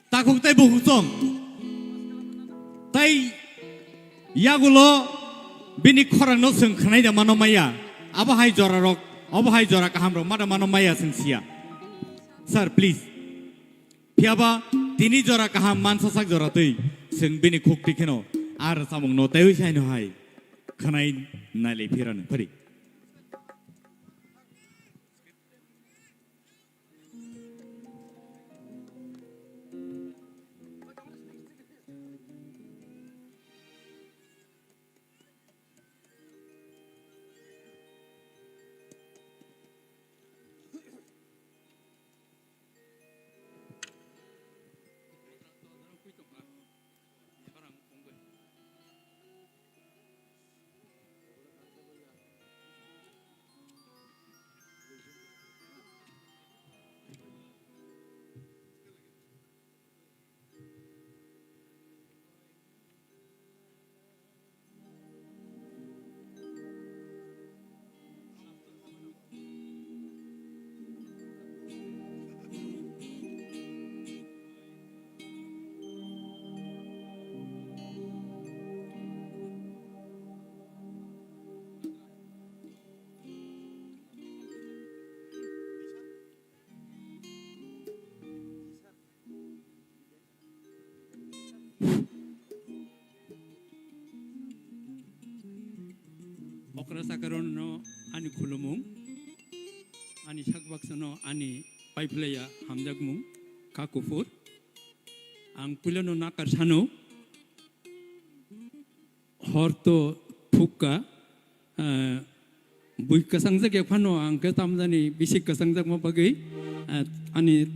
takhuk tei bukhuk song. Tai yagulo bini khorangno chwng khwnai da mano maya. Abo hai jora rok, abo hai jora kaham rok ma da mano maya chwng siya. Sir, please. Phiyaba tini jora kaham mansa sak jora twi chwng bini khuk twi kheno a rwchapmungno teiwi se haino hai khwnai nailai phirano. Phaidi. Okra chakrono ani khulumung, ani sakbaksano ani paiphlaiya hamjakmung, kha kuphur. Ang puilano nakar sano, hor to thukka, eh, bui kwchangjak ya phano ang khe tamjani bisi kwchangjakma bagwi, eh, ani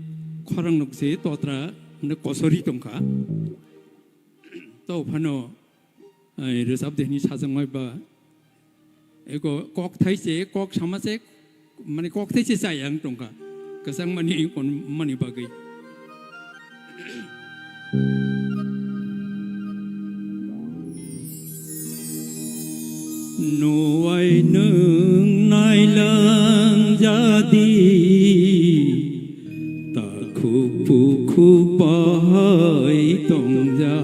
khorang nukse totra hwnwi kosori tongkha. To phano, eh, rwchap de hwnwi sajakmai ba. Eko kok thai se, kok sama se, mane kok thai se chai ang tongkha. Kwchang mani kon mani bagwi. Nuwai nwng nailang jadi, takhuk bukhuk bahai tongja.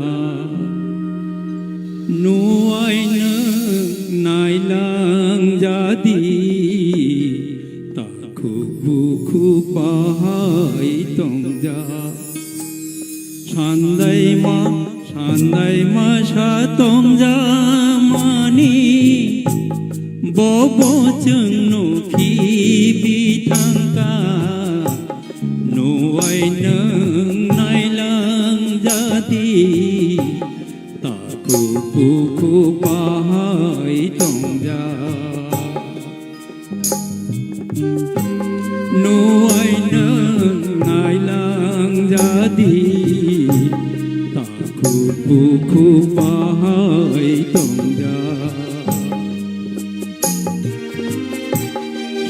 Nuwai nwng nailang jadi, takhuk bukhuk bahai tongja. Sandaima, sandaima sa tongja mani, bobo chwng nukhi bithangka. Nuwai nwng nailang jadi, takhuk bukhuk bahai tongja. Nuwai nwng nailang jadi, takhuk bukhuk bahai tongja.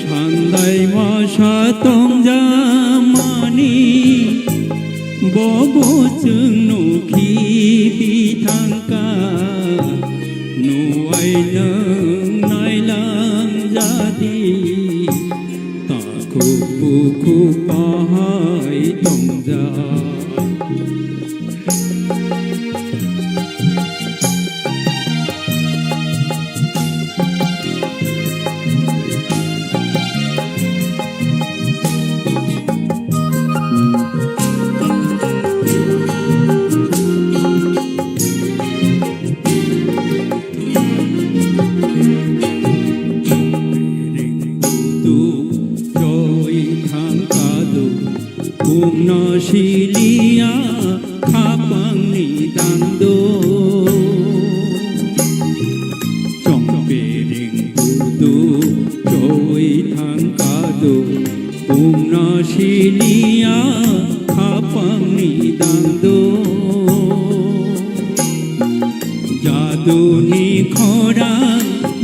Sandaima sa tongja mani, bobo chwng nukhi bithangka. Nuwai nwng nailang jadi, takhuk bukhuk bahai tongja.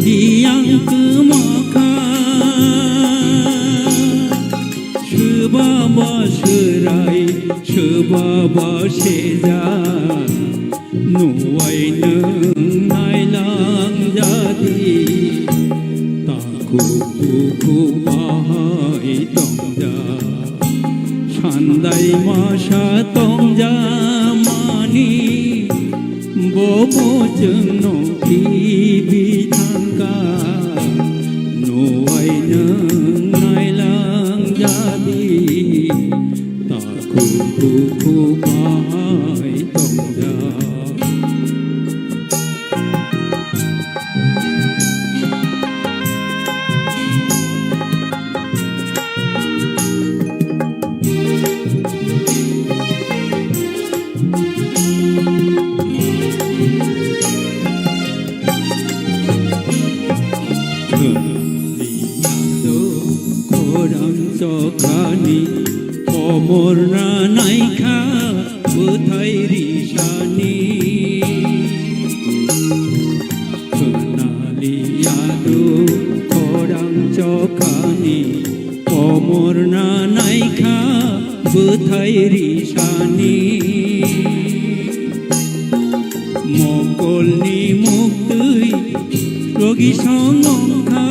Tiyang kwmakha, swbaba swrai, swbaba seja, nuwai nwng nailang jadi, takhuk bukhuk bahai tongja. Sandai masa tongjamani, bobo chwngno khibi thangkha. Nuwai nwng nailang jadi, takhuk bukhuk bahai tongja. Khorang chokhani komorna naikha bwthai risani. Khwnaliya do khorang chokhani komorna naikha bwthai risani. Mokolni muktwi rogi songongkha.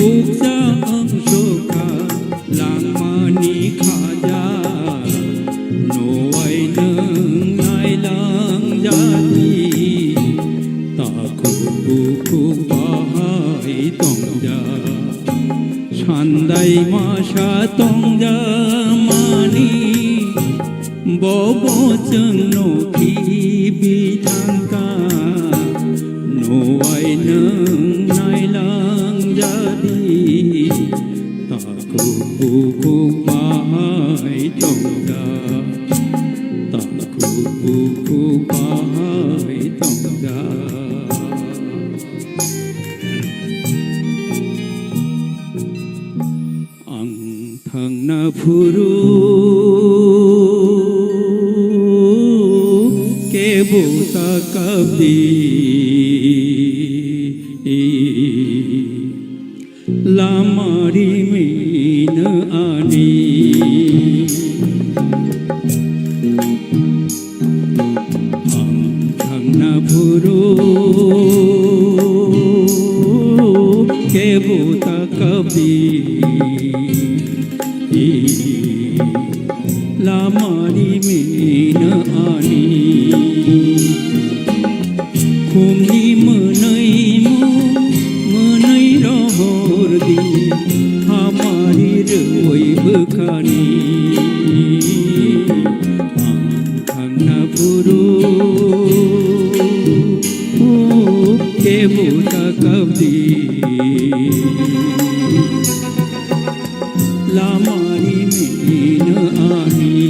Bukcha wngsukha langmani khaja, nuwai nwng nailang jadi, takhuk bukhuk bahai tongja. Sandai masa tongjamani, bobo chwngno khibi thangkha. Nuwai nwng nailang jadi, takhuk bukhuk bahai tongja, takhuk bukhuk bahai tongja. Ang thangna phuru kebo ta kapdi, lama rimino ani. Ang thangna phuru kebo ta kapdi, lama rimino ani. Khumni mwnwi mung, mwnwi rohor di, hamari rwui bwkhani. Ang thangna phuru kebo ta kapdi, lama rimino ani.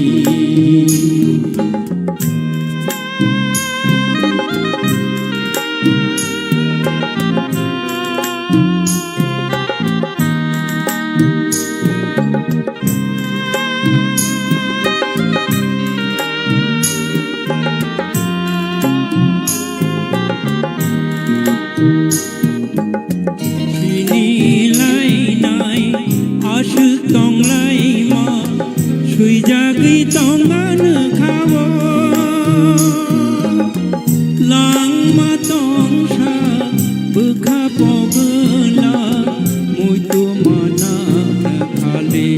Sini lainai aswk tonglaima, swijagwi tongmano kha-o. Langma tongsa bwkha pogwla, muitu mana khali.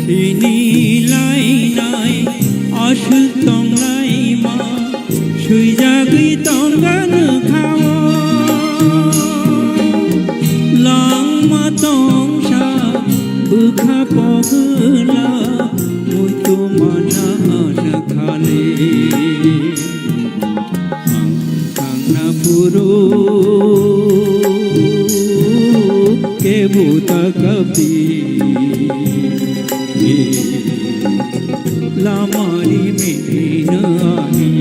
Sini lainai aswk tonglaima, swijagwi tongmano kha-o. Langma tongsa bwkha pogwla, muitu mana khali. Ang thangna phuru kebo ta kapdi, lama rimino ani.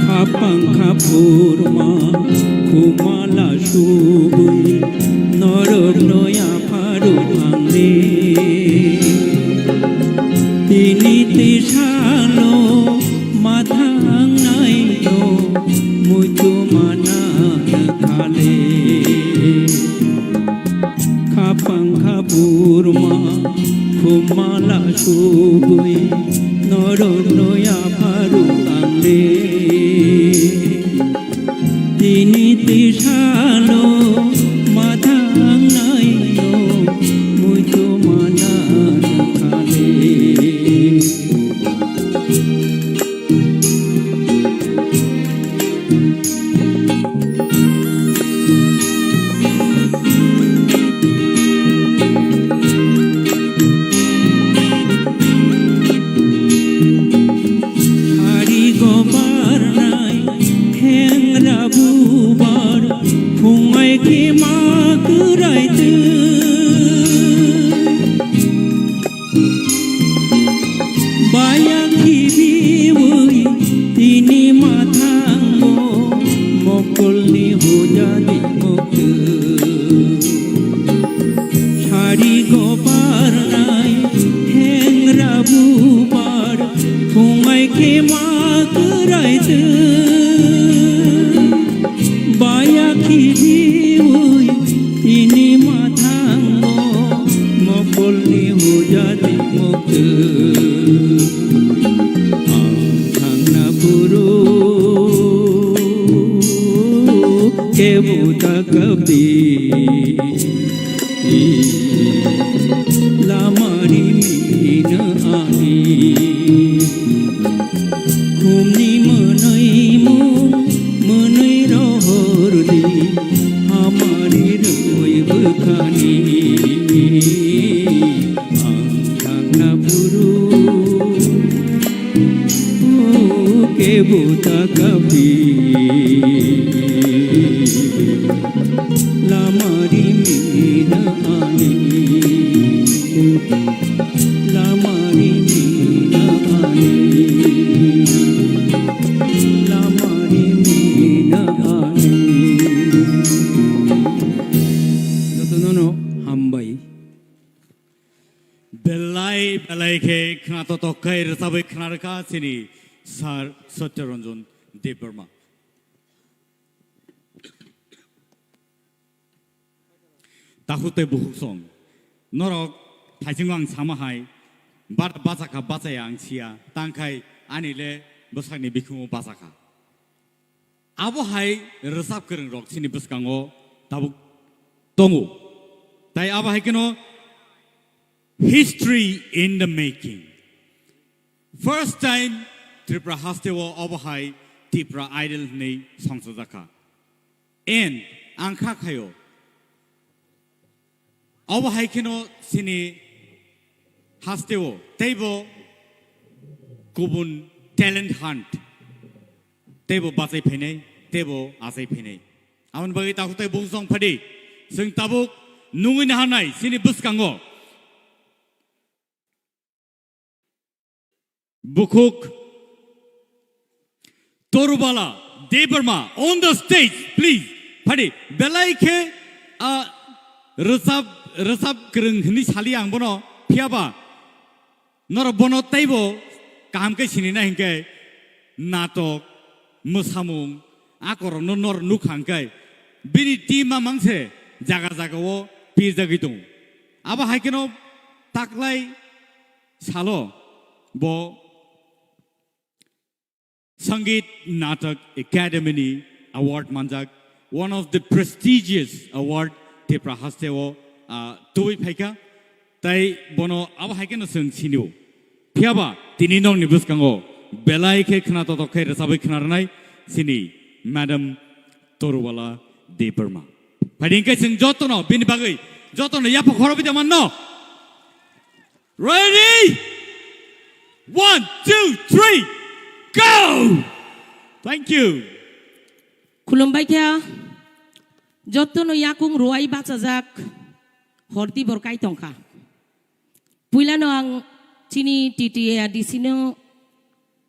Khapang khaphurma khumala subui norokno yapharu thangdi. Tini tisalo mathangnaino muitu mana khale. Khapang khaphurma khumala subui norokno yapharu thangdi. Tini tisalo mathangnaino muitu mana khale. Hari gobar nai, hengra bubar, phungai khe ma kwrai twi. Baya khibiwi tini mathango mokolni hojani mokto. Sari gobar nai hengra bubar phungai khe ma kwrai twi. Baya khibiwi tini mathango mokolni hujati mokto. Ang thangna phuru kebo ta kapdi. Lamari mina ani. Khumni mwnwi mung, mwnwi rohordi, hamari rwui bwkhani. Ang thangna phuru, o kebo ta kapdi. Lamari mina ani. Lamari mina ani, lamari mina ani. Jotono no hambai. Belai belai khe khna totok khai rwchabwi khna rwkha chini Sir Satya Ranjan Debbarma. Takhuk tei bukhuk song. Norok thaichingno ang sama hai, bar bachakha bachaya ang siya, tangkhai ani le bwsakni bikhumu bachakha. Abo hai rwchap kwrwng rok chini bwskango tabuk tongo. Tai abo hai kheno history in the making. First time Tripura haste o obo hai Tipra Idol hwnwi songchajakha. And ang kha khaio. Obo hai kheno chini haste o teibo kubun talent hunt teibo bachai phainai, teibo achai phainai. Aboni bagwi takhuk tei bukhuk song phadi. Chwng tabuk nungwi naharnai chini bwskango. Bukhuk Torubala Debbarma on the stage, please. Phadi, belai khe, ah, rwchap, rwchap kwrwng hwnwi sali ang bono, phiyaba norok bono teibo kaham khe sinina hinkhe natok, mwsamung, akorokno nor nukha hwnkhe bini team mamang se jaga jaga o pirjagwi tongo. Abo hai kheno taklai salo bo Sangeet Natak Academy ni award manjak, one of the prestigious award Tipra haste o, ah, tubui phaikha. Tai bono abo hai kheno chwng sinio. Phiyaba tini nokni bwskango belai khe khna totok khe rwchabwi khna rwnai chini Madam Torubala Debbarma. Phadi hwnkhe chwng jotono bini bagwi jotono yapha khorobwi da manno. Ready? One, two, three, go! Thank you. Khulumbai kha, jottono yakung ruwai bachajak horti bor kai tongkha. Puilano ang chini T T A R D C no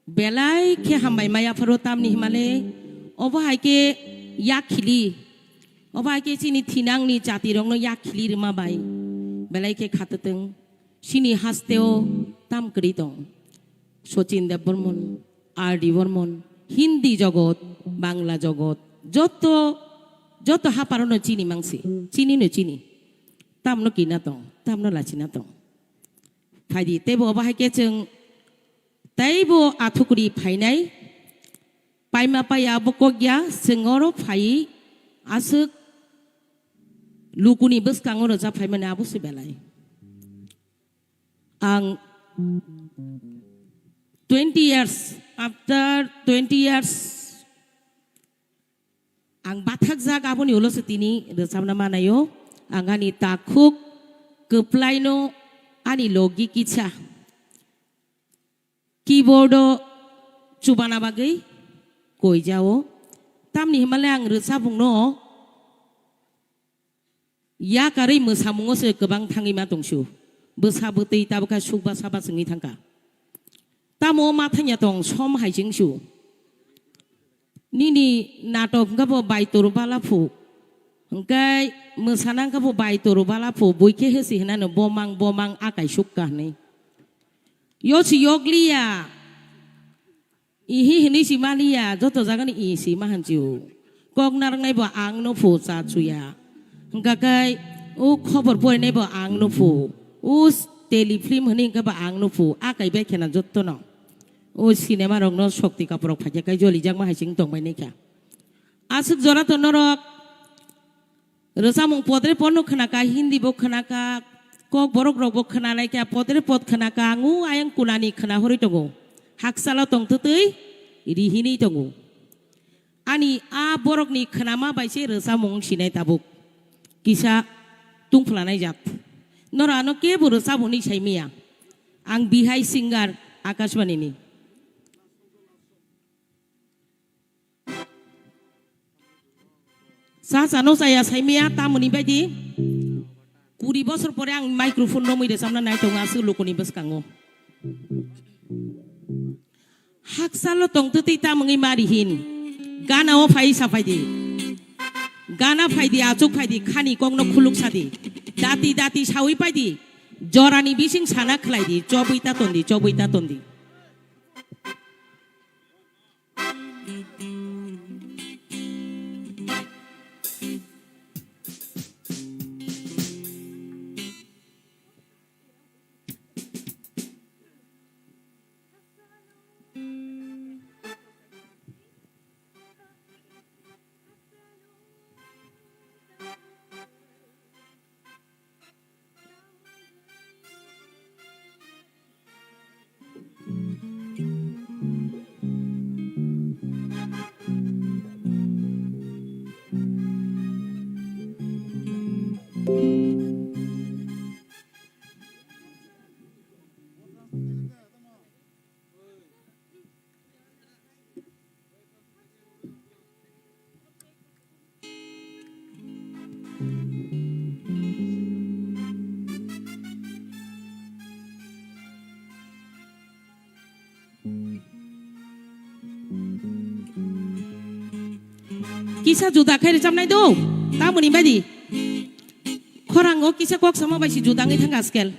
belai khe hambai maya pharo tamni himale obo hai khe yak khili, obo hai khe chini thinangni jatirokno yak khili rwma bai belai khe khatatwng. Chini hasteo tam kwrwi tong. Sachin Debbarman, R D Barman, Hindi jogot, Bangla jogot, joto, joto haparano chini mangsi, chini no chini. Tamno kina tong, tamno lachina tong. Phaidi, teibo obo hai khe chwng teibo athukuri phainai, paima paiya abo kokya, chwng oro phai aswk lukuni bwskango rwjak phaimani abo se belai. Ang twenty years, after twenty years, ang bathakjak aboni ulo se tini rwchapna manayo. Ang ani takhuk kwplaino ani logi kisa keyboard o chubana bagwi koijao. Tamni himale ang rwchapungno yakarwi mwsamungo se kwbang thangwi ma tongsu. Bwsa bwtwi tabukha sukba saba chwngwi thangkha. Tamo ma thangya tong som hai chengsu. Nini natok hwnkha bo bai toru bala phu. Hwnkhe mwsana hwnkha bo bai toru bala phu. Bui khe hesi hinano bomang bomang akai sukka hinwi. Yo si yokliya. Ihi hinwi si maliya, joto jagani i si ma hanchi o. Kok narwknai bo ang no phu cha chuya. Hwnkha khe o khobor porinai bo ang no phu. O s-, tele film hinwi hwnkha bo ang no phu. Akai bai khena jotto no. O cinema rok no sokti kaporok phaikha khe jolijak ma hai chwng tongbai nai kha. Aswk jora to norok Rwchapmung podre podno khwnaka, Hindi bo khwnaka, kok borok rokbo khwnalaikha, podre pod khwnaka, ang o ayang kunani khwnahorwi tongo. Haksalo tongtwtwi rihinwi tongo. Ani a borokni khwnama bai se rwchapmung sinai tabuk. Kisa tungphlanai jat. Noro ano kebo rwchapmungni saimaya. Ang bihai singer Akashbani ni. Cha chano chaya saimaya tamoni baidi kuri bosor pore ang microphone romwi rwchapna nai tongo aswk lukuni bwskango. Haksalo tongtwtwi tamungwi mari hin. Gana o phai saphaidi. Gana phaidi, achuk phaidi, khani kokno khuluk sadi. Dati dati sawi paidi. Jorani bising sana khlaidi, chobwi ta tondi, chobwi ta tondi. Kisa juda khe rwchapnai do, tamoni baidi. Khorango kisa kok sama bai si juda wngwi thangkha scale.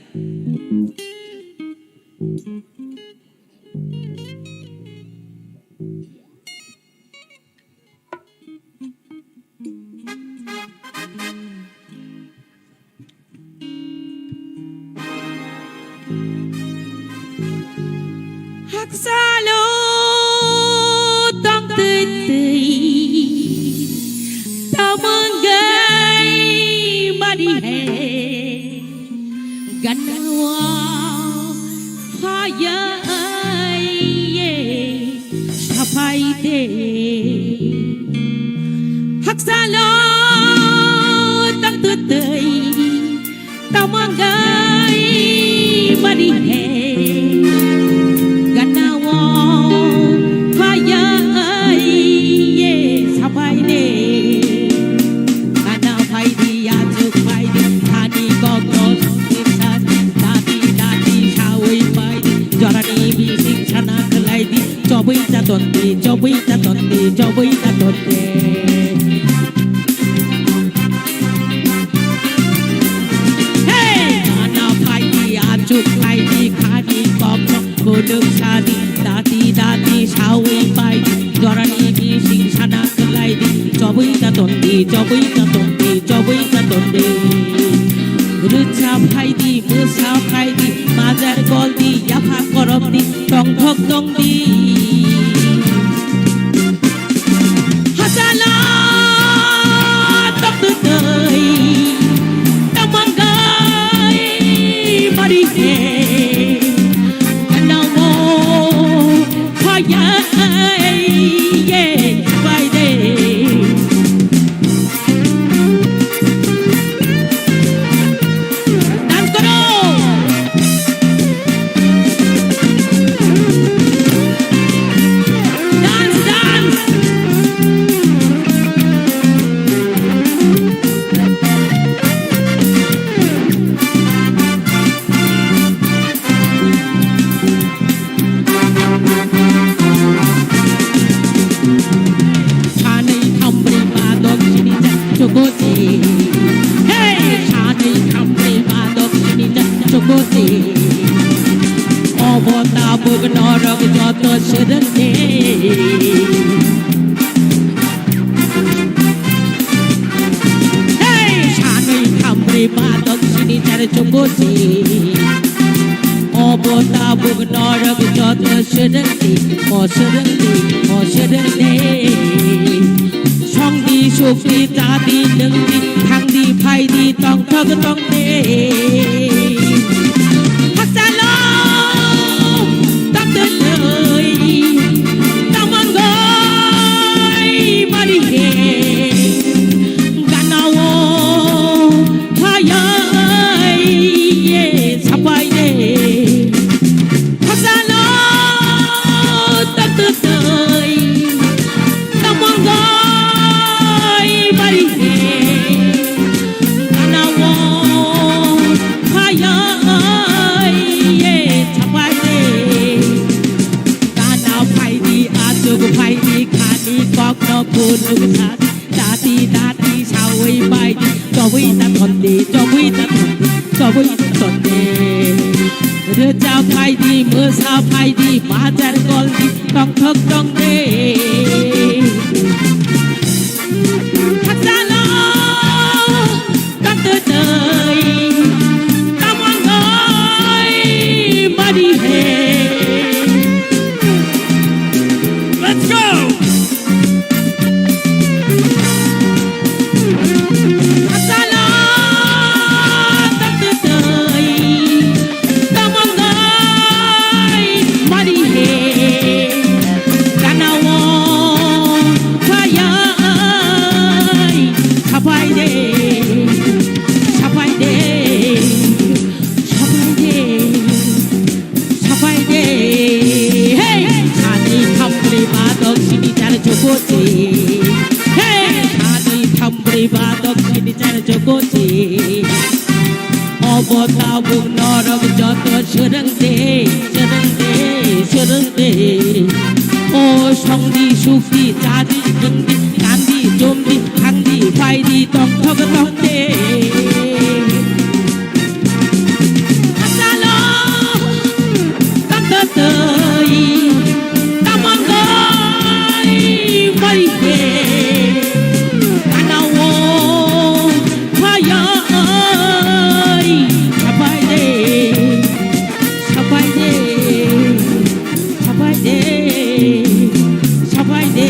Haksalo tongtwtwi tamungwi mari hai. Ganao phayai ye saphaite. Haksalo tongtwtwi tamungwi mari hai. Tonde, jobwi ta tonde, jobwi ta tonde. Hey! Gana phaidi, achuk phaidi, khani kokno kuluk sadi, dati dati sawi paidi, jorani bising sana khlaidi, jobwi ta tonde, jobwi ta tonde, jobwi ta tonde. Rwcha phaidi, mwsa phaidi, majar goldi, yapha korokdi, tongthok tongdi. Hasala tokdutwi tamanggai mari he. Anawo phaya ye bai de. Dance koro. Dance, dance. Sanwi thambrwi ba dok sini chak chokote. Hey, sanwi thambrwi ba dok sini chak chokote. Obo tabuk norok joto swrwngde. Hey, sanwi thambrwi ba dok sini char chokote. Obo tabuk norok joto swrwngdi, o swrwngdi, o swrwngdi. Songdi sukdi chadi nwngdi, thangdi phaidi tongthok tongdi. Hasalo tongtwtwi tamangoi mari he. Ganao phayai ye sapai de. Hasalo tongtwtwi tamangoi mari he. Ganao phayai ye sapai de. Gana phaidi, achuk phaidi, khani kokno kuluk sadi, dati dati sawi baidi, chobwi ta thonde, chobwi ta thonde, chobwi ta thonde. Rwcha phaidi, mwsa phaidi, bajar goldi, tongthok tongde. Hasalo tongtwtwi tamangoi mari he. Let's go! Hasalo tongtwtwi tamangoi mari he. Ganao phayai sapai de, sapai de, sapai de, sapai de. Hey, sani thambrwi ba dok sini char chokote. Hey, sani thambrwi ba dok sini char chokote. Obo tabuk norok joto swrwngde, swrwngde, swrwngde. O songdi sukdi chadi nwngdi kandi chumdi thangdi phaidi tongthok tongde. Hasalo tongtwtwi tamangoi mari he. Ganao phayai sapai de, sapai de, sapai de, sapai de.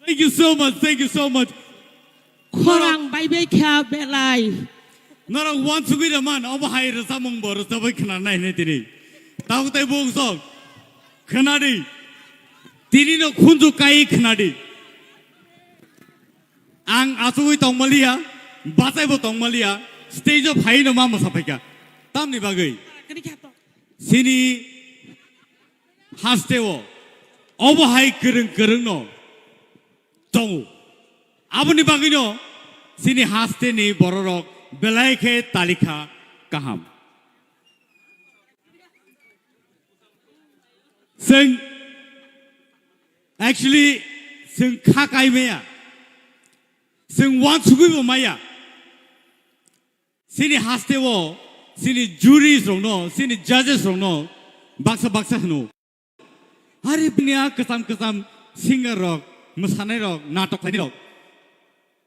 Thank you so much, thank you so much. Khorang bai bai kha belai. Norok wansugwi rwman, obo hai rwchapmung bo rwchapwi khna nai hinwi tini. Tabuk tei buk sok. Khna di. Tini no khunju kai khna di. Ang achugwi tongmaliya, bachaibo tongmaliya, stage o phaino ma mwsa phaikha. Tamni bagwi? Chini hasteo obo hai kwrwng kwrwngno tongo. Aboni bagwino chini hasteni bororok belai khe talikha kaham. Chwng actually chwng kha kai maya. Chwng wansugwi bo maya. Chini hasteo chini juries rokno, chini judges rokno baksa baksa hwno. Hari bini a kwcham kwcham singer rok, mwsanai rok, natok khlainai rok,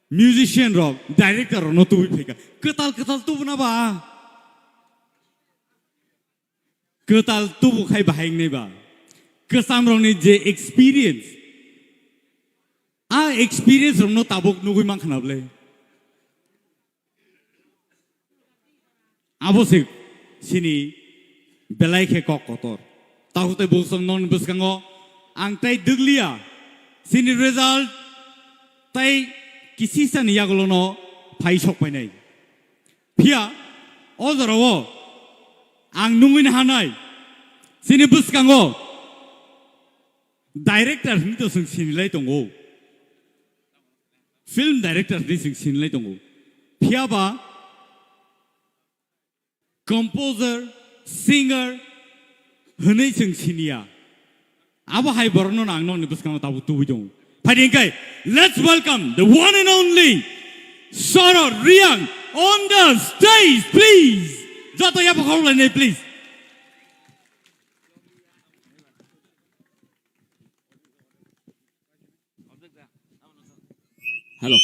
musician rok, director rokno tubui phaikha. Kwtal kwtal tubuna ba. Kwtal tubu khai bahai wngnai ba. Kwcham rokni je experience, a experience rokno tabuk nugui mankha na bwle. Abo se chini belai khe kok kotor. Takhuk tei bukhuk nokni bwskango ang tei dwgliya chini result tei kisisani yagulono phai sok painai. Phiya o jorao ang nungwi hanai chini bwskango director hinwi to chwng sinilai tongo. Film director hinwi chwng sinilai tongo. Phiya ba composer, singer hinwi chwng siniya. Abo hai borokno ang nokni bwskango tabuk tubui tongo. Phai di hwnkhe, let's welcome the one and only Sorot Reang on the stage, please. Joto yapha khorok lainai, please. Hello.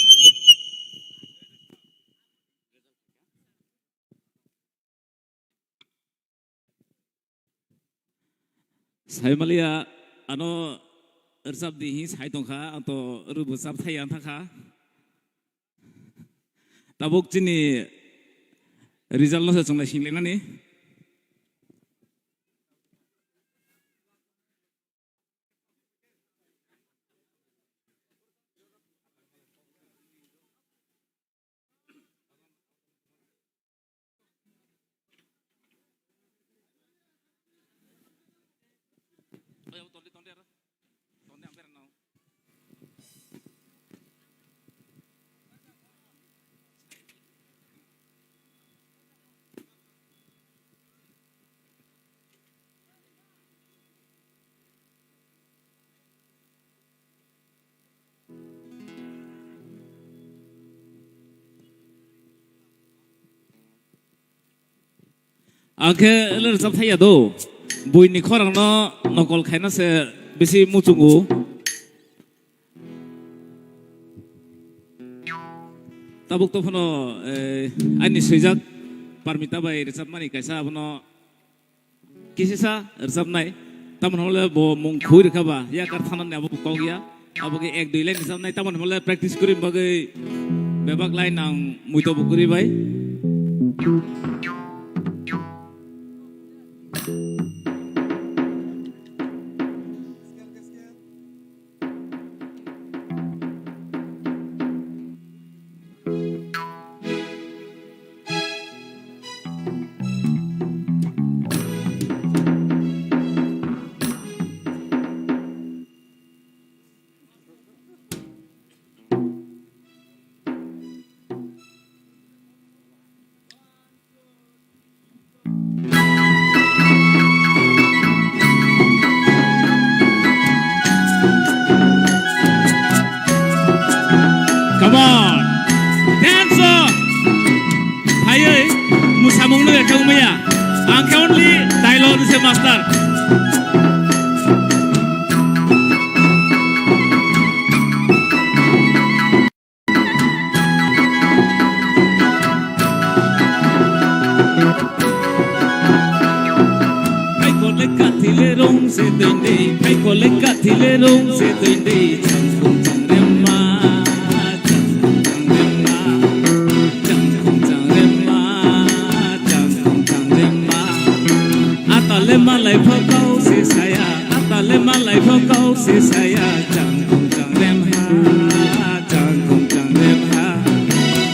Sai maliya, ano rwchap di hi sai tongkha, ang to rwbo chap thai ang thangkha. Tabuk chini result no se chwng lai singlainani. Ang khe le rwchap thaiya do. Buini khorang no nokol khaina se bisi muchungo. Tabuk to phano, eh, ani swijak Parmita bai rwchapmani kaisa abono kisisa rwchapnai. Tamoni hwnle bo mung khui rwkha ba, yakar thanani abo kok ya. Abo khe ek dui line rwchapnai, tamoni hwnle practice kwrwi bagwi bebak line ang muito bo kwrwi bai. Come on. Dance o. Phaiwi musamung no ekha wngmaya. Ang khe only dialogue ni se master. Phaikole kathile rong se twi nei, phaikole kathile rong se twi nei, changkhung changremma, changkhung changremma, changkhung changremma, changkhung changremma. Atale malai pho kau se saya, atale malai pho kau se saya, changkhung changremha, changkhung changremha.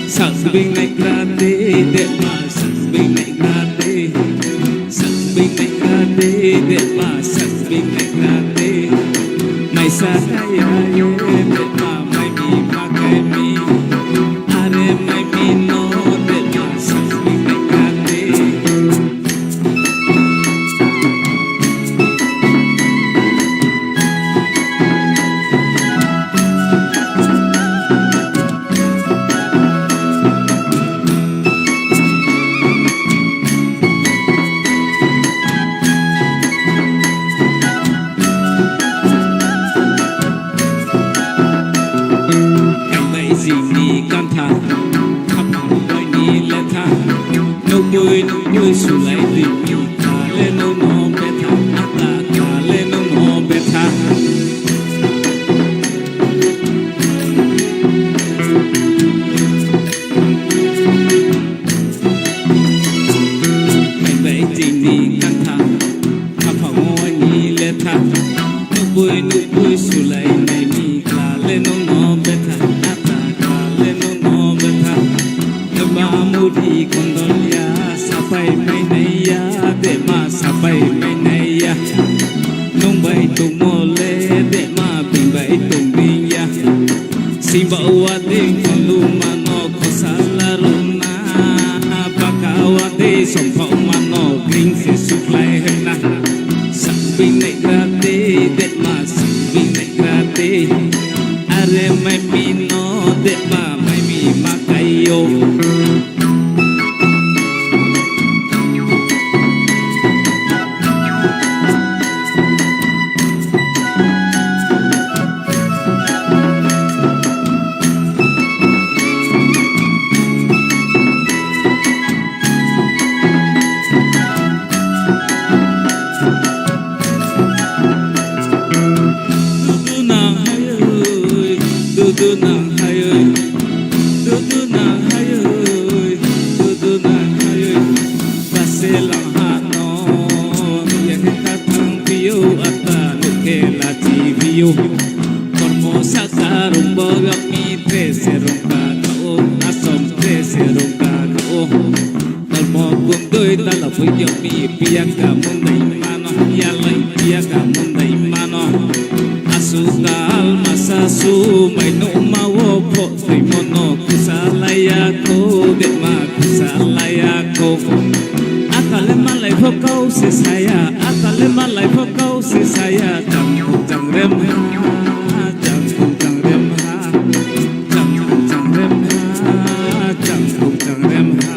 Sakbing nai krate dema, sakbing nai krate, sakbing nai krate dema, sakbing nai krate. Maisa kaya ye dema, mai mi ma Kaibai jini kantha, khaphang bai ni letha, nukui nukui sulai di mi kale no no betha, ata kale no no betha. Kaibai jini kantha, khaphang bai ni letha, nukui nukui sulai nai mi kale no no betha, ata kale no no betha. Heba muri kondolya, sapai mainaiya, dema sapai mainaiya. Nungbai tongmole, dema bingbai tongdiya. Simba wadi kolu mano khosala runa, baka wadi sompok mano gring se suklai hena. Sambing nai rate, dema sambing nai rate. Are mai mino, dema mai mi makayo. Dudu nang hayoi, dudu nang hayoi, dudu nang hayoi, dudu nang hayoi. Kase lang ha no, ya ke ka thang piyo, ata nuke la ti piyo. Kormo saka rung boga mi tre se rung ka ka o, asom tre se rung ka ka o. Talmo kundui tala puyo mi piya ka mundai mano, yalai piya ka mundai mano. Asu dal masa su mai no ma wo pho tui mono kusalaya ko, dema kusalaya ko. Atale malai pho kau se saya, atale malai pho kau se saya, jang jang rem ha, jang jang rem ha. Chang, chang, rem ha, chang, chang, rem ha.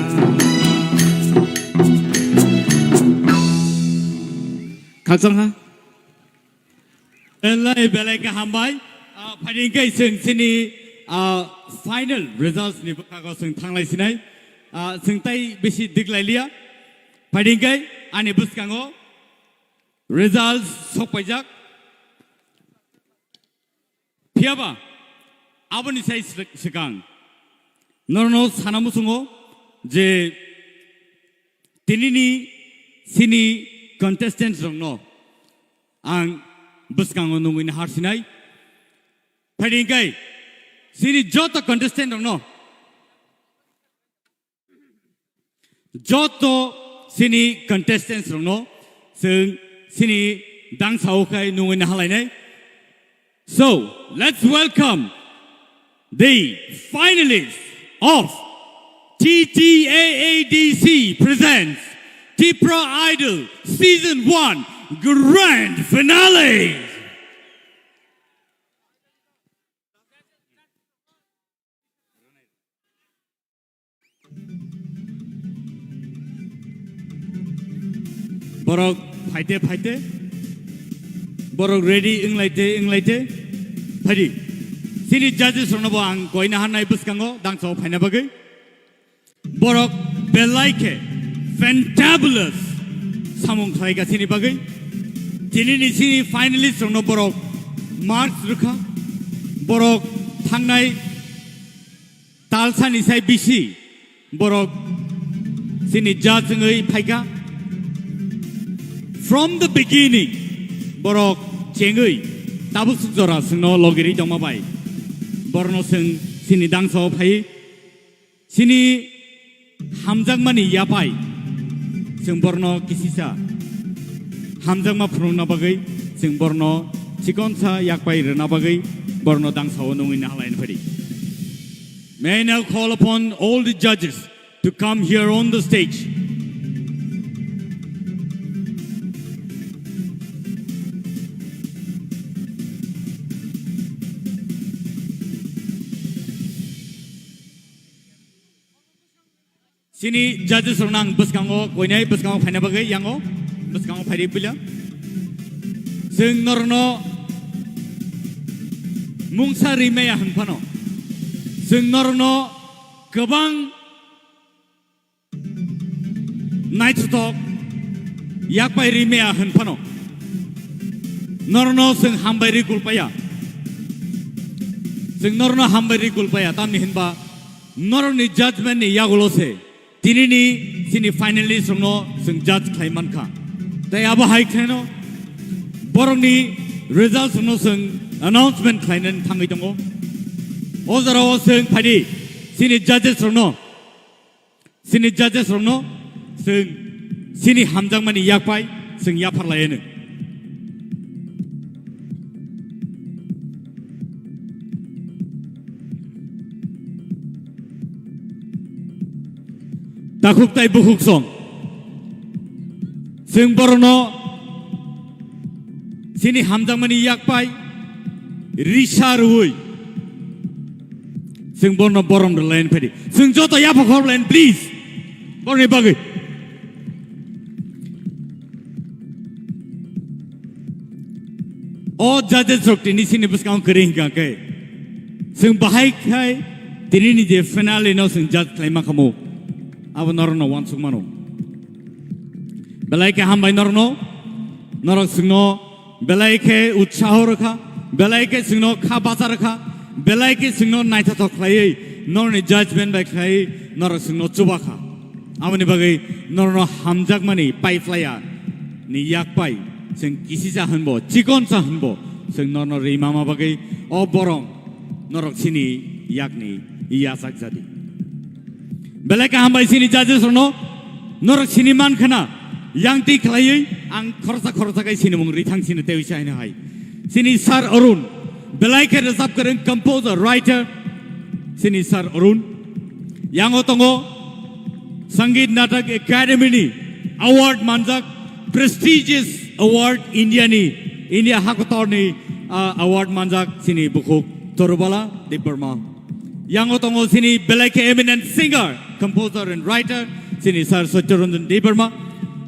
Khakchang ha. Belai, belai khe hambai. Ah, phaidi khe chwng chini, ah, final results ni bwkhago chwng thanglai sinai. Ah, chwng tai bisi diglai liya. Phaidi khe ani bwskango results sokpaijak. Phiyaba aboni sai sw-, swkang norokno sana muchungo je tinini chini contestant rokno ang bwskango nungwi naharsinai. Phaidi hwnkhe chini joto contestant rokno Joto chini contestants rokno chwng chini dangsao khai nungwi nahalainai. So, let's welcome the finalists of T T A A D C presents Tipra Idol Season one Grand Finale. Borok phaite phaite, borok ready wnglaite wnglaite phaidi. Chini judges rokno bo ang koina hannai bwskango dangsao phaina bagwi. Borok belai khe fantabulous samung khlaika chini bagwi. Tinini chini finalist rokno borok marks rwkha. Borok thangnai talsani sai bisi borok chini judge wngwi phaikha. From the beginning, borok chengwi tabuk swk jora chwngno logirwi tongma bai borokno chwng chini dangsao phaiwi chini hamjakmani yapai chwng borokno kisisa hamjakma phunukna bagwi chwng borokno chikonsa yakpai rwna bagwi borokno dangsao nungwi nahalaina phaidi. May I now call upon all the judges to come here on the stage. Chini judges rokno ang bwskango koinai bwskango phaina bagwi yango bwskango phaidi puila. Chwng norokno mungsa rimaya hwn phano. Chwng norokno kwbang naithothok yakpai rimaya hwn phano. Norokno chwng hambai ri kulpaya. Chwng norokno hambai ri kulpaya. Tamni hwnba norokni judgment ni yagulo se. Tinini chini finalist rokno chwng judge khlai mankha. Tei abo hai khlaino borokni result rokno chwng announcement khlainani thangwi tongo. O jorao chwng phaidi chini judges rokno, chini judges rokno chwng chini hamjakmani yakpai chwng yaphar laianw. Takhuk tai bukhuk song. Chwng borokno chini hamjakmani yakpai risa rwui chwng borokno borom rwlaini phaidi. Chwng joto yapha khorlaini, please. Borokni bagwi. O judges rok tini chini bwskango kwrwi hwnkha khe, chwng bahai khai tini ni je finale no chwng judge khlai ma khamu, abo norok no uansuk mano. Belai khe hambai norok no, norok chwng no belai khe utsaho rwkha, belai khe chwng no kha bacha rwkha, belai khe chwng no naithothok khlaiwi norok ni judgment bai khlaiwi norok chwng no chuba kha. Aboni bagwi norokno hamjakmani paiphlaiya ni yakpai chwng kisisa hwnbo, chikonsa hwnbo chwng norokno rimama bagwi o borom norok chini yakni yachak jadi. Belai kaham bai chini judges rokno norok sini mankhana yang twi khlaiwi ang khoroksa khoroksa khe sinimung rithang sini tei uisa hino hai. Chini Sir Arun, belai khe rwchap kwrwng, composer, writer, chini Sir Arun. Yango tongo Sangeet Natak Academy ni award manjak, prestigious award India ni, India hakotor ni, ah, award manjak chini bukhuk Torubala Debbarma. Yango tongo chini belai khe eminent singer, composer and writer, chini Sir Satyaranjan Debbarma.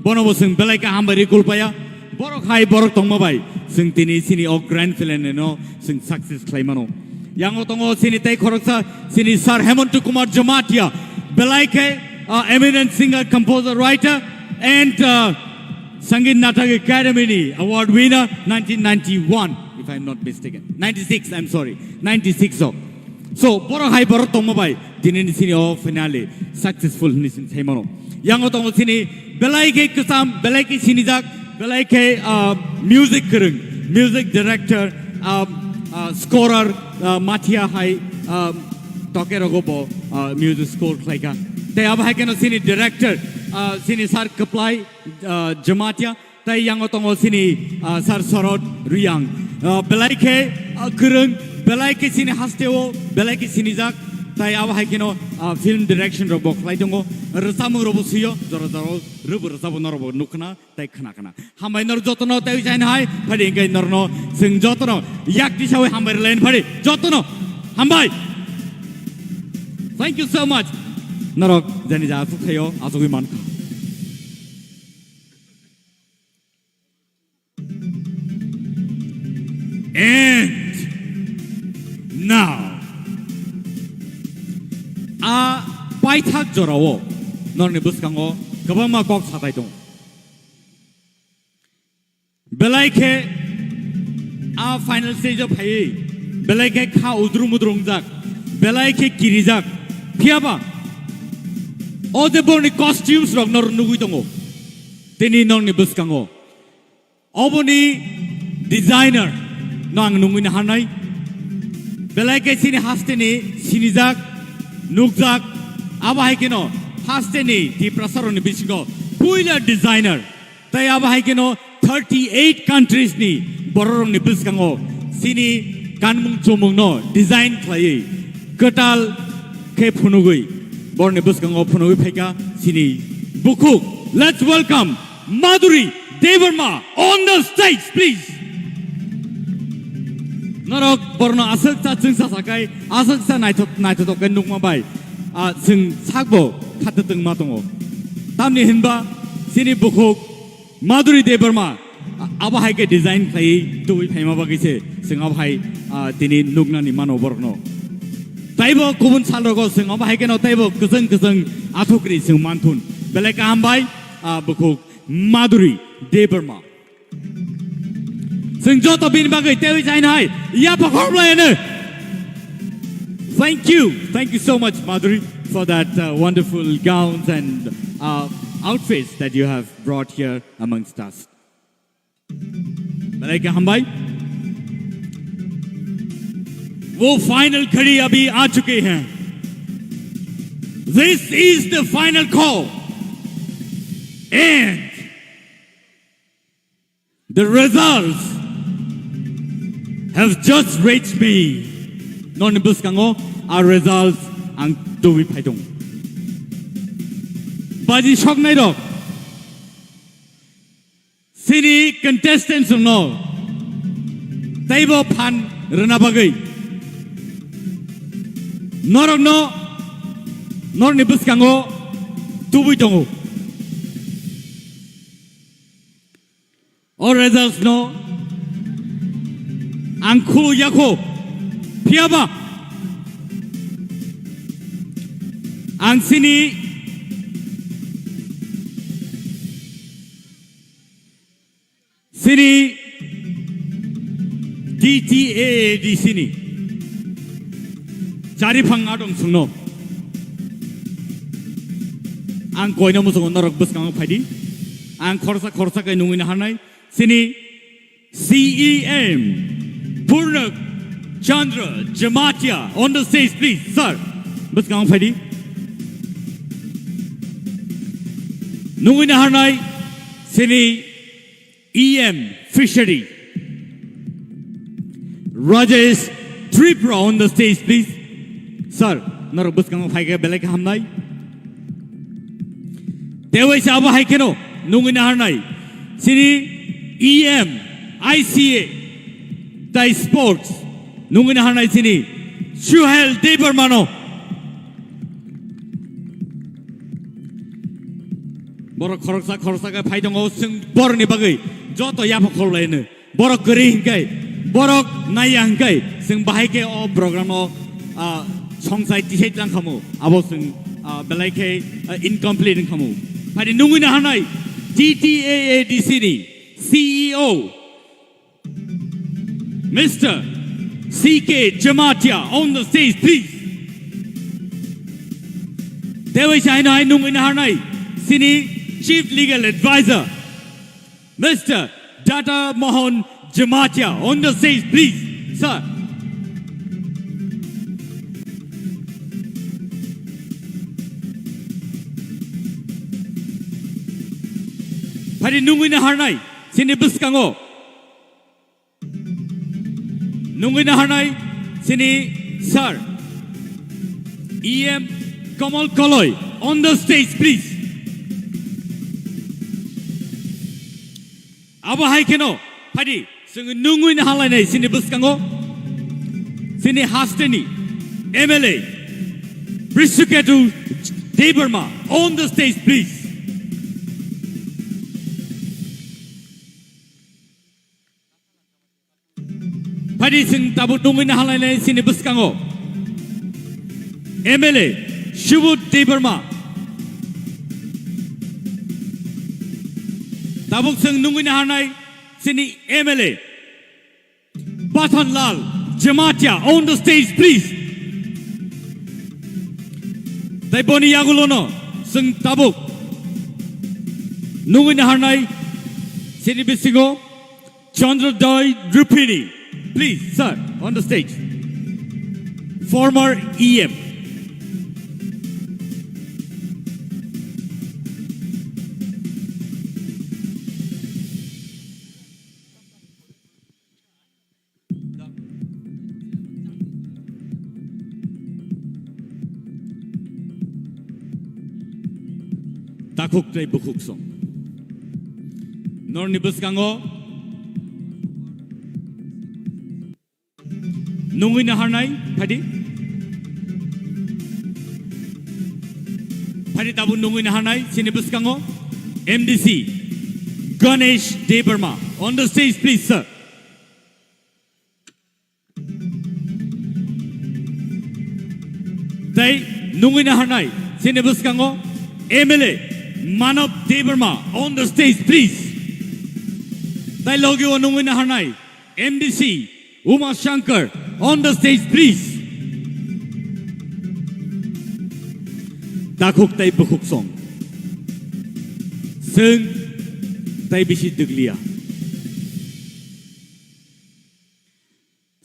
Bono bo chwng belai khe hambai ri kulpaya. Borok hai borok tongma bai chwng tini chini o grand finale no chwng success khlai mano. Yango tongo chini tei khoroksa chini Sir Hemanta Kumar Jamatia, belai khe, uh, eminent singer, composer, writer and, uh, Sangeet Natak Academy ni award winner nineteen ninety-one, if I am not mistaken. Ninety-six, I am sorry. Ninety-six o. So, borok hai borok tongma bai tini ni chini o finale successful hwnwi chwng sai mano. Yango tongo chini belai khe kwcham, belai khe sinijak, belai khe, ah, music kwrwng, music director, ah, ah, scorer, ah, Mathia hai, ah, toke rogo bo, ah, music score khlaikha. Tei abo hai kheno chini director, ah, chini Sir Kwplai, ah, Jamatia. Tei yango tongo chini, ah, Sir Sorod Riyang. Ah, belai khe, ah, kwrwng, belai khe chini hasteo, belai khe sinijak. Tei abo hai kheno, ah, film direction rok bo khlai tongo. Rwchapmung rok bo swiyo, jora jora rwbo rwchapbo norok bo nukkhna tei khna khna. Hambai norok jotono tei uisaino hai, phadi hwnkhe norokno chwng jotono yak tisawi hambai rwlaini phadi jotono hambai. Thank you so much. Norok jani ja asuk thaio, asugwi mankha. And now, a paithak jorao norokni bwskango kwbangma kok satai tongo. Belai khe a final stage o phaiwi belai khe kha udrum udrungjak, belai khe kirijak. Phiyaba o je borokni costumes rok norok nugwi tongo tini norokni bwskango. Oboni designer no ang nungwi naharnai. Belai khe chini hasteni sinijak, nukjak, abo hai kheno hasteni Tiprasarokni bisingo puila designer. Tei abo hai kheno thirty eight countries ni bororokni bwskango chini kanmung chumungno design khlaiwi kwtal khe phunugwi, borni bwskango phunugwi phaikha chini bukhuk. Let's welcome Madhuri Debbarma on the stage, please. Norok borno aswk cha chwngsa sakai, aswk cha naithok, naithotok khe nukma bai, ah, chwng sakbo khatatwng ma tongo. Tamni hinba chini bukhuk Madhuri Debbarma, a-, abo hai khe design khlaiwi tubui phaima bagwi se chwng abo hai, ah, tini nuknani mano borokno. Taibo kubun salrogo chwng abo hai kheno taibo kwchwng kwchwng athukri chwng manthun. Belai kaham bai, ah, bukhuk Madhuri Debbarma. Chwng joto bini bagwi teiwi chaino hai yapha khoroklayano. Thank you. Thank you so much, Madhuri, for that, uh, wonderful gowns and, uh, outfits that you have brought here amongst us. Belai khe hambai. वो फाइनल घड़ी अभी आ चुकी है. This is the final call. And the results have just reached me. Noni bwskango a results ang tubui phai tongo. Baji soknai rok, chini contestants no taibo phan rwna bagwi norokno norni bwskango tubui tongo. O results no ang khulu yakho, phiyaba ang chini, chini D T A A D C ni chari phang adong sungno. Ang koino muchungo norok bwskango phaidi. Ang khorsa khorsa khe nungwi naharnai. Chini C E M Purna Chandra Jamatia on the stage, please, sir. Bwskango phaidi. Nungwi naharnai chini E M Fishery Rajesh Tripura on the stage, please. Sir, norok bwskango phaikhe belai khe hamnai. Teiwaisa abo hai kheno nungwi naharnai chini E M I C A tai sports nungwi naharnai chini Suhel Debbarmano. Borok khoroksa khoroksa khe phai tongo, chwng borokni bagwi joto yapha khorlaino. Borok kwrwi hinkai, borok naiya hinkai, chwng bahai khe o program o, ah, songsai tisai tlang khamu, abo chwng, ah, belai khe, ah, incomplete wng khamu. Phadi nungwi naharnai T T A A D C ni C E O, Mister C K Jamatia on the stage, please. Teiwaisa haino hai nungwi naharnai chini Chief Legal Advisor, Mister Dada Mohan Jamatia on the stage, please, sir. Phadi nungwi naharnai chini bwskango nungwi naharnai chini sir, E M Kamal Koloi on the stage, please. Abo hai kheno phadi chwng nungwi naharlainai chini bwskango chini hasteni M L A Brishiketu Debbarma on the stage, please. Phadi chwng tabuk nungwi naharlainai chini bwskango M L A Subodh Debbarma. Tabuk chwng nungwi naharnai chini M L A Pathanlal Jamatia on the stage, please. Tai boni yagulono chwng tabuk nungwi naharnai chini bisingo Chandra Dai Rupini, please, sir, on the stage. Former E M. Takhuk tei bukhuk song. Norni bwskango nungwi naharnai, phaidi. Phaidi tabuk nungwi naharnai, chini bwskango M D C Ganesh Debbarma. On the stage, please, sir. Tei nungwi naharnai, chini bwskango M L A Manav Debbarma, on the stage, please. Tei logi o nungwi naharnai, M D C Uma Shankar, on the stage, please. Takhuk tei bukhuk song. Chwng tei bisi dwglia.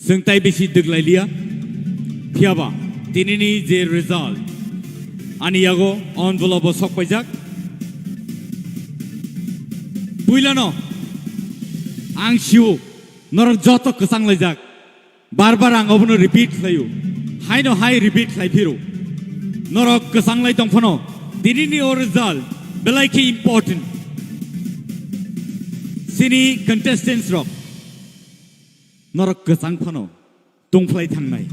Chwng tei bisi dwglailiya. Phiyaba tinini je result ani yago envelope o sokpaijak. Puilano ang sio norok joto kwchang laijak. Bar bar ang obono repeat khlaio. Haino hai repeat khlai phiro. Norok kwchang lai tong phano tinini o result belai khe important. Chini contestants rok. Norok kwchang phano tongphlai thangnai.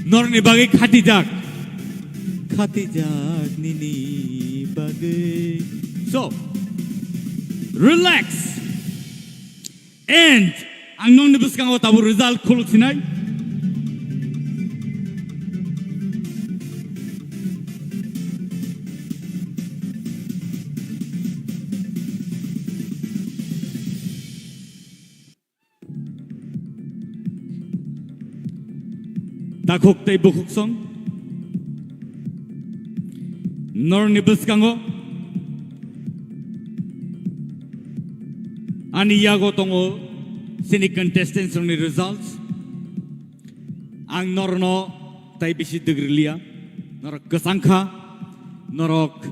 Norokni bagwi khatijak. Khatijak nini bagwi. So, relax. And ang nokni bwskango tabuk result khuluk sinai. Takhuk tei bukhuk song. Norokni bwskango ani yago tongo chini contestants rokni results. Ang norokno tei bisi dwgriliya. Norok kwchang kha, norok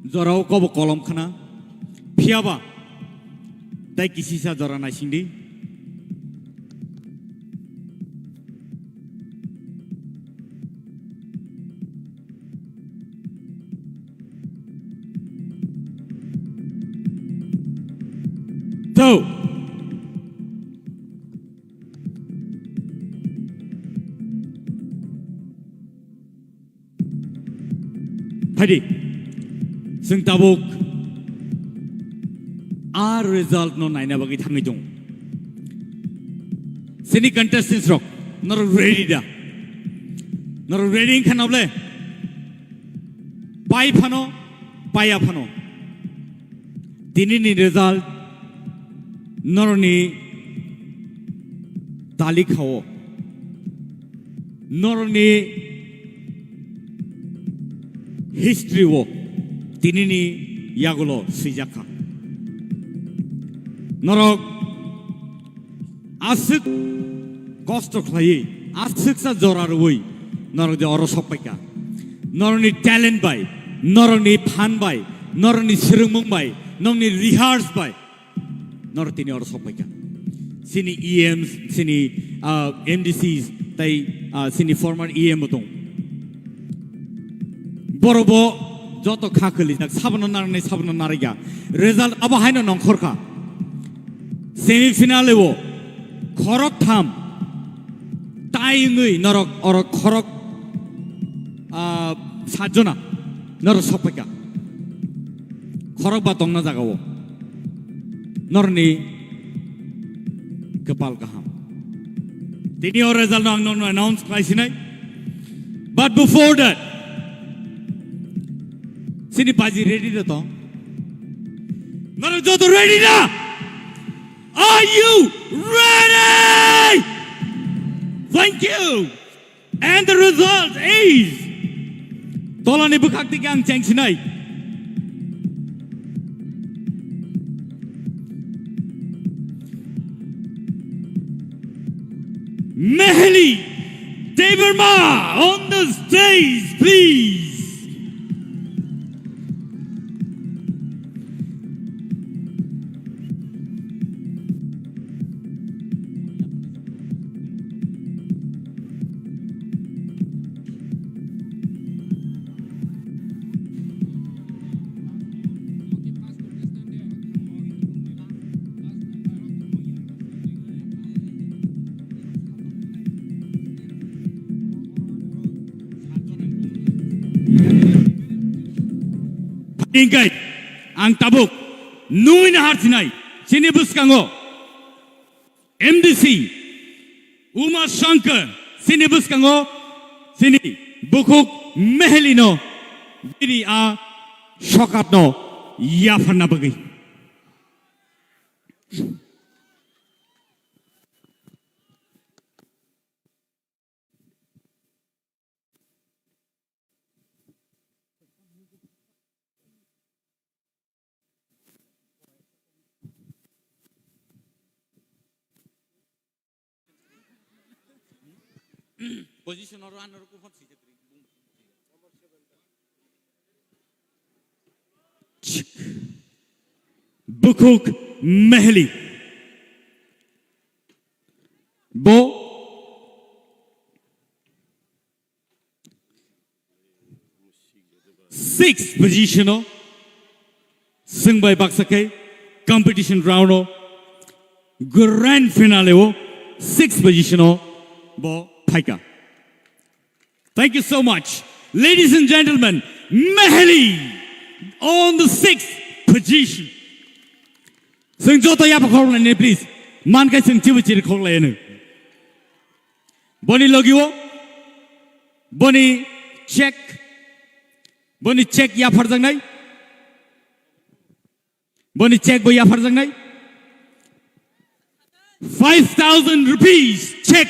jorao kobo kolom khna. Phiyaba tei kisisa jora naisingdi. Tau. Phaidi, chwng tabuk a result no naina bagwi thangwi tongo. Chini contestants rok, norok ready da? Norok ready wngkha na bole? Pai phano, paiya phano. Tinini result norokni talikha o, norokni history o tinini yagulo swijak kha. Norok aswk kosto khlaiwi, aswksa jora rwui norok je oro sokpaikha. Norokni talent bai, norokni phan bai, norokni swrwngmung bai, norokni rehearse bai, norok tini oro sokpaikha. Chini E Ms, chini, ah, M D Cs, tei, ah, chini former E M bo tong. Borok bo joto kha khwlijak, sabono narwknai, sabono narwkya. Result abo haino nongkhor kha. Semi final o khorok tham tai wngwi norok, orok khorok, ah, satjona norok sokpaikha. Khorok ba tongna jaga o. Norni kwpal kaham. Tini o result no ang nono announce khlai sinai. But before that, chini baji ready da to? Norok joto ready da? Are you ready? Thank you. And the result is, tolani bwkhak tiki ang chengsinai. Meheli Debbarma on the stage, please. Hingkai ang tabuk nungwi nahar sinai chini bwskango M D C Uma Shankar chini bwskango chini bukhuk Mehelino bini a sokatno yapharna bagwi. Position oro ano rukun hot sijak ri. Bukhuk Meheli. Bo six position o swngbai baksa khe competition round o grand finale o six position o bo phaika. Thank you so much. Ladies and gentlemen, Meheli on the sixth position. Swng joto yapha khorok lainai, please. Man kai swng chibu chiri khorok lainai. Boni logi o, boni check, boni check yapharjaknai, boni check bo yapharjaknai. Five thousand rupees check.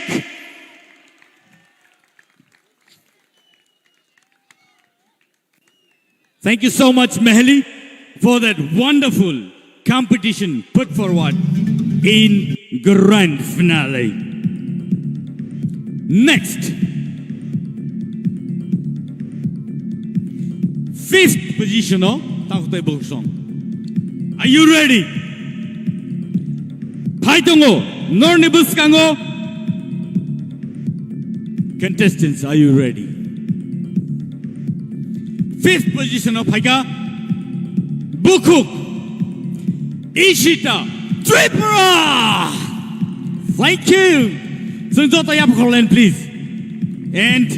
Thank you so much, Meheli, for that wonderful competition put forward in grand finale. Next, fifth position o takhuk tai bukhuk song. Are you ready? Phai tongo norni bwskango. Contestants, are you ready? Fifth position o phaika bukhuk Ishita Tripura. Thank you. Swng joto yapha khorok lainai, please. And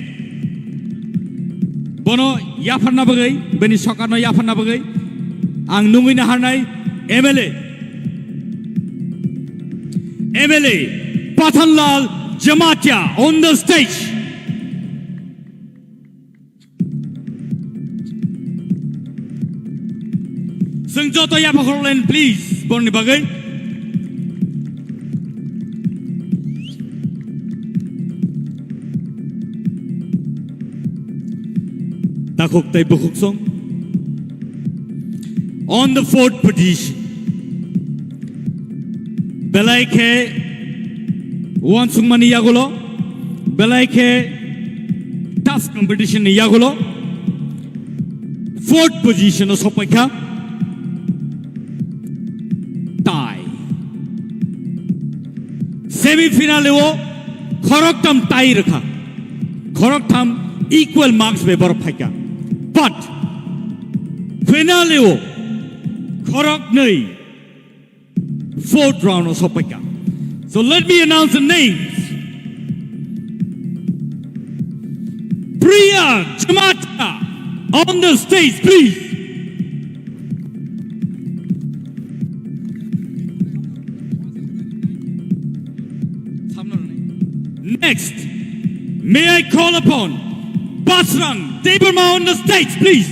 bono yapharna bagwi, bini sokatno yapharna bagwi ang nungwi naharnai M L A, M L A Pathanlal Jamatia on the stage. Swng joto yapha khorok lainai, please, borni bagwi. Takhuk tai bukhuk song. On the fourth position. Belai khe uansukmani yagulo, belai khe tough competition ni yagulo, fourth position o sokpaikha. Tie. Semi finale o khoroktham tie rwkha. Khoroktham equal marks bai borok phaikha. But finale o khoroknwi fourth round o sokpaikha. So let me announce the names. Priya Jamatia on the stage, please. Next, may I call upon Basrang Debbarma on the stage, please.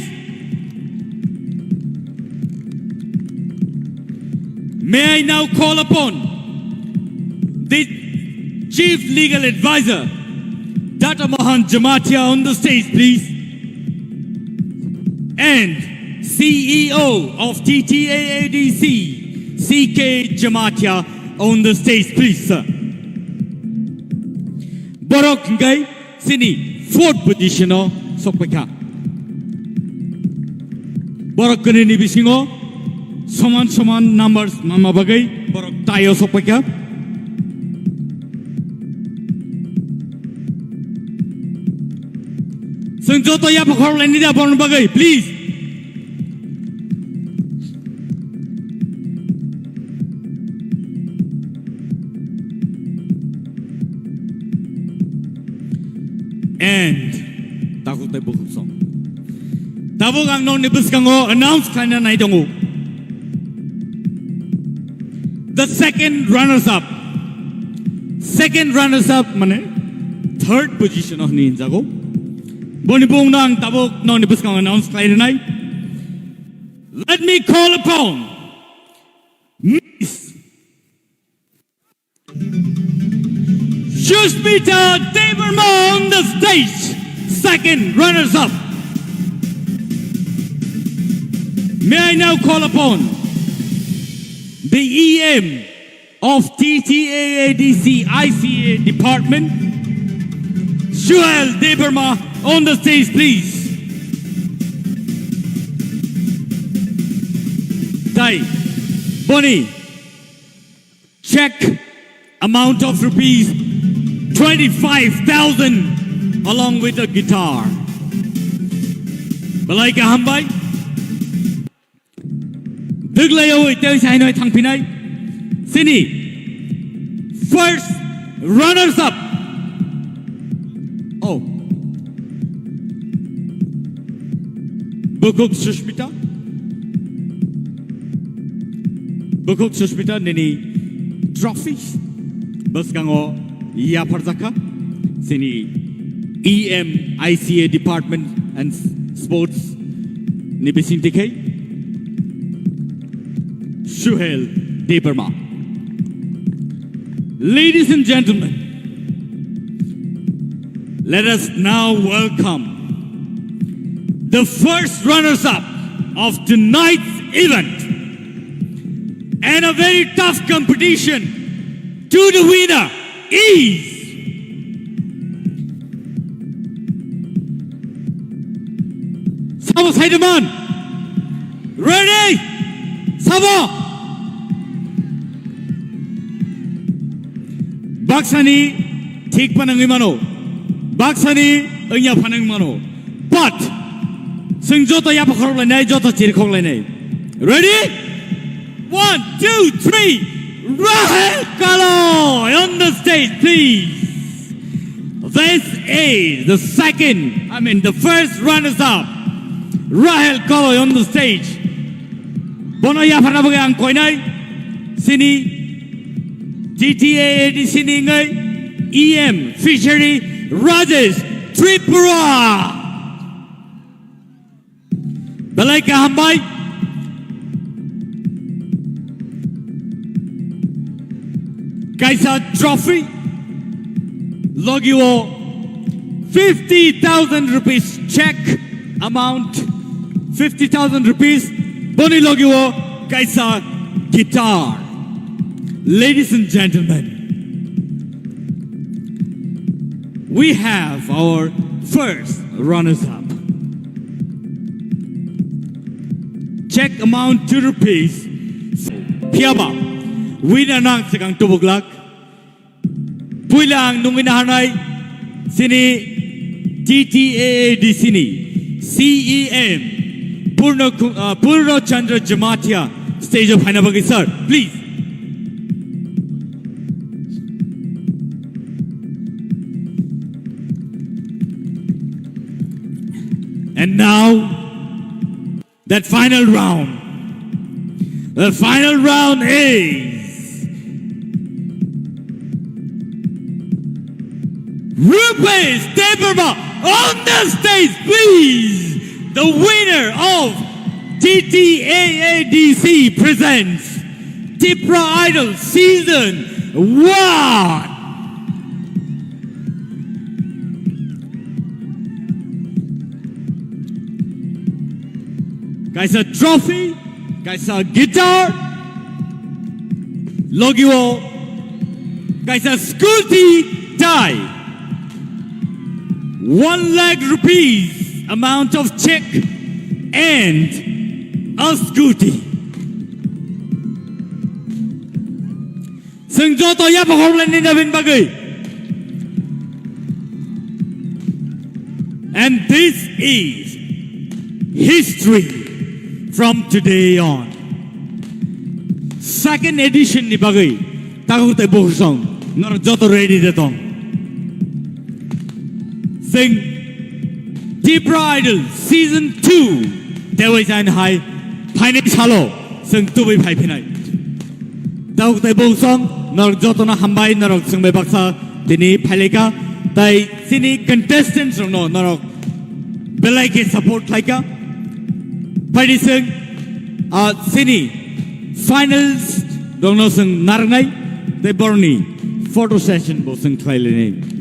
May I now call upon the Chief Legal Advisor, Dr. Mohan Jamatia, on the stage, please. And C E O of T T A A D C, C K Jamatia, on the stage, please, sir. Borok hingkai chini fourth position o sokpaikha. Borok kwnwi ni bisingo soman soman numbers manma bagwi borok tie o sokpaikha. Chwng joto yapha khorok laini da borokni bagwi, please. And takhuk tai bukhuk song. Tabuk ang nokni bwskango announce khlaina nai tongo. The second runners up. Second runners up mane third position o hwnwi hinjago. Boni bumungno ang tabuk nokni bwskango announce khlai rwnai. Let me call upon Miss Sushmita Debbarma on the stage, second runners up. May I now call upon the E M of T T A A D C I C A department, Suhel Debbarma on the stage, please. Tai, boni, check amount of rupees twenty-five thousand along with a guitar. Belai kaham bai. Dwglaio tei sainoi thangphinai. Sini first runners up. Oh. Bukhuk Sushmita. Bukhuk Sushmita nini trophy bwskango yapharjakha. Sini E M I C A Department and Sports ni bisingtwi khai Suhel Debbarma. Ladies and gentlemen, let us now welcome the first runners-up of tonight's event and a very tough competition to the winner is Sabo Saidaman. Ready? Sabo. Baksani thik panangwi mano. Baksani wngya phanang mano. But, sing joto yapa khorok lainai, joto chiri khok lainai. Ready? One, two, three. Rahel Kalo on the stage, please. This is the second, I mean, the first runners-up, Rahel Kalo on the stage. Bono yapharna bagwi ang koinai sini T T A A D C ni wngwi E M Fishery Rajesh Tripura. Belai kaham bai. Kaisa trophy. Logi o fifty thousand rupees check amount. Fifty thousand rupees. Boni logi o kaisa guitar. Ladies and gentlemen, we have our first runners-up. Check amount two rupees. Phiyaba, winner nang swkang tubuk lak. Puila ang nungwi naharnai sini T T A A D C ni C E M Purno Ku-, uh, Purno Chandra Jamatia stage o phaina bagwi, sir, please. And now, that final round. The final round is Rupesh Debbarma on the stage, please. The winner of T T A A D C presents Tipra Idol Season one. Kaisa trophy, kaisa guitar, logi o kaisa scooty tai one lakh rupees amount of check and a scooty. Chwng joto yapha khoroknai nini bagwi. And this is history from today on. Second edition ni bagwi takhuk tei bukhuk song norok joto ready de tong. Chwng Tipra Idol Season two tei waisa hai phainai salo chwng tubui phai phinai. Tabuk tei bungsong norok jotono hambai, norok chwng bai baksa tini phailai kha, tei chini contestants rokno norok belai khe support khlai kha. Phaidi chwng, ah, chini finals rokno chwng narwknai tei borokni photo session bo chwng khlai lainai.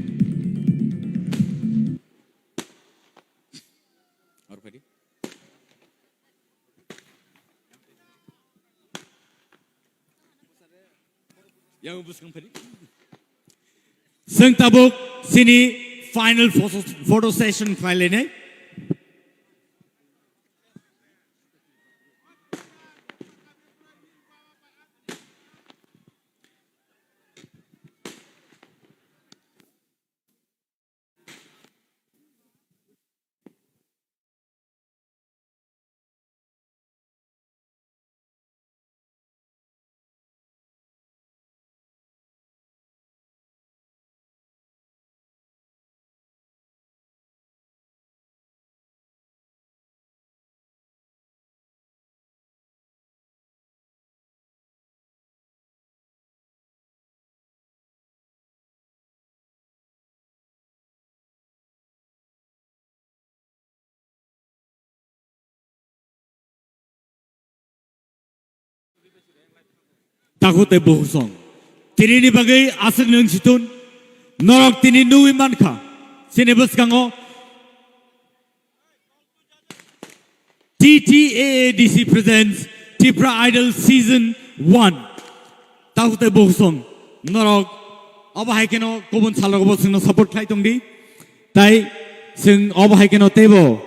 Yang bwskang phari. Chwng tabuk chini final photo, photo session khlai lainai. Takhuk tei bukhuk song. Tinini bagwi aswk nwng si thun. Norok tini nugwi mankha. Chini bwskango T T A A D C presents Tipra Idol Season one. Takhuk tei bukhuk song. Norok obo hai kheno kubun salrogo bo chwngno support khlai tongdi. Tai chwng obo hai kheno teibo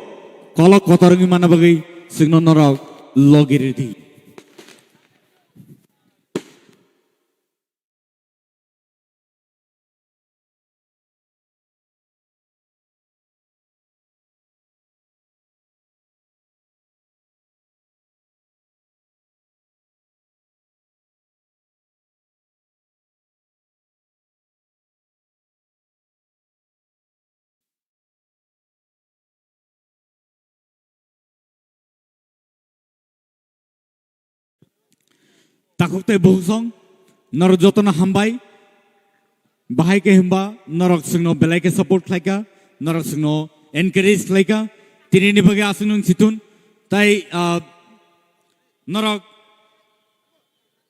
kolok kotor wngwi manna bagwi chwngno norok logi rwdi. Takhuk tei bukhuk song, norok jotono hambai. Bahai khe hwnba norok chwngno belai khe support khlaikha, norok chwngno encourage khlaikha. Tinini bagwi aswk nwng si thun. Tai, ah, norok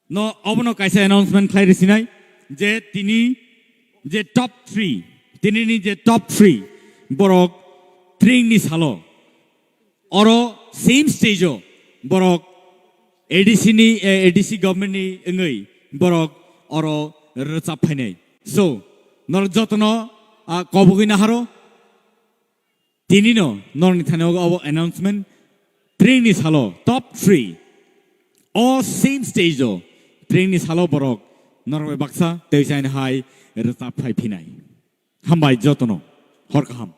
no obono kaisa announcement khlai rwsinai je tini je top three, tinini je top three borok tringni salo oro same stage o borok A D C ni, eh, A D C government ni wngwi borok oro rwchap phainai. So, norok jotono, ah, kobogwi naharo. Tinino norokni thani ogo obo announcement. Tringni salo top three. O same stage o tringni salo borok norok bai baksa tei chaini hai rwchap phai phinai. Hambai jotono. Hor kaham.